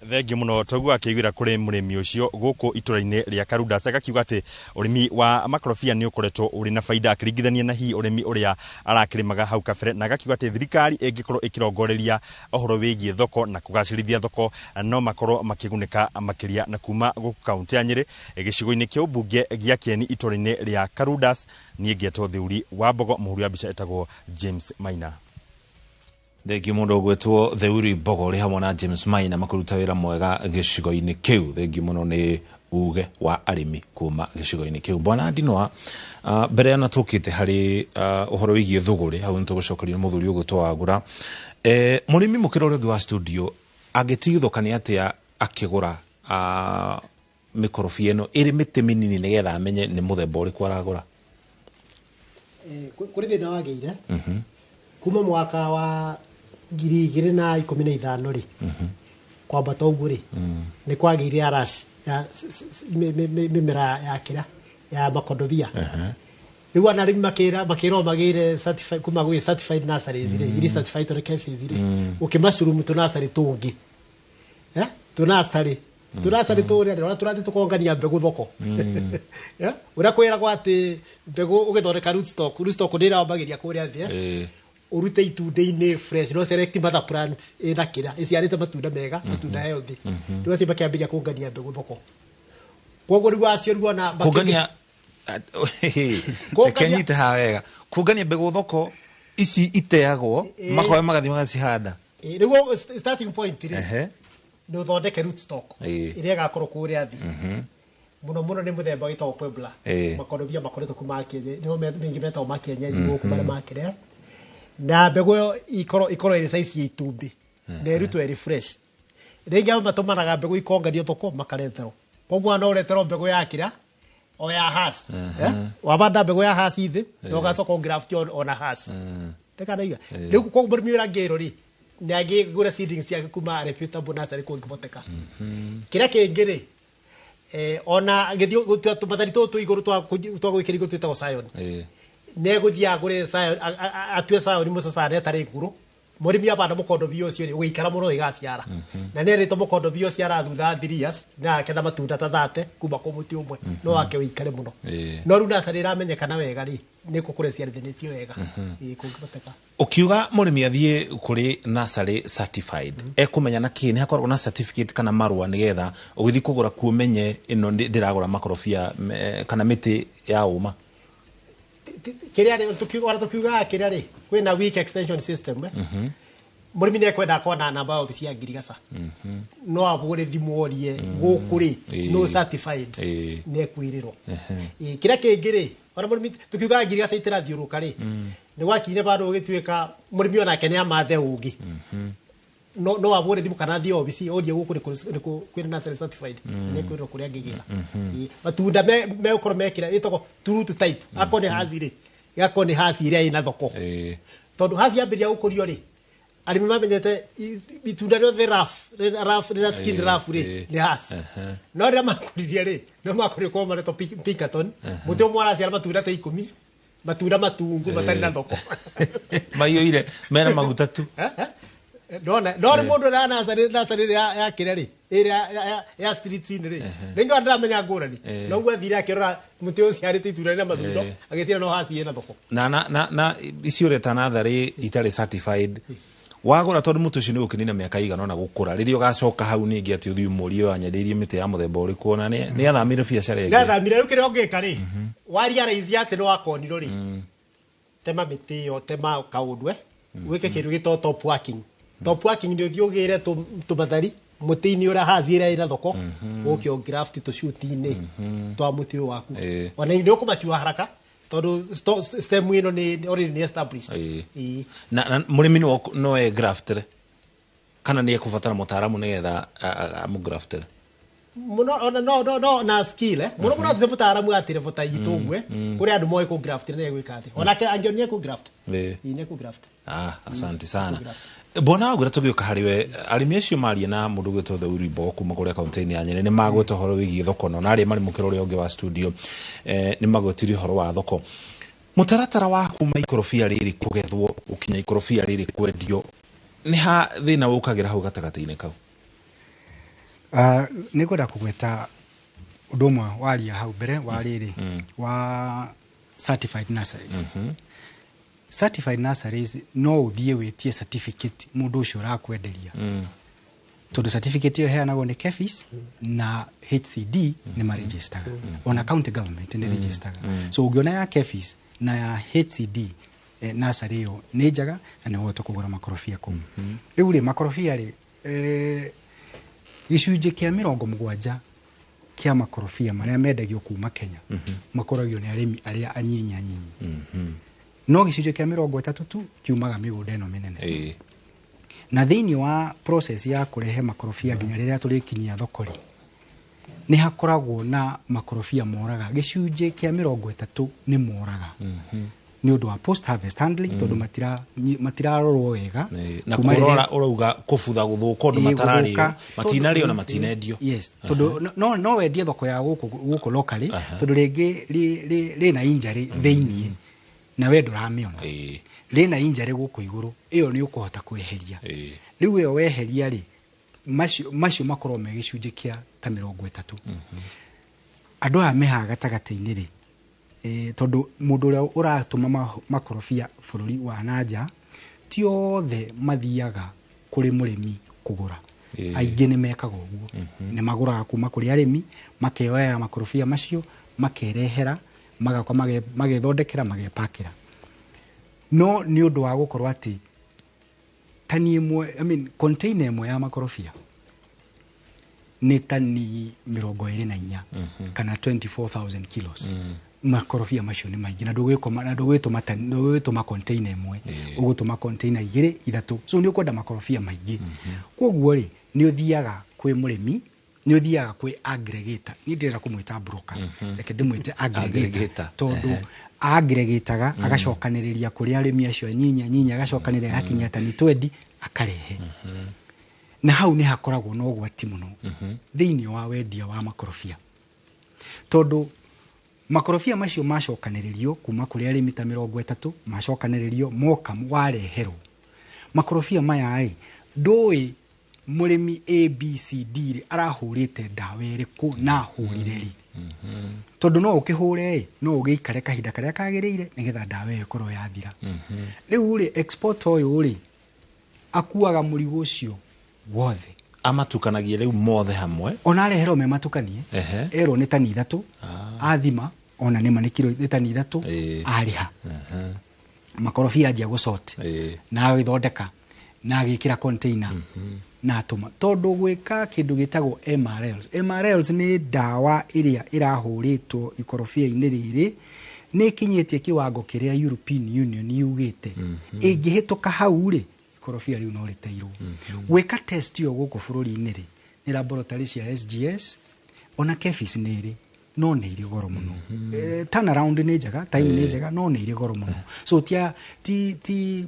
Thengiũ mũno toguo akĩiguĩra kũrĩ mũrĩmi ũcio gũkũ itũra-inĩ rĩa Karundas, agakiuga atĩ ũrĩmi wa makorobia nĩ ũkoretwo ũrĩ na baida akĩringithania na hihi ũrĩmi ũrĩa arakĩrĩmaga hau kabere, na agakiuga atĩ thirikari ĩngĩkorwo ĩkĩrongoreria ũhoro wĩgiĩ thoko na kũgacĩrithia thoko no makorwo makĩgunĩka makĩria. Na kuma gũkũ kaũntĩ ya Nyĩrĩ, gĩcigo-inĩ kĩa ũmbunge gĩa Kĩeni itũra-inĩ rĩa Karundas, niĩ ngetwo Theuri wa Mbogo, mũhũri wa mbica etagwo James Maina. Thengiũ mũndũ ũgwĩtwo Theuri Mbogo ũrĩ hamwe na James Maina makĩruta wĩra mwega gĩcigo-inĩ kĩu. Thengiũ mũno nĩ uge wa arĩmi kuma gĩcigo-inĩ kĩu. Bwana Ndinoa, mbere ya na tũkĩte harĩ ũhoro wĩgiĩ thũgũrĩ, hau nĩ tũgũcokeria mũthuri ũgwĩtwo Wagũra. Mũrĩmi mũkĩra ũrĩa ũngĩ wa studio angĩtigithũkania atĩa akĩgũra mĩkorobia ĩno ĩrĩ mĩtĩ mĩnini nĩgetha amenye nĩ mũthemba ũrĩkũ aragũra? Kũrĩ thĩna wagĩire kuma mwaka wa 2015 rĩ, kwambata ũguo rĩ, nĩ kwagĩire araci ya mĩmera ya kĩra ya makondobia. Rĩu ana arĩmi makĩrwo magĩire certified kuma gwĩ certified nurseries rĩ, iria certified nĩ KEPHIS rĩ, ũkĩmushroom tũ nursery tũngĩ. Tũ nursery. Tũ nursery tũrĩa rĩ, ona tũrathiĩ tũkongania mbegũ thoko. Ũrĩa kwĩragwo atĩ mbegũ ũgĩthondeka rootstock, rootstock nĩ ĩrambagĩria kũrĩa thĩ, ũrute itunda-inĩ fresh, no select mother plant ĩna kĩra, ĩciarĩte matunda mega, matunda healthy. Rĩu acio makĩambĩrĩria kũngania mbegũ thoko. Koguo rĩu acio rĩu ona kũngania, reke nyite haha wega, kũngania mbegũ thoko ici iteagwo, makoya magathiĩ magacihanda. Rĩu starting point rĩ, nĩ ũthondeke rootstock ĩrĩa ĩgakorwo kũrĩa thĩ. Mũno mũno nĩ mũthemba wĩtagwo Puebla. Makorobia makoretwo kuma kĩenyeji, nĩo maingĩ metagwo ma kĩenyeji gũkũ marĩa makĩrĩa. Na mbegũ ĩyo ikorwo ĩrĩ size ya itumbĩ, na ĩrutwo ĩrĩ fresh. Rĩngĩ amwe matũmanaga mbegũ ikonganio thoko makareterwo. Koguo no ũreterwo mbegũ ya kĩrĩa o ya Hass. Wabanda mbegũ ya Hass thĩ, na ũgacoka ũgraft ona Hass. Ndĩkanaigua. Rĩu koguo mũrĩmi ũrĩa angĩrwo rĩ, nĩ angĩgũra seedlings ciake kuma reputable nursery kũngĩhoteka. Kĩrĩa kĩngĩ rĩ, ona gĩthiĩ tũmathari tũtũ twĩ igũrũ twa gwĩkĩra igũrũ twĩtagwo scion. Nĩ egũthiĩ agũre scion, atue scion mũcacane ĩtarĩ ngũrũ. Mũrĩmi abanda mũkondobia ũcio rĩ, ũgĩikara mũno ĩgaciara. Na nĩ erĩtwo mũkondobia ũciaraga thutha wa 3 years, na aketha matunda ta 30 kuma kũ mũtĩ ũmwe, no wake ũikare mũno. No rĩu nursery ĩramenyekana wega rĩ, nĩ kũrĩa ciarithanĩtio wega. Kũngĩhoteka. Ũkiuga mũrĩmi athiĩ kũrĩ nursery certified, ekũmenya na kĩ? Nĩ hakoragwo na certificate kana marũa nĩgetha ũgĩthiĩ kũgũra kuo ũmenye ĩno ndĩragũra makorobia kana mĩtĩ ya ũma? Kĩrĩa rĩ, ona tũkiugaga kĩrĩa rĩ, kwĩna weak extension system, Mũrĩmi nĩ ekwenda akorwo na namba ya obici ya ngirigaca. No ahũre thimũ orie gũkũ rĩ, no certified, nĩ ekwĩrĩrwo. Kĩrĩa kĩngĩ rĩ, ona mũrĩmi tũkiugaga ngirigaca itirathiũrũka rĩ, nĩ gwakinyire handũ gũgĩtuĩka mũrĩmi onake nĩ amathe ũngĩ. No ahũre thimũ kana athiĩ obici orie gũkũ nĩ kwĩna nursery certified, nĩ ekwĩrĩrwo kũrĩa angĩgĩra. Matunda megũkorwo mekĩra ĩtagwo true to type. Akorwo nĩ Hass rĩ, ĩgakorwo nĩ Hass ĩrĩa ĩna thoko. Tondũ Hass yambĩrĩria gũkũrio rĩ, arĩmi mamenyete itunda rĩothe rough, rĩrĩa skin rough rĩ, nĩ Hass. No rĩrĩa makũririe rĩ, nĩo makũririe kwa maretwo Pinkerton. Mũtĩ ũmwe araciara matunda ta 10, matunda matungu matarĩ na thoko. Maiyũire, mena maguta tu. Ndona, no rĩ mũndũ ũrĩa nursery ya kĩrĩa rĩ, ĩrĩa ya street-inĩ rĩ, rĩngĩ ona ndaramenya ngũrani. No ũguo athire akĩrora mũtĩ ũcio ũciarĩte itunda rĩna mathundo, agĩciria no Hass ĩna thoko. Na icio ũreta natharĩ itarĩ certified, wagũra tondũ mũtĩ ũcio nĩ ũgũkĩnina mĩaka ĩigana ũna gũkũra, rĩrĩa ũgacoka hau ningĩ atĩ ũthiĩ ũmũrie ũyũ anyendeirie mĩtĩ ya mũthemba ũrĩkũ, ona nĩ athamire biacara ĩngĩ. Nĩ athamire. Rĩu kĩrĩa ũngĩka rĩ, wa realize atĩ nĩ wakonirwo rĩ, tema mĩtĩ ĩyo, tema kaũndũ, wĩke kĩndũ gĩtagwo top working. Top working nĩ ũthiĩ ũgĩre tũmathari mũtĩ-inĩ ũrĩa Hass ĩrĩa ĩna thoko, ũke ũgraft tũcuti-inĩ twa mũtĩ ũyũ waku. Ona nĩ ũkũmatua haraka tondũ stem ĩno nĩ already nĩ established. Na mũrĩmi no e graft rĩ? Kana nĩ ekũbatara mũtaaramu nĩgetha amũgraftere? Muno ona no no no na skill muno muno athe mutaaramu atire bota yitugwe kuri andu moe ku graft ne gwika athi onake angionie ku graft ine ku graft. Asante sana bona wagwira tugiuka hariwe arimi acio marie na mundu gwitwo Theuri Mbogo kuma kuria kaunti-inĩ ya Nyeri nĩ magweta ũhoro wĩgiĩ thoko no na arĩa marĩ mũkĩra ũrĩa ũngĩ wa studio nĩ magwetire ũhoro wa thoko. Mũtaratara wa kuma ikorobia rĩrĩ kũgethwo gũkinya ikorobia rĩrĩ kwendio nĩ ha thĩna ũkagĩra hau gatagatĩ-inĩ kau? Nĩ ngwenda kũgweta ũndũ ũmwe waria hau mbere wa rĩrĩ wa certified nurseries. Certified nurseries no ũthiĩ wĩtie certificate mũndũ ũcio ũrakwenderia, tondũ certificate ĩyo ĩheanagwo nĩ KEPHIS na HCD nĩ maregistaga, ona county government nĩ registaga. So ũngĩona ya KEPHIS na ya HCD nursery ĩyo nĩ njega na nĩ ũhote kũgũra makorobia kũu. Rĩu rĩ makorobia rĩ gĩcunjĩ kĩa 70 kĩa makorobia marĩa mendagio kuma Kenya makoragio nĩ arĩmi arĩa anyinyi anyinyi. No gĩcunjĩ kĩa 30 tu kiumaga mĩgũnda ĩno mĩnene. Na thĩinĩ wa process ya kũrehe makorobia nginya rĩrĩa tũrĩkinyia thoko rĩ, nĩ hakoragwo na makorobia moraga. Gĩcunjĩ kĩa 30 nĩ moraga nĩ ũndũ wa post harvest handling, tondũ matirarorwo wega. Na kũrora ũrauga kũbutha gũthũka ũndũ matararĩo, matinarĩo na matinendio. Yes, tondũ no wendie thoko ya gũkũ locally, tondũ rĩngĩ rĩna injury thĩinĩ na we ndũramĩona. Rĩna injury gũkũ igũrũ, ĩyo nĩ ũkũhota kweheria. Rĩu ĩyo weheria rĩ, macio makorwo me gĩcunjĩ kĩa ta 30. Andũ aya me haha gatagatĩ-inĩ rĩ, tondũ mũndũ ũrĩa ũratũma makorobia bũrũri wa nanja ti othe mathiaga kũrĩ mũrĩmi kũgũra. Aingĩ nĩ mekaga ũguo, nĩ magũraga kuma kũrĩ arĩmi, makeoya makorobia macio makerehera, magakorwo magethondekera, magepakĩra. No nĩ ũndũ wa gũkorwo atĩ tani ĩmwe, I mean container ĩmwe ya makorobia nĩ tani 24 kana 24,000 kilos. Makorobia macio nĩ maingĩ na ndũgwĩtũma container ĩmwe, ũgũtũma container 2 3, so nĩ ũkwenda makorobia maingĩ. Koguo rĩ nĩ ũthiaga kwĩ mũrĩmi, nĩ ũthiaga kwĩ aggregator. Niĩ ndĩrenda kũmwĩta broker, reke ndĩmwĩte aggregator, tondũ aggregataga agacokanĩrĩria kũrĩ arĩmi acio anyinyi anyinyi, agacokanĩrĩria akinyia tani 20 akarehe. Na hau nĩ hakoragwo na ũgwati mũno thĩinĩ wa wendia wa makorobia, tondũ makorobia macio macokanĩrĩrio kuma kũrĩ arĩmi ta 30, macokanĩrĩrio moka wareherwo makorobia maya rĩ, ndũĩ mũrĩmi ABCD rĩ arahũrĩte ndawa ĩrĩkũ na ahũrire rĩ, tondũ no ũkĩhũre ĩ no ũgĩikare kahinda karĩa kagĩrĩire nĩgetha ndawa ĩyo ĩkorwo yathira. Rĩu rĩ export ũyũ rĩ akuaga mũrigo ũcio wothe, amatukanagie rĩu mothe hamwe, ona areherwo me matukanie, erwo nĩ tani 3, athima ona nĩ ma nĩ kiro nĩ tani 3, arĩha makorobia anjia gũcoti na agĩthondeka na agĩkĩra container na atũma. Tondũ gwĩka kĩndũ gĩtagwo MRLs, MRLs nĩ ndawa ĩrĩa ĩrahũrĩtwo ikorobia-inĩ rĩrĩ nĩ ĩkinyĩtie kĩwango kĩrĩa European Union yugĩte ĩngĩhĩtũka hau rĩ ikorobia rĩu no rĩteirwo. Gwĩka test ĩyo gũkũ bũrũri-inĩ rĩ nĩ laboratory cia SGS ona KEPHIS nĩ ĩrĩ, no nĩ irĩ goro mũno. Turnaround nĩ njega, time nĩ njega, no nĩ irĩ goro mũno. So ti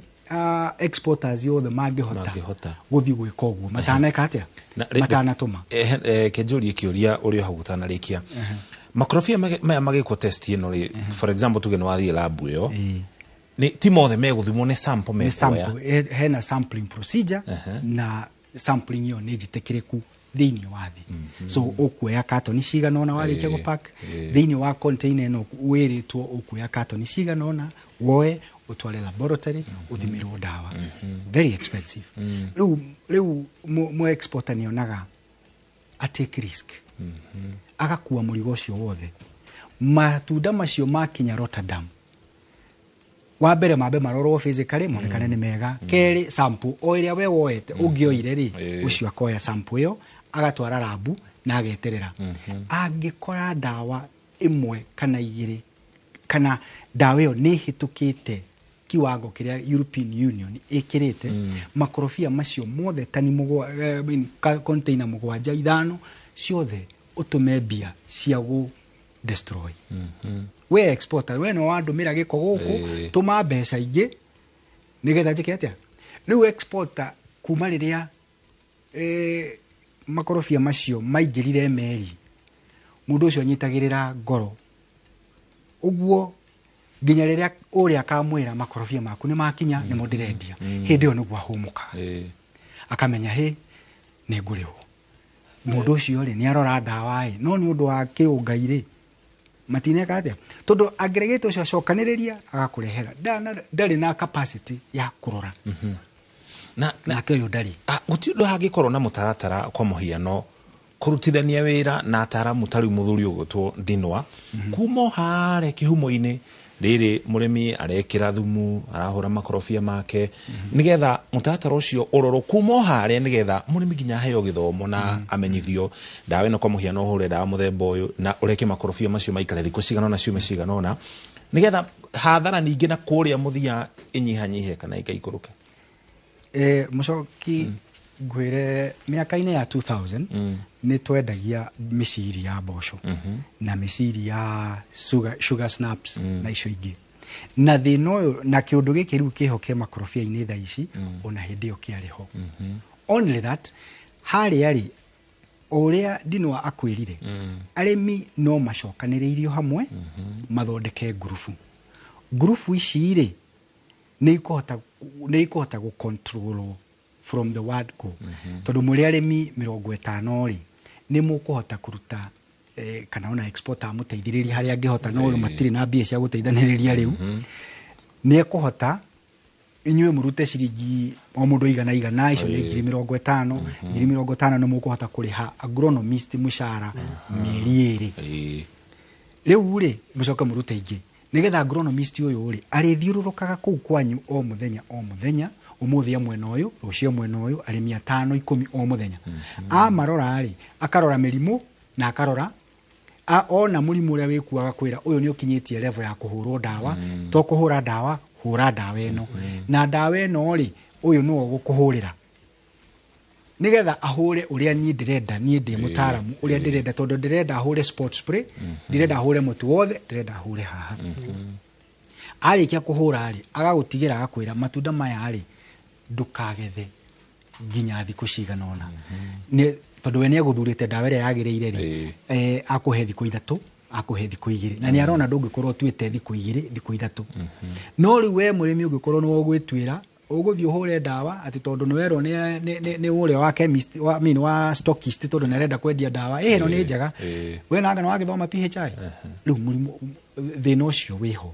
exporters yothe mangĩhota gũthiĩ gwĩka ũguo mataneka atĩa, matanatũma. Kenjũrie kĩũria ũrĩa hau ũtanarĩkia. Makorobia maya magĩkwo test ĩno rĩ, for example tuge nĩ wathiĩ lab ĩyo, nĩ ti mothe megũthimwo, nĩ sample mekuoya. Hena sampling procedure na sampling ĩyo nĩ njĩtĩkĩrĩku thĩinĩ wa thĩ. So ũkuoya katoni cigana ũna warĩkia gũpack thĩinĩ wa container ĩno wĩrĩtwo ũkuoya katoni cigana ũna woe ũtware laboratory ũthimĩrwo ndawa. Very expensive. Rĩu mũ exporter nĩ onaga a take risk, agakua mũrigo ũcio wothe. Matunda macio makinya Rotterdam, wa mbere mambe marorwo physically monekane nĩ mega, kerĩ sample o ĩrĩa we woete ũngĩoire rĩ, ũcio akoya sample ĩyo agatwara rabu na ageterera. Angĩkora ndawa ĩmwe kana igĩrĩ kana ndawa ĩyo nĩ ĩhĩtũkĩte kiwango kĩrĩa European Union ĩkĩrĩte, makorobia macio mothe tani container 7 5 ciothe ũtũme mbia cia gũ destroy. We exporter, we no wandũmĩra gĩko gũkũ, tũma mbeca ingĩ nĩgetha njĩke atĩa? Rĩu exporter kuma rĩrĩa makorobia macio maingĩrire meri, mũndũ ũcio anyitagĩrĩra ngoro ũguo nginya rĩrĩa ũrĩa akamwĩra makorobia maku nĩ makinya, nĩmo ndĩrendia, hĩndĩ ĩyo nĩguo ahũmũka, akamenya hĩ nĩ ngũrĩhwo. Mũndũ ũcio rĩ nĩ arora ndawa ĩ, no nĩ ũndũ wa kĩũngai rĩ matineka atĩa, tondũ aggregate ũcio acokanĩrĩria agakũrehera, ndarĩ na capacity ya kũrora. Nake ũyũ ndarĩ. Gũtirĩ ũndũ hangĩkorwo na mũtaratara kwa mũhiano kũrutithania wĩra na ataramu ta rĩu mũthuri ũgwĩtwo Ndinwa, kuma o harĩa kĩhumo-inĩ rĩrĩ mũrĩmi arekĩra thumu, arahũra makorobia make, nĩgetha mũtaratara ũcio ũrorwo kuma o harĩa, nĩgetha mũrĩmi nginya aheo gĩthomo na amenyithio ndawa ĩno kwa mũhiano ũhũre ndawa mũthemba ũyũ na ũreke makorobia macio maikare thikũ cigana ũna, ciumia cigana ũna, nĩgetha hathara ningĩ na kũrĩa mũthia ĩnyihanyihe kana ĩkaikũrũke. Mũcoki, ngwĩre mĩaka-inĩ ya 2000 nĩ twendagia mĩciri ya mboco na mĩciri ya sugar snaps na icio ingĩ, na thĩna ũyũ na kĩũndũ gĩkĩ rĩu kĩho kĩa makorobia-inĩ thaa ici, ona hĩndĩ ĩyo kĩarĩ ho. Only that harĩa rĩ ũrĩa Ndinwa akwĩrire, arĩmi no macokanĩrĩirio hamwe mathondeke ngurubu. Ngurubu ici rĩ nĩ ikũhota gũ-control from the word go, tondũ mũrĩ arĩmi 50 rĩ nĩ mũkũhota kũruta kana ona exporter amũteithĩrĩria harĩa angĩhota, no matirĩ na mbia cia gũteithanĩrĩria rĩu, nĩ ekũhota inyuĩ mũrute ciringi o mũndũ igana igana, icio nĩ 50,000, 50,000 nĩ mũkũhota kũrĩha agronomist mũcara mĩeri 2. Rĩu rĩ mũcoke mũrute ingĩ nĩgetha agronomist ũyũ rĩ arĩthiũrũrũkaga kũu kwanyu o mũthenya o mũthenya, ũmũthĩ mwena ũyũ, rũciũ mwena ũyũ, arĩmi 5 10 o mũthenya. Amarora rĩ akarora mĩrimũ na akarora ona mũrimũ ũrĩa wĩkuaga kwĩra ũyũ nĩ ũkinyĩtie level ya kũhũrwo ndawa, to kũhũra ndawa, hũra ndawa ĩno, na ndawa ĩno rĩ ũyũ nĩwe ũgũkũhũrĩra nĩgetha ahũre ũrĩa niĩ ndĩrenda, niĩ ndĩ mũtaaramu ũrĩa ndĩrenda, tondũ ndĩrenda ahũre spot spray, ndĩrenda ahũre mũtu wothe, ndĩrenda ahũre haha. Arĩkia kũhũra rĩ agagũtigĩra agakwĩra matunda maya rĩ ndũkagethe nginya thikũ cigana ũna, tondũ we nĩ egũthurĩte ndawa ĩrĩa yagĩrĩire rĩ, akũhe thikũ 3, akũhe thikũ 2, na nĩ arona ndũngĩkorwo ũtuĩte thikũ 2, thikũ 3. No rĩu we mũrĩmi ũngĩkorwo nĩ ũgwĩtuĩra ũgũthiĩ ũhũre ndawa atĩ tondũ nĩ werwo nĩ ũrĩa wa chemist, wa, I mean, wa stockist, tondũ nĩ arenda kwendia ndawa ĩno nĩ njega, we nanga nĩ wagĩthoma PHI. Rĩu mũrimũ thĩna ũcio wĩho,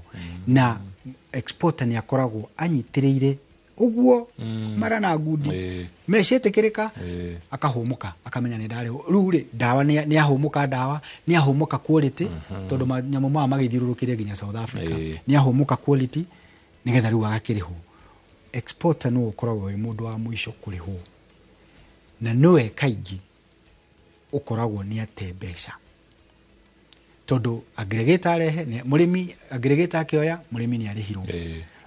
na exporter nĩ akoragwo anyitĩrĩire ũguo mara na ngundi meciĩtĩkĩrĩka, akahũmũka akamenya nĩ ndarĩhwo. Rĩu rĩ ndawa nĩ ahũmũka, ndawa nĩ ahũmũka quality, tondũ manyamũ maya magĩthiũrũrũkĩre nginya South Africa, nĩ ahũmũka quality nĩgetha rĩu agakĩrĩhwo. Exporter nĩwe ũkoragwo wĩ mũndũ wa mũico kũrĩhwo, na nĩwe kaingĩ ũkoragwo nĩ ate mbeca, tondũ aggregator arehe mũrĩmi, aggregator akĩoya mũrĩmi nĩ arĩhirwo,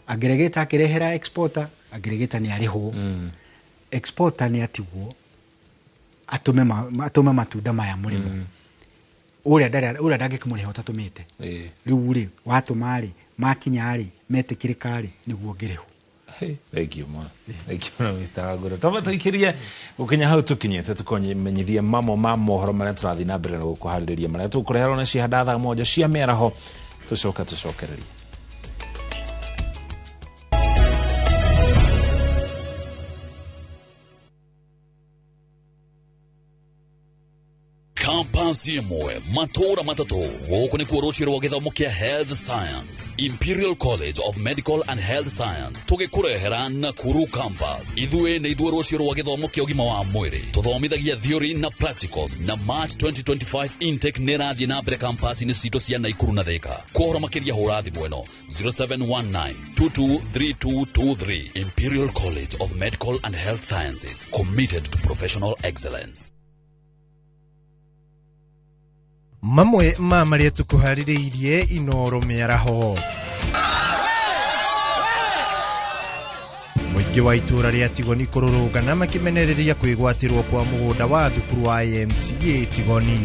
aggregator akĩrehera exporter, aggregator nĩ arĩhwo, exporter nĩ atigwo atũme matunda maya mũrĩmo, ũrĩa ndangĩkĩmũrĩha ũtatũmĩte. Rĩu rĩ watũma rĩ makinya rĩ metĩkĩrĩka rĩ nĩguo ngĩrĩhwo. Thank you mũno. Thank you mũno Mr. Wangũrũ. Twamba tũikĩrie gũkinya hau tũkinyĩte tũkũmenyithie mamwe ma mohoro marĩa tũrathiĩ na mbere na gũkũharĩrĩria, marĩa tũkũreherwo na cihanda thaa 7 cia mĩaraho, tũcoka tũcokererie. Campus ĩmwe matũũra matatũ gũkũ nĩkuo rũciũ rwa gĩthomo kĩa Health Science, Imperial College of Medical and Health Science, tũgĩkũrehera Nakuru Campus. Ithuĩ nĩ ithuĩ rũciũ rwa gĩthomo kĩa ũgima wa mwĩrĩ, tũthomithagia theory na practicals, na March 2025 intake nĩ ĩrathiĩ na mbere campus-inĩ citũ cia Nakuru na Thika. Kwa ũhoro makĩria hũra thimũ ĩno 0719 223223. Imperial College of Medical and Health Sciences, committed to professional excellence. Mamwe ma marĩa tũkũharĩrĩirie Inoro mĩaraho. Mũingĩ wa itũũra rĩa Tigoni kũrũrũngana makĩmenereria kwĩgwatĩrwo kwa mũgũnda wa thukuru wa YMCA Tigoni.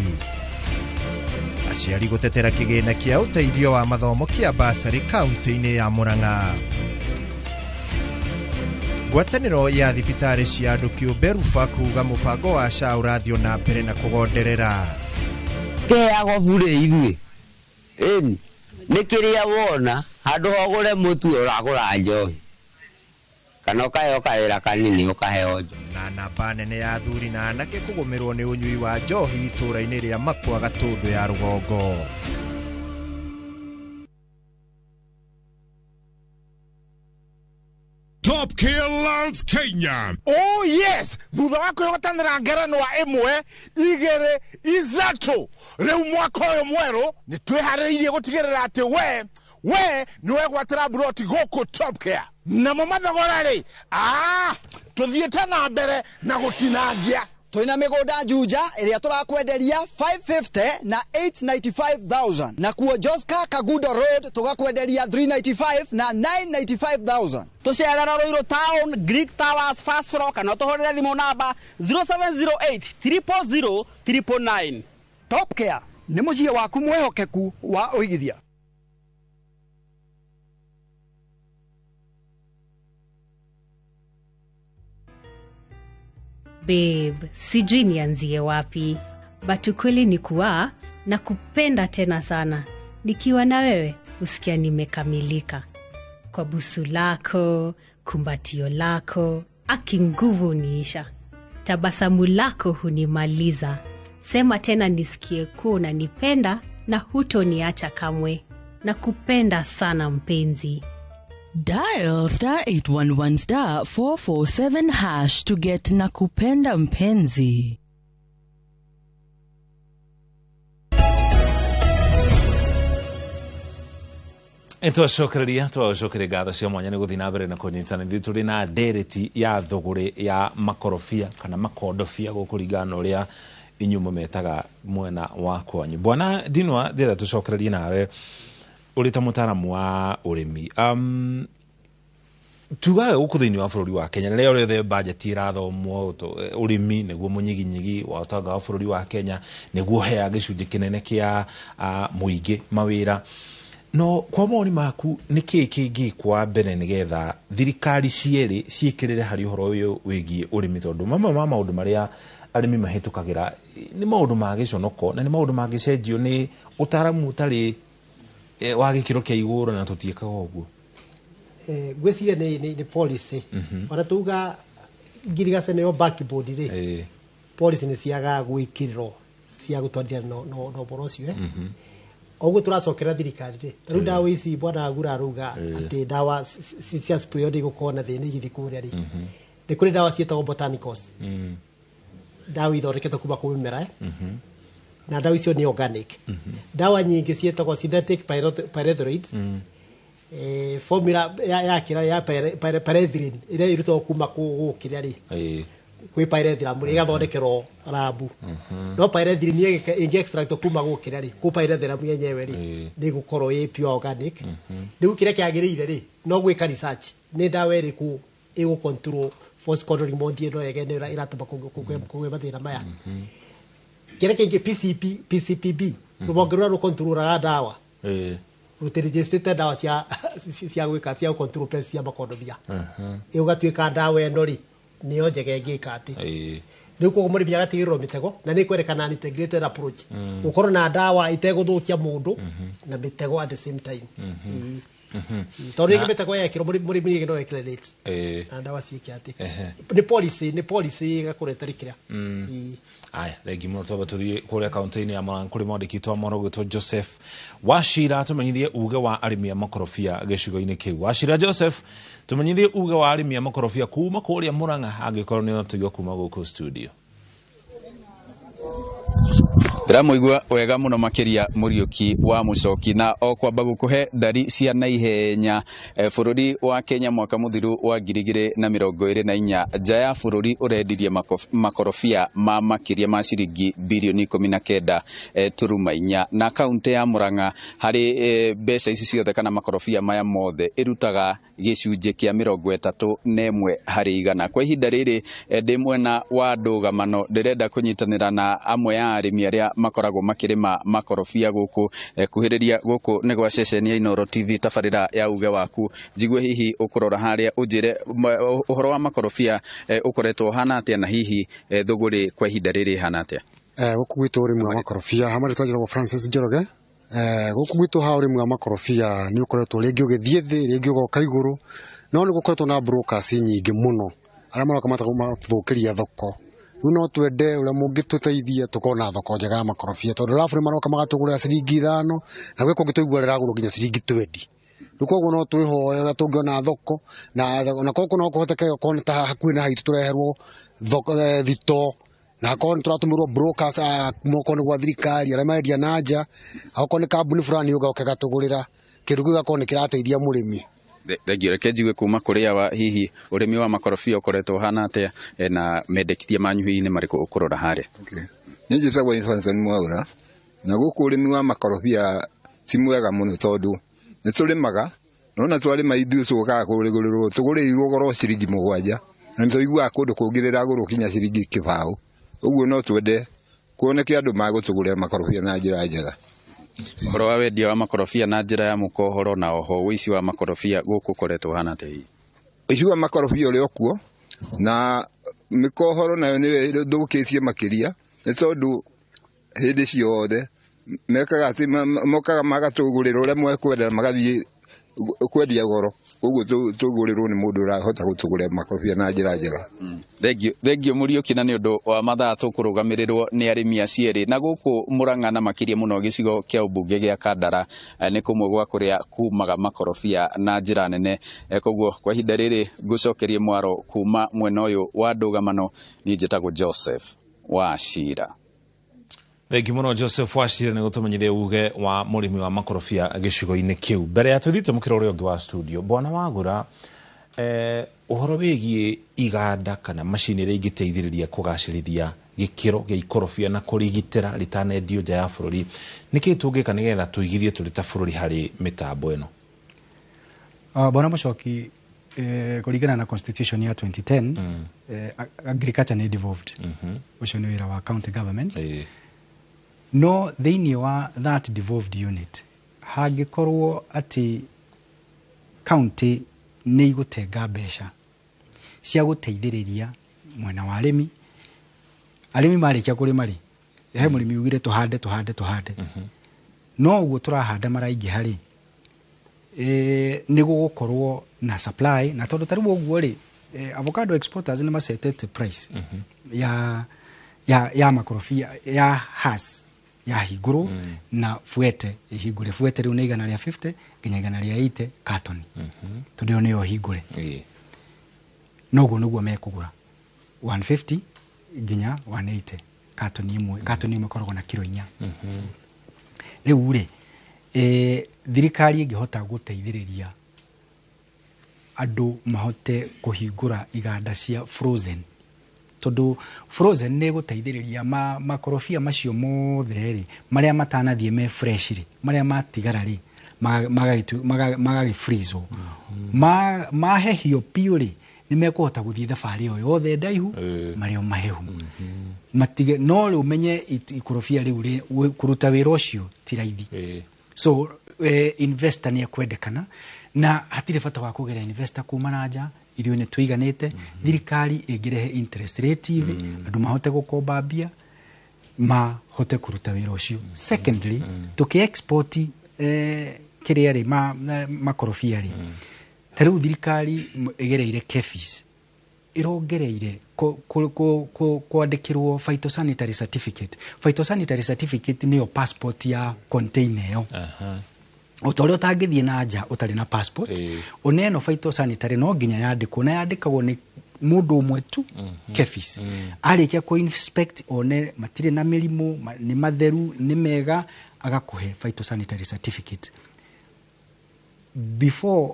Aciari gũtetera kĩgĩna kĩa ũteithio wa mathomo kĩa basarĩ kaunti-inĩ ya Murang'a. Ngwatanĩro ya thibitarĩ cia andũ kĩũmbe Rufa kuga mũbango wa SHA ũrathiĩ na mbere na kũgonderera. Kĩheagwo burĩ ithuĩ ĩni nĩ kĩrĩa wona handũ ha ũgũre mũtu ũragũra njohi kana ũkaheo kawĩra kanini ũkaheo njohi. Na namba nene ya athuri na anake kũgũmĩrwo nĩ ũnyui wa njohi itũũra-inĩ rĩa Makwa Gatũndũ ya rũgongo. Top Care Lands Kenya. Oh yes, thutha wa kwĩhotanĩra ngerenwa ĩmwe igĩrĩ ithatũ rĩu mwaka ũyũ mwerũ nĩ twĩharĩrĩirie gũtigĩrĩra atĩ we nĩ wegwatĩra mburoti gũkũ Top Care. Namo mathogora rĩ, tũthiĩte na mbere na gũtinangia. Twina mĩgũnda Juja ĩrĩa tũrakwenderia 550 na 895,000 na kuo Joska Kagudo Road tũgakwenderia 395 na 995,000. Tũcerera Ruiru Town, Greek Towers, first floor kana tũhũrĩre thimũ namba 0708 000 999. Top Care nĩ mũciĩ waku mwĩhokeku wa ũigithia. Babe, sijui nianzie wapi, but ukweli ni kuwa na kupenda tena sana. Nikiwa na wewe, usikia nimekamilika. Kwa busu lako, kumbatio lako, aki nguvu uniisha. Tabasamu lako hunimaliza. Sema tena nisikie kuwa unanipenda na hutoniacha kamwe. Na kupenda sana mpenzi. Dial star 811 star 447 hash to get Nakupenda Mpenzi. Twacokereria ngatho cia mwanya nĩ gũthiĩ na mbere na kũnyitana ithuĩ tũrĩ na ndereti ya thũgũrĩ ya makorobia kana makondobia gũkũringana na ũrĩa inyuĩ mũmetaga mwena wa kwanyu. Bwana Ndinwa, ndĩrenda tũcokererie nawe ũrĩ ta mũtaaramu wa ũrĩmi. Tugaga gũkũ thĩinĩ wa bũrũri wa Kenya rĩrĩa rĩothe bajeti ĩrathomwo ũrĩmi nĩguo mũnyiginyigi wa ũtonga wa bũrũri wa Kenya nĩguo ũheaga gĩcunjĩ kĩnene kĩa mũingĩ mawĩra. No kwa mawoni maku nĩ kĩĩ kĩngĩkwa mbere nĩgetha thirikari cierĩ ciĩkĩrĩre harĩ ũhoro ũyũ wĩgiĩ ũrĩmi, tondũ mamwe ma maũndũ marĩa arĩmi mahĩtũkagĩra nĩ maũndũ ma gĩconoko na nĩ maũndũ mangĩcenjio nĩ ũtaaramu ũtarĩ wa gĩkĩro kĩa igũrũ na tũtiĩkaga ũguo. Ngwĩciria nĩ policy. Ona tuga ngirigaca nĩyo backboard rĩ, policy nĩ ciagaga gwĩkĩrĩrwo cia gũtwarithia na ũhoro ũcio. Oguo tũracokera thirikari rĩ, ta rĩu ndawa ici bwana Agura arauga atĩ ndawa cia spray igũkorwo na thĩna igĩthiĩ kũrĩa rĩ, nĩ kũrĩ ndawa ciĩtagwo botanicals, ndawa ithondeketwo kuma kwĩ mĩmera, na ndawa icio nĩ organic. Ndawa nyingĩ ciĩtagwo synthetic pyrethroids, formula ya kĩrĩa ya pyrethrin ĩrĩa ĩrutagwo kuma gũkĩrĩa rĩ, kwĩ pyrethrum ĩgathondekerwo rabu. No pyrethrin ĩngĩ extract kuma gũkĩrĩa rĩ, kũ pyrethrum yenyewe rĩ nĩ ĩgũkorwo ĩ pure organic. Rĩu kĩrĩa kĩagĩrĩire rĩ, no gwĩka research nĩ ndawa ĩrĩkũ ĩgũ control force controlling mode ĩno ege nĩ ĩratũma kũgĩe mathĩna maya. Kĩrĩa kĩngĩ PCPB rũhonge rũrĩa rũkontrolaga ndawa rũtirĩjĩstĩte ndawa cia gwĩka cia gũcontrol pest cia makondobia, ĩgatuĩka ndawa ĩno rĩ nĩyo njega ĩngĩka atĩ. Rĩu koguo mũrĩmi agatigĩrĩrwo mĩtego na nĩ kwerekana integrated approach, gũkorwo na ndawa itegũthũkia mũndũ na mĩtego at the same time. Tondũ rĩngĩ mĩtego yekĩrwo mũrĩmi rĩngĩ no ekĩre late na ndawa ciĩke atĩ. Nĩ policy ĩgakorwo ĩtarĩ kĩrĩa. Aya, thengi mũno. Twamba tũthiĩ kũrĩa kaunti-inĩ ya Murang'a kũrĩ mwandĩki witũ wa mohoro ũgwĩtwo Joseph Wachira tũmenyithie uge wa arĩmi a makorobia gĩcigo-inĩ kĩu. Wachira Joseph, tũmenyithie uge wa arĩmi a makorobia kuma kũrĩa Murang'a angĩkorwo nĩ ũratũigua kuma gũkũ studio. Ndĩramũigua wega mũno makĩria Mũriũki wa Mũcoki, na o kwamba gũkũhe ndari cia naihenya. Bũrũri wa Kenya mwaka mũthiru wa 2024 nja ya bũrũri ũrendirie makorobia ma makĩria ma ciringi birioni 19 turuma inya, na kaunti ya Murang'a harĩ mbeca ici ciothe kana makorobia maya mothe ĩrutaga gĩcunjĩ kĩa 31 harĩ igana. Kwa ihinda rĩrĩ ndĩ mwena wa ndũgamano, ndĩrenda kũnyitanĩra na amwe ya arĩmi arĩa makoragwo makĩrĩma makorobia gũkũ. Kuhĩrĩria gũkũ nĩ gwa ceceni ya Inooro TV, tabarĩra ya uge waku. Njigue hihi ũkũrora harĩa ũnjĩre ũhoro wa makorobia ũkoretwo ũhana atĩa, na hihi thũgũrĩ kwa ihinda rĩrĩ ĩhana atĩa? Gũkũ gwitũ ũrĩmi wa makorobia ha marĩtwa njĩtagwo Francis Njoroge. Gũkũ gwitũ ha ũrĩmi wa makorobia nĩ ũkoretwo rĩngĩ ũgĩthiĩ thĩ, rĩngĩ ũgoka igũrũ, no nĩ gũkoretwo na brokers nyingĩ mũno arĩa maroka matũthũkĩria thoko. Rĩu no twende ũrĩa mũngĩtũteithia tũkorwo na thoko njega ya makorobia, tondũ rabu nĩ maroka magatũgũrĩra ciringi 5 na gwĩ kũngĩ tũigua rĩragũrwo nginya ciringi 20. Rĩu koguo no twĩhoe ũrĩa tũngĩona thoko, na koguo no kũhoteke okorwo nĩ ta hakuhĩ na haitũ tũreherwo thoko thito, na akorwo nĩ tũratũmĩrwo brokers okorwo nĩ gwa thirikari arĩa marendia na nja, okorwo nĩ kambuni fulani ũgoka ĩgatũgũrĩra kĩndũ kĩu, gĩgakorwo nĩ kĩrateithia mũrĩmi. Thengio. Reke njigue kuma kũrĩ awa, hihi ũrĩmi wa makorobia ũkoretwo ũhana atĩa, na mendekithia manyu hihi nĩ marĩkũ ũkũrora harĩa? Niĩ njĩtagwo Fanson Mwaura, na gũkũ ũrĩmi wa makorobia ti mwega mũno, tondũ nĩ tũrĩmaga nona twarĩma ithuĩ tũkaga kũgũrĩrwo, tũgũrĩirwo goro ciringi 7, na nĩ tũiguaga kũndũ kũngĩ rĩragũrwo kinya ciringi 20. Ũguo no twende kuoneke andũ magũtũgũrĩra makorobia na njĩra njega. Ũhoro wa wendia wa makorobia na njĩra ya mũkohoro na oho ũici wa makorobia gũkũ ũkoretwo ũhana atĩa hihi? Ũici wa makorobia ũrĩ o kuo, na mĩkohoro nayo nĩyo ĩthũkĩtie makĩria, nĩ tondũ hĩndĩ ciothe mekaga atĩ mokaga magatũgũrĩra ũrĩa mekwenda, magathiĩ kwendia goro. Ũguo tũgũrĩrwo nĩ mũndũ ũrahota gũtũgũrĩra makorobia na njĩra njega. Thengio Mũriũki, na nĩ ũndũ wa mathaa tũkũrũgamĩrĩrwo nĩ arĩmi acio erĩ. Na gũkũ Murang'a na makĩria mũno gĩcigo kĩa ũmbunge gĩa Kandara nĩ kũmwe gwa kũrĩa kumaga makorobia na njĩra nene. Koguo kwa ihinda rĩrĩ ngũcokerie mwaro kuma mwena ũyũ wa ndũgamano. Niĩ njĩtagwo Joseph Wachira. Thengi mũno Joseph Wachira nĩ gũtũmenyithia uge wa mũrĩmi wa makorobia gĩcigo-inĩ kĩu. Mbere ya tũthiĩte mũkĩra ũrĩa ũngĩ wa studio, Bwana Wagũra, ũhoro wĩgiĩ iganda kana macini iria ingĩteithĩrĩria kũgacĩrithia gĩkĩro gĩa ikorobia na kũrigitĩra rĩtanendio nja ya bũrũri, nĩkĩĩ tũngĩka nĩgetha tũigithie tũrĩ ta bũrũri harĩ mĩtambo ĩno? Bwana Mũcoki, kũringana na constitution ya 2010, agriculture nĩ devolved. Ũcio nĩ wĩra wa county government. No thĩinĩ wa that devolved unit hangĩkorwo atĩ county nĩ igũtenga mbeca cia gũteithĩrĩria mwena wa arĩmi, arĩmi marĩkia kũrĩma rĩ, he mũrĩmi ugire tũhande tũhande tũhande, no ũguo tũrahanda maraingĩha rĩ, nĩ gũgũkorwo na supply. Na tondũ ta rĩu ũguo rĩ, avocado exporters nĩ macetete price ya makorobia ya Hass yahingũrwo na Fuete ĩhingũre. Fuete rĩu nĩ 150 nginya 180 katoni, tondũ ĩyo nĩyo hingũre. Noguo nĩguo mekũgũra 150 nginya 180 katoni ĩmwe. Katoni ĩmwe ĩkoragwo na kiro 4. Rĩu rĩ, thirikari ĩngĩhota gũteithĩrĩria andũ mahote kũhingũra iganda cia frozen, tondũ frozen nĩ ĩgũteithĩrĩria makorobia macio mothe rĩ, marĩa matanathiĩ me fresh rĩ, marĩa matigara rĩ, magagĩ-freezwo, mahehio piũ rĩ, nĩ mekũhota gũthiĩ thabarĩ ĩyo yothe ndaihu marĩ o mahehu. Matige. No rĩu ũmenye ikorobia rĩu rĩ, kũruta wĩra ũcio ti raithi. So investor nĩ ekwendekana, na hatirĩ bata wa kũgera investor kuma na nja, ithuĩ nĩ tũiganĩte. Thirikari ĩngĩrehe interest rate thĩ, andũ mahote gũkomba mbia mahote kũruta wĩra ũcio. Secondly, tũkĩ export kĩrĩa rĩ, makorobia rĩ, ta rĩu thirikari ĩgereire KEPHIS ĩrongereire kwandĩkĩrwo phytosanitary certificate. Phytosanitary certificate nĩyo passport ya container ĩyo. O ta ũrĩa ũtangĩthiĩ na nja ũtarĩ na passport, ona ĩno phytosanitary no nginya yandĩkwo, na yandĩkagwo nĩ Mũndũ ũmwe tu, KEPHIS, arĩkia kũ inspect one matirĩ na mĩrimũ, nĩ matheru, nĩ mega, agakũhe phytosanitary certificate. Before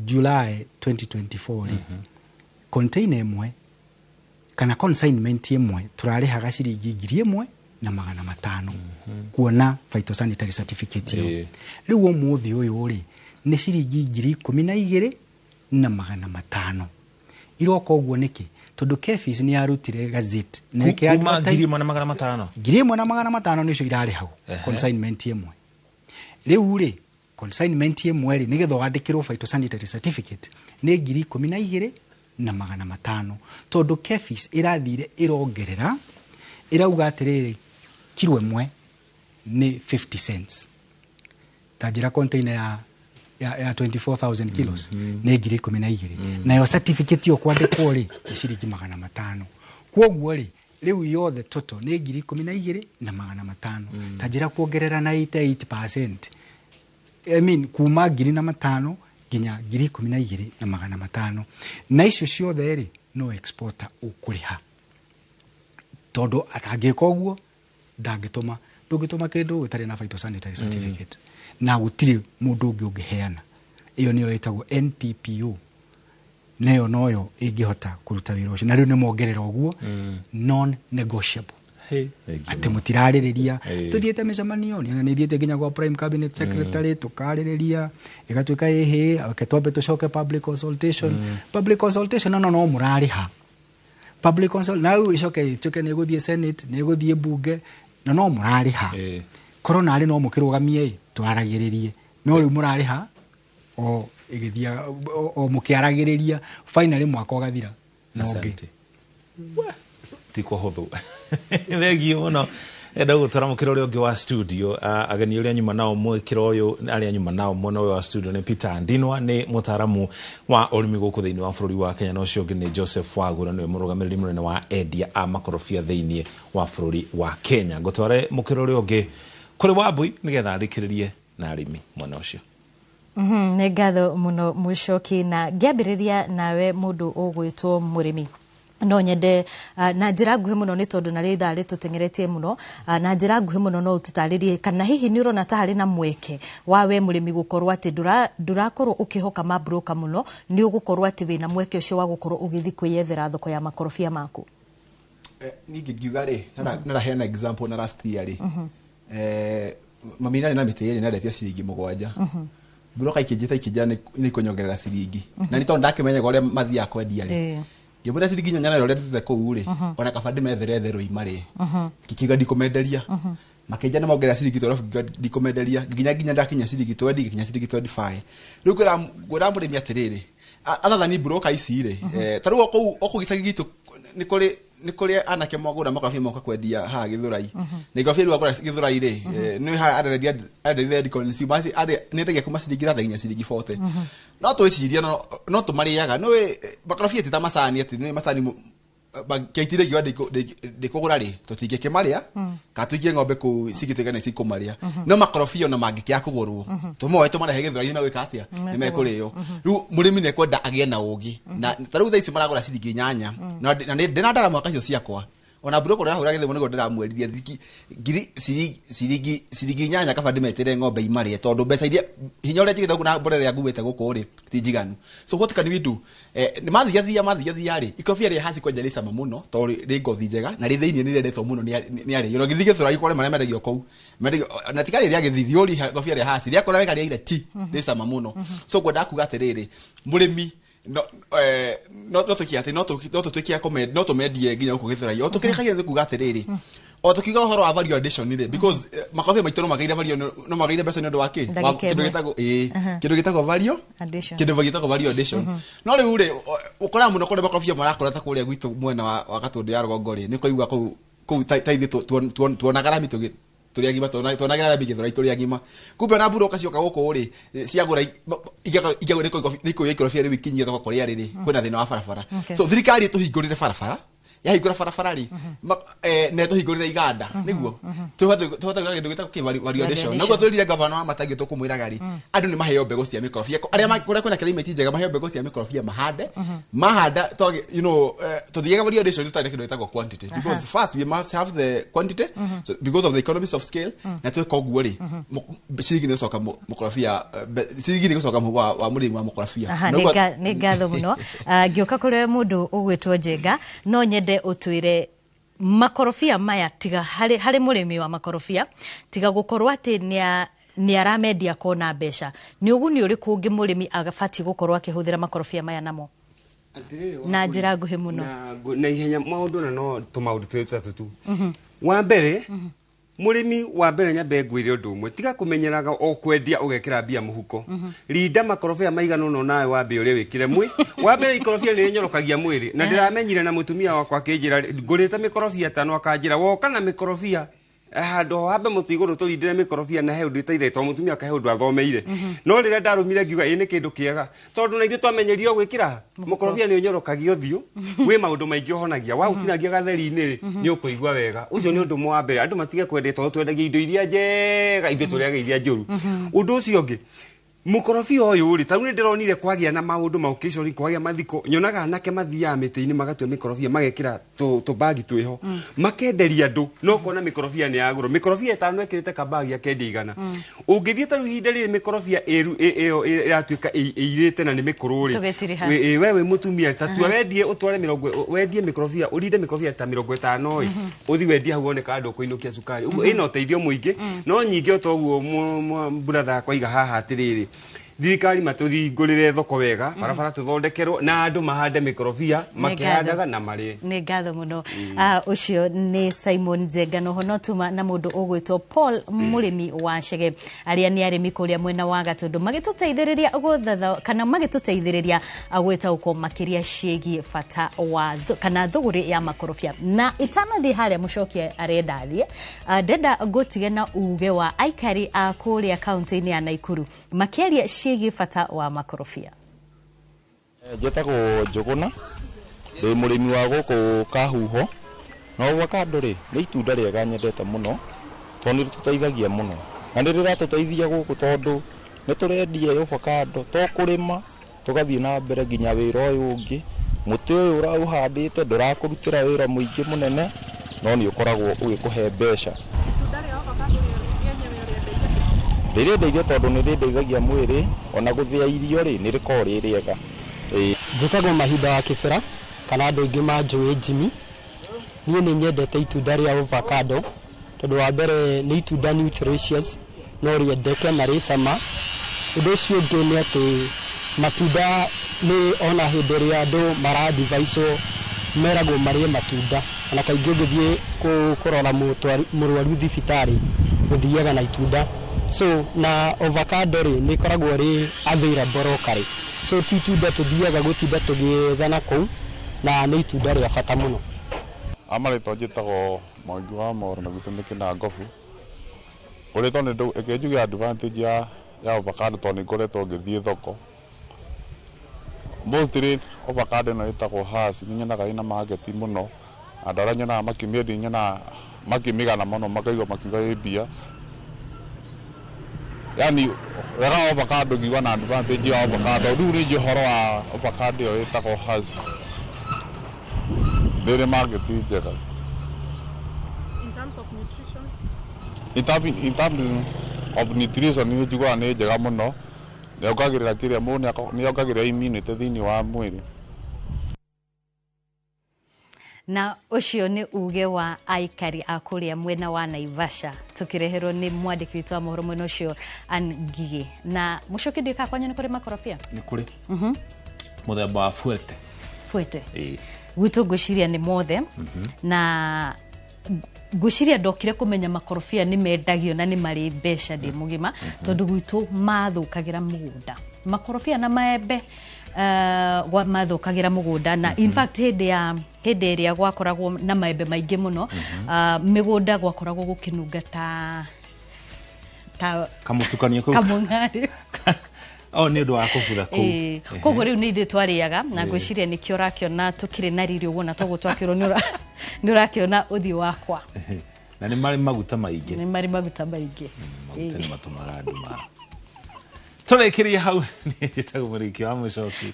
July 2024 rĩ, container ĩmwe kana consignment ĩmwe tũrarĩhaga ciringi 1,500 kuona phytosanitary certificate ĩyo. Rĩu ũmũthĩ ũyũ rĩ, nĩ ciringi 12,500. Iroka ũguo nĩkĩ? Tondũ KEPHIS nĩ yarutire gazette na Kuma 1,500. 1,500 nĩcio irarĩhagwo consignment ĩmwe. Rĩu rĩ, consignment ĩmwe rĩ, nĩgetha wandĩkĩrwo phytosanitary certificate nĩ 12,500, tondũ KEPHIS ĩrathire ĩrongerera, ĩrauga atĩrĩrĩ, kiro ĩmwe nĩ 50 cents. Ta njĩra, container ya 24,000 kilos nĩ 12,000. Nayo certificate ĩyo kwandĩkwo rĩ, nĩ ciringi 500. Kwoguo rĩ, rĩu yothe total nĩ 12,500. Ta njĩra, kuongerera na 88%, I mean, kuma 1,500 nginya 12,500. Na icio ciothe rĩ, no exporter ũkũrĩha, tondũ atangĩka ũguo ndangĩtũma, ndũngĩtũma kĩndũ gĩtarĩ na phytosanitary certificate, na gũtirĩ mũndũ ũngĩ ũngĩheana. Ĩyo nĩyo ĩtagwo NPPO, nayo noyo ĩngĩhota kũruta wĩra ũcio. Na rĩu nĩ mongerera ũguo, non negotiable, atĩ mũtirarĩrĩria. Tũthiĩte mĩcemanio na nĩ thiĩte nginya gwa prime cabinet secretary, tũkarĩrĩria, ĩgatuĩka ĩhĩ, reke twambe tũcoke public consultation. Public consultation no mũrarĩha public consult, na rĩu ĩcoke ĩtuĩke nĩ ĩgũthiĩ senate, nĩ ĩgũthiĩ bunge, na no mũrarĩha. Korwo narĩ no mũkĩrũgamie ĩ twaragĩrĩrie, no rĩu mũrarĩha o ĩgĩthiaga o mũkĩaragĩrĩria, finally mwaka ũgathira na ũngĩ. Asante. Ti kũhũthũ, thengio mũno. Enda gũtwara mũkĩra ũrĩa ũngĩ wa studio, ageni ũrĩa nyuma nao mwĩkĩra ũyũ, arĩa nyuma nao mwena ũyũ wa studio nĩ Peter Ndinwa, nĩ mũtaaramu wa ũrĩmi gũkũ thĩinĩ wa bũrũri wa Kenya, na ũcio ũngĩ nĩ Joseph Wagura, nĩwe mũrũgamĩrĩri mũnene wa endia a makorobia thĩinĩ wa bũrũri wa Kenya. Ngũtware mũkĩra ũrĩa ũngĩ kũrĩ Wambui nĩgetha arĩkĩrĩrie na arĩmi mwena ũcio. Nĩ ngatho mũno Mũcoki, na ngĩambĩrĩria nawe mũndũ ũgwĩtwo mũrĩmi, no nyende na njĩra nguhĩ mũno, nĩ tondũ narĩo ithaa rĩtũteng'eretie mũno, na njĩra nguhĩ mũno no ũtũtarĩrie kana hihi nĩ ũrona ta harĩ na mweke wa we mũrĩmi gũkorwo atĩ ndũrakorwo ũkĩhoka mabroka mũno, nĩ ũgũkorwo atĩ wĩna mweke ũcio wa gũkorwo ũgĩthiĩ kwĩyethera thoko ya makorobia maku? Niĩ ngiuga rĩ, naraheana example na last year rĩ, mami narĩ na mĩtĩ ĩrĩ narendia ciringi 7. Broka ikĩnjĩta, ikĩnjĩra nĩ ikũnyongerera ciringi, na nĩ tondũ ndakĩmenyaga ũrĩa mathiaga kwendia rĩ, ngĩmwĩra ciringi 8 na ũrĩa ndutĩte kũu rĩ, ona kaba ndĩmethere therũ imarĩ. Ngĩkiuga ndikũmenderia. Makĩnja nĩ mongerera ciringi 12, ngiuga ndikũmenderia nginya ndakinya ciringi 20, nginya ciringi 25. Rĩu ngwĩra mũrĩmi atĩrĩrĩ, other than broker ici rĩ, ta rĩu o kũu gĩcagi gitũ nĩ kũrĩ anake magũra makorobia moka kwendia haha Gĩthũrai. Na ikorobia rĩu agũra Gĩthũrai rĩ, nĩ haha arenderia the consumer nĩ endagia kuma ciringi 30 nginya ciringi 40. No twĩcirie no tũmarĩaga nĩ makorobia ti ta macani, atĩ nĩ macani kĩaitire ngiuga ndĩkũgũra rĩ, tũtingĩkĩmarĩa kana tũikie ng'ombe kũu cigĩtuĩka nĩ cikũmarĩa. No makorobia ona mangĩkĩaga kũgũrwo, tũmoe tũmarehe Gĩthũrai, nĩ megwĩka atĩa? Nĩ mekũrĩo. Rĩu mũrĩmi nĩ ekwenda agĩe na ũgĩ, na ta rĩu thaa ici maragũra ciringi 8, na ndĩna ndarama icio ciakwa, ona broker ũrĩa arahũra gĩthimo nĩguo ndĩramwĩrire thiki ngiri ciringi 8, kaba ndĩmetĩre ng'ombe imarĩe, tondũ mbeca iria hinya ũrĩa njigĩte na mborera ĩrĩa nguĩte gũkũ rĩ ti njiganu. So what can we do? Nĩ mathiathia rĩ, ikorobia rĩa haci kwanja rĩ cama mũno, tondũ rĩ ngothi njega na rĩ thĩinĩ nĩ rĩendetwo mũno nĩ arĩi. Ona ũngĩthiĩ Gĩthũrai kũrĩa marĩa mendagio kũu, mendagio na tiga rĩrĩa gĩthithi ũri ikorobia rĩa haci rĩakũra wega rĩaire ti rĩ cama mũno. So ngwendaga kuga atĩrĩrĩ, mũrĩmi no tukie atĩ no tũtuĩke a no tũmendie nginya gũkũ Gĩthũrai o tũkĩrĩkagia nĩ kuga atĩrĩrĩ, o tukiuga ũhoro wa value addition rĩ, because makorobia maitũ no magĩire value, no magĩire mbeca nĩ ũndũ wa kĩ? Wa Ndagĩka kĩndũ ĩmwe. gĩtagwo kĩndũ gĩtagwo value Addition. Kĩndũ gĩtagwo value addition. No rĩu rĩ, ũkoraga mũno kũrĩa makorobia marakũra ta kũrĩa gwitũ mwena wa Gatũndũ ya rũgongo rĩ, nĩ kũigua kũu ta ithuĩ tuonaga rami tũrĩ agima, tuonagĩra rami Gĩthũrai tũrĩ agima. Kumbe ona mburoka cioka gũkũ rĩ, ciagũra nĩ ikũoya ikorobia rĩu ikinyie thoko kũrĩa rĩrĩ kwĩna thĩna wa barabara. So thirikari ĩtũhingũrĩre barabara. Yahingũra barabara rĩ, na ĩtũhingũrĩre iganda nĩguo tũhote gwĩka kĩndũ gĩtagwo kĩ value addition. Naguo twĩrire gavana wa Matangĩ tũkũmwĩraga rĩ, andũ nĩ maheo mbegũ cia mĩkorobia arĩa kũrĩa kwĩna climate njega, maheo mbegũ cia mĩkorobia mahande. Mahanda tũthiaga value addition tũtarĩ na kĩndũ gĩtagwo quantity, because first we must have the quantity, so because of the economies of scale. Na tweka ũguo rĩ, ciringi nĩ gũcoka mũkorobia, ciringi nĩ gũcoka mũhuko wa mũrĩmi wa mũkorobia. Aha, nĩ ngatho mũno. Ngĩũka kũrĩ mũndũ ũgwĩtwo Njenga, no nyende ũtwĩre makorobia maya, tiga harĩ mũrĩmi wa makorobia, tiga gũkorwo atĩ nĩ aramendia kona mbeca, nĩ ũguni ũrĩkũ ũngĩ mũrĩmi agabatiĩ gũkorwo akĩhũthĩra makorobia maya namo? Na njĩra nguhĩ mũno. Na ihenya maũndũ, na no tũmaũndũ twĩrĩ tũtatũ tu. Wa mbere, mũrĩmi wa mbere, nyambe ngwĩre ũndũ ũmwe: tiga kũmenyeraga o kwendia ũgekĩra mbia mũhuko. Rinda makorobia maigana ũna nawe wambe ũrĩa wĩkĩre mwĩ wa mbere. Ikorobia nĩ rĩnyorokagia mwĩrĩ, na ndĩramenyire na mũtumia wakwa akĩnjĩra ngũrĩte mĩkorobia 5, akanjĩra woka na mĩkorobia handũ hambe mũtĩ igũrũ tũrindĩre mĩkorobia, na he ũndũ ĩteithagia, tondũ mũtumia akahe ũndũ athomeire. No rĩrĩa ndarũmire ngiuga ĩ nĩ kĩndũ kĩega, tondũ na ithuĩ twamenyerio gwĩkĩra mũkorobia nĩ ũnyorokagia ũthiũ, wĩ maũndũ maingĩ ũhonagia, waũtinagia gatheri-inĩ rĩ, nĩ ũkũigua wega. Ũcio nĩ ũndũ ũmwe wa mbere. Andũ matige kwendete, tondũ twendagia indo iria njega, ithuĩ tũrĩaga iria njũru. Ũndũ ũcio ũngĩ, mũkorobia ũyũ rĩ, tarĩu nĩ ndĩronire kwagĩa na maũndũ ma occasion, kwagĩa mathiko, nyonaga anake mathiaga mĩtĩ-inĩ magatua mĩkorobia, magekĩra tũbagi twĩho, makenderia andũ, no ũkona mĩkorobia nĩ yagũrwo, mĩkorobia 5 ĩkĩrĩte kabagi akendia 100. Ũngĩthiĩ tarĩu ihinda rĩrĩ mĩkorobia ĩyo ĩratuĩka ĩirĩte na nĩ mĩkũrũ rĩ, Tũgĩtiriha. We wĩ mũtumia, ta tua wendie ũtware mĩrongo, wendie mĩkorobia, ũrinde mĩkorobia ta 50 ĩ, ũthi wendie hau wone kana ndũkũinũkia cukari. Ũguo ĩna ũteithio mũingĩ. No nyingĩ o toguo brother akwa iga haha atĩrĩrĩ, thirikari matũhingũrĩre thoko wega, barabara tũthondekerwo, na andũ mahande mĩkorobia makĩhandaga na marĩe. Nĩ ngatho mũno. Ũcio nĩ Simon Njenga. Noho no tuma na mũndũ ũgwĩtwo Paul, mũrĩmi wa Chege, arĩa nĩ arĩmi kũrĩa mwena wa Gatũndũ, magĩtũteithĩrĩria gũthatha kana magĩtũteithĩrĩria gwĩtaũkwo makĩria ciĩgiĩ bata wa kana thũgũrĩ ya makorobia. Na itanathiĩ harĩa mũcokia arenda athiĩ, ndenda ngũtige na uge wa aikari a kũrĩa kaunti-inĩ ya Naikuru makĩaria ciĩgiĩ bata wa makorobia. Njĩtagwo Njũgũna, ndĩ mũrĩmi wa gũkũ Kahuho, na avocado rĩ nĩ itunda rĩega nyendete mũno, tondũ nĩ rĩtũteithagia mũno, na nĩ rĩratũteithia gũkũ tondũ nĩ tũrendia avocado, to kũrĩma tũgathiĩ na mbere nginya wĩra ũyũ ũngĩ. Mũtĩ ũyũ ũraũhandĩte ndũrakũrutĩra wĩra mũingĩ mũnene, no nĩ ũkoragwo ũgĩkũhe mbeca. Rĩrĩndeithia tondũ nĩ rĩndeithagia mwĩrĩ, ona gũthĩa irio rĩ nĩ rĩkoragwo rĩ rĩega. Njĩtagwo Mahinda wa Kĩbĩra, kana andũ aingĩ manjũĩ Jimmy. Niĩ nĩ nyendete itunda rĩa avocado tondũ wa mbere nĩ itunda nutritious, no rĩendeke na rĩ cama. Ũndũ ũcio ũngĩ nĩ atĩ matunda nĩ ona hĩndĩ ĩrĩa andũ maradivicwo meragwo marĩe matunda, ona kaingĩ ũngĩthiĩ kũrora mũrwaru thibitarĩ ũthiaga na itunda. So na avocado rĩ nĩ ĩkoragwo rĩ available locally, so ti itunda tũthiaga gũtinda tũgĩethana kũu, na nĩ itunda rĩa bata mũno. Amarĩtwa njĩtagwo Mwangi wa Moro, na gwitũ nĩ Kĩnangobu. Ũrĩtwo nĩ ĩke njuge advantage ya avocado, tondũ nĩ ngoretwo ngĩthiĩ thoko. Mostly avocado ĩno ĩtagwo Hass nĩ nyonaga ĩna market mũno. Andũ arĩa nyonaga makĩmĩendia nyonaga makĩmĩgana mũno, makaigua makiuga ĩ mbia. Yani wega wa avocado ngiuga na advantage ya avocado, rĩu nĩ njũĩ ũhoro wa avocado ĩyo ĩtagwo Hass. Nĩ ĩrĩ market njega. In terms of nutrition? In terms of nutrition nĩ njiguaga nĩ njega mũno. Nĩ yongagĩrĩra kĩrĩa mũndũ nĩ yongagĩrĩra immunity thĩinĩ wa mwĩrĩ. Na ũcio nĩ uge wa aikari a kũrĩa mwena wa Naivasha, tũkĩreherwo nĩ mwandĩki witũ wa mohoro mwena ũcio, Ann Ngigĩ. Na mũcoki, ndĩka kwanyu nĩ kũrĩ makorobia? Nĩ kũrĩ mũthemba wa Fuerte. Fuerte. Ĩĩ. Gwitũ ngwĩciria nĩ mothe, na ngwĩciria ndokire kũmenya makorobia nĩ mendagio na nĩ marĩ mbeca ndĩ mũgima, tondũ gwitũ mathũkagĩra mũgũnda, makorobia na maembe, mathũkagĩra mũgũnda. Na in fact hĩndĩ ĩrĩa gwakoragwo na maembe maingĩ mũno, mĩgũnda gwakoragwo gũkĩnunga ta Kamũtukanio kau. Kamũng'arĩ. O nĩ ũndũ wa kũbutha kũu. Ĩĩ. Koguo rĩu nĩ ithuĩ twarĩaga na ngwĩciria nĩkĩo ũrakĩona tũkĩrĩ na riri ũguo, na toguo twakĩrwo nĩ ũrakĩona ũthiũ wakwa. Na nĩ marĩ maguta maingĩ. Nĩ marĩ maguta maingĩ. Maguta nĩ matũmaga andũ ma tũrĩkĩrie hau. Nĩ njĩtagwo Mũrĩki wa Mũcoki.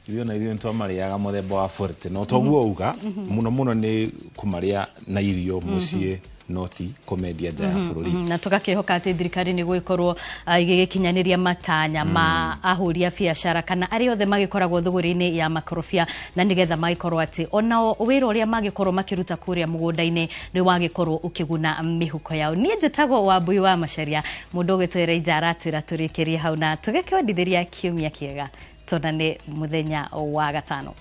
Ithuĩ ona ithuĩ nĩtwamarĩaga mũthemba wa forte, no toguo uga mũno mũno nĩ kũmarĩa na irio mũciĩ, no ti kũmendia nja ya bũrũri. Na tũgakĩhoka atĩ thirikari nĩ gũgĩkorwo ĩgĩgĩkinyanĩria matanya ma ahũri a biacara kana arĩa othe magĩkoragwo thũgũrĩ-inĩ ya makorobia, na nĩgetha magĩkorwo atĩ onao wĩra ũrĩa magĩkorwo makĩruta kũrĩa mũgũnda-inĩ nĩ wagĩkorwo ũkĩguna mĩhuko yao. Niĩ njĩtagwo Wambui wa Macharia, mũndũ ũgĩtwĩra inja aratwĩra tũrĩkĩrie hau na tũgĩkwendithĩria kiumia kĩega, tuonane mũthenya wa gatano.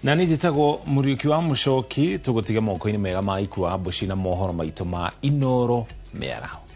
Na niĩ njĩtagwo Mũriũki wa Mũcoki. Tũgũtiga moko-inĩ mega ma Ikua Mbuci na mohoro maitũ ma Inoro mĩaraho.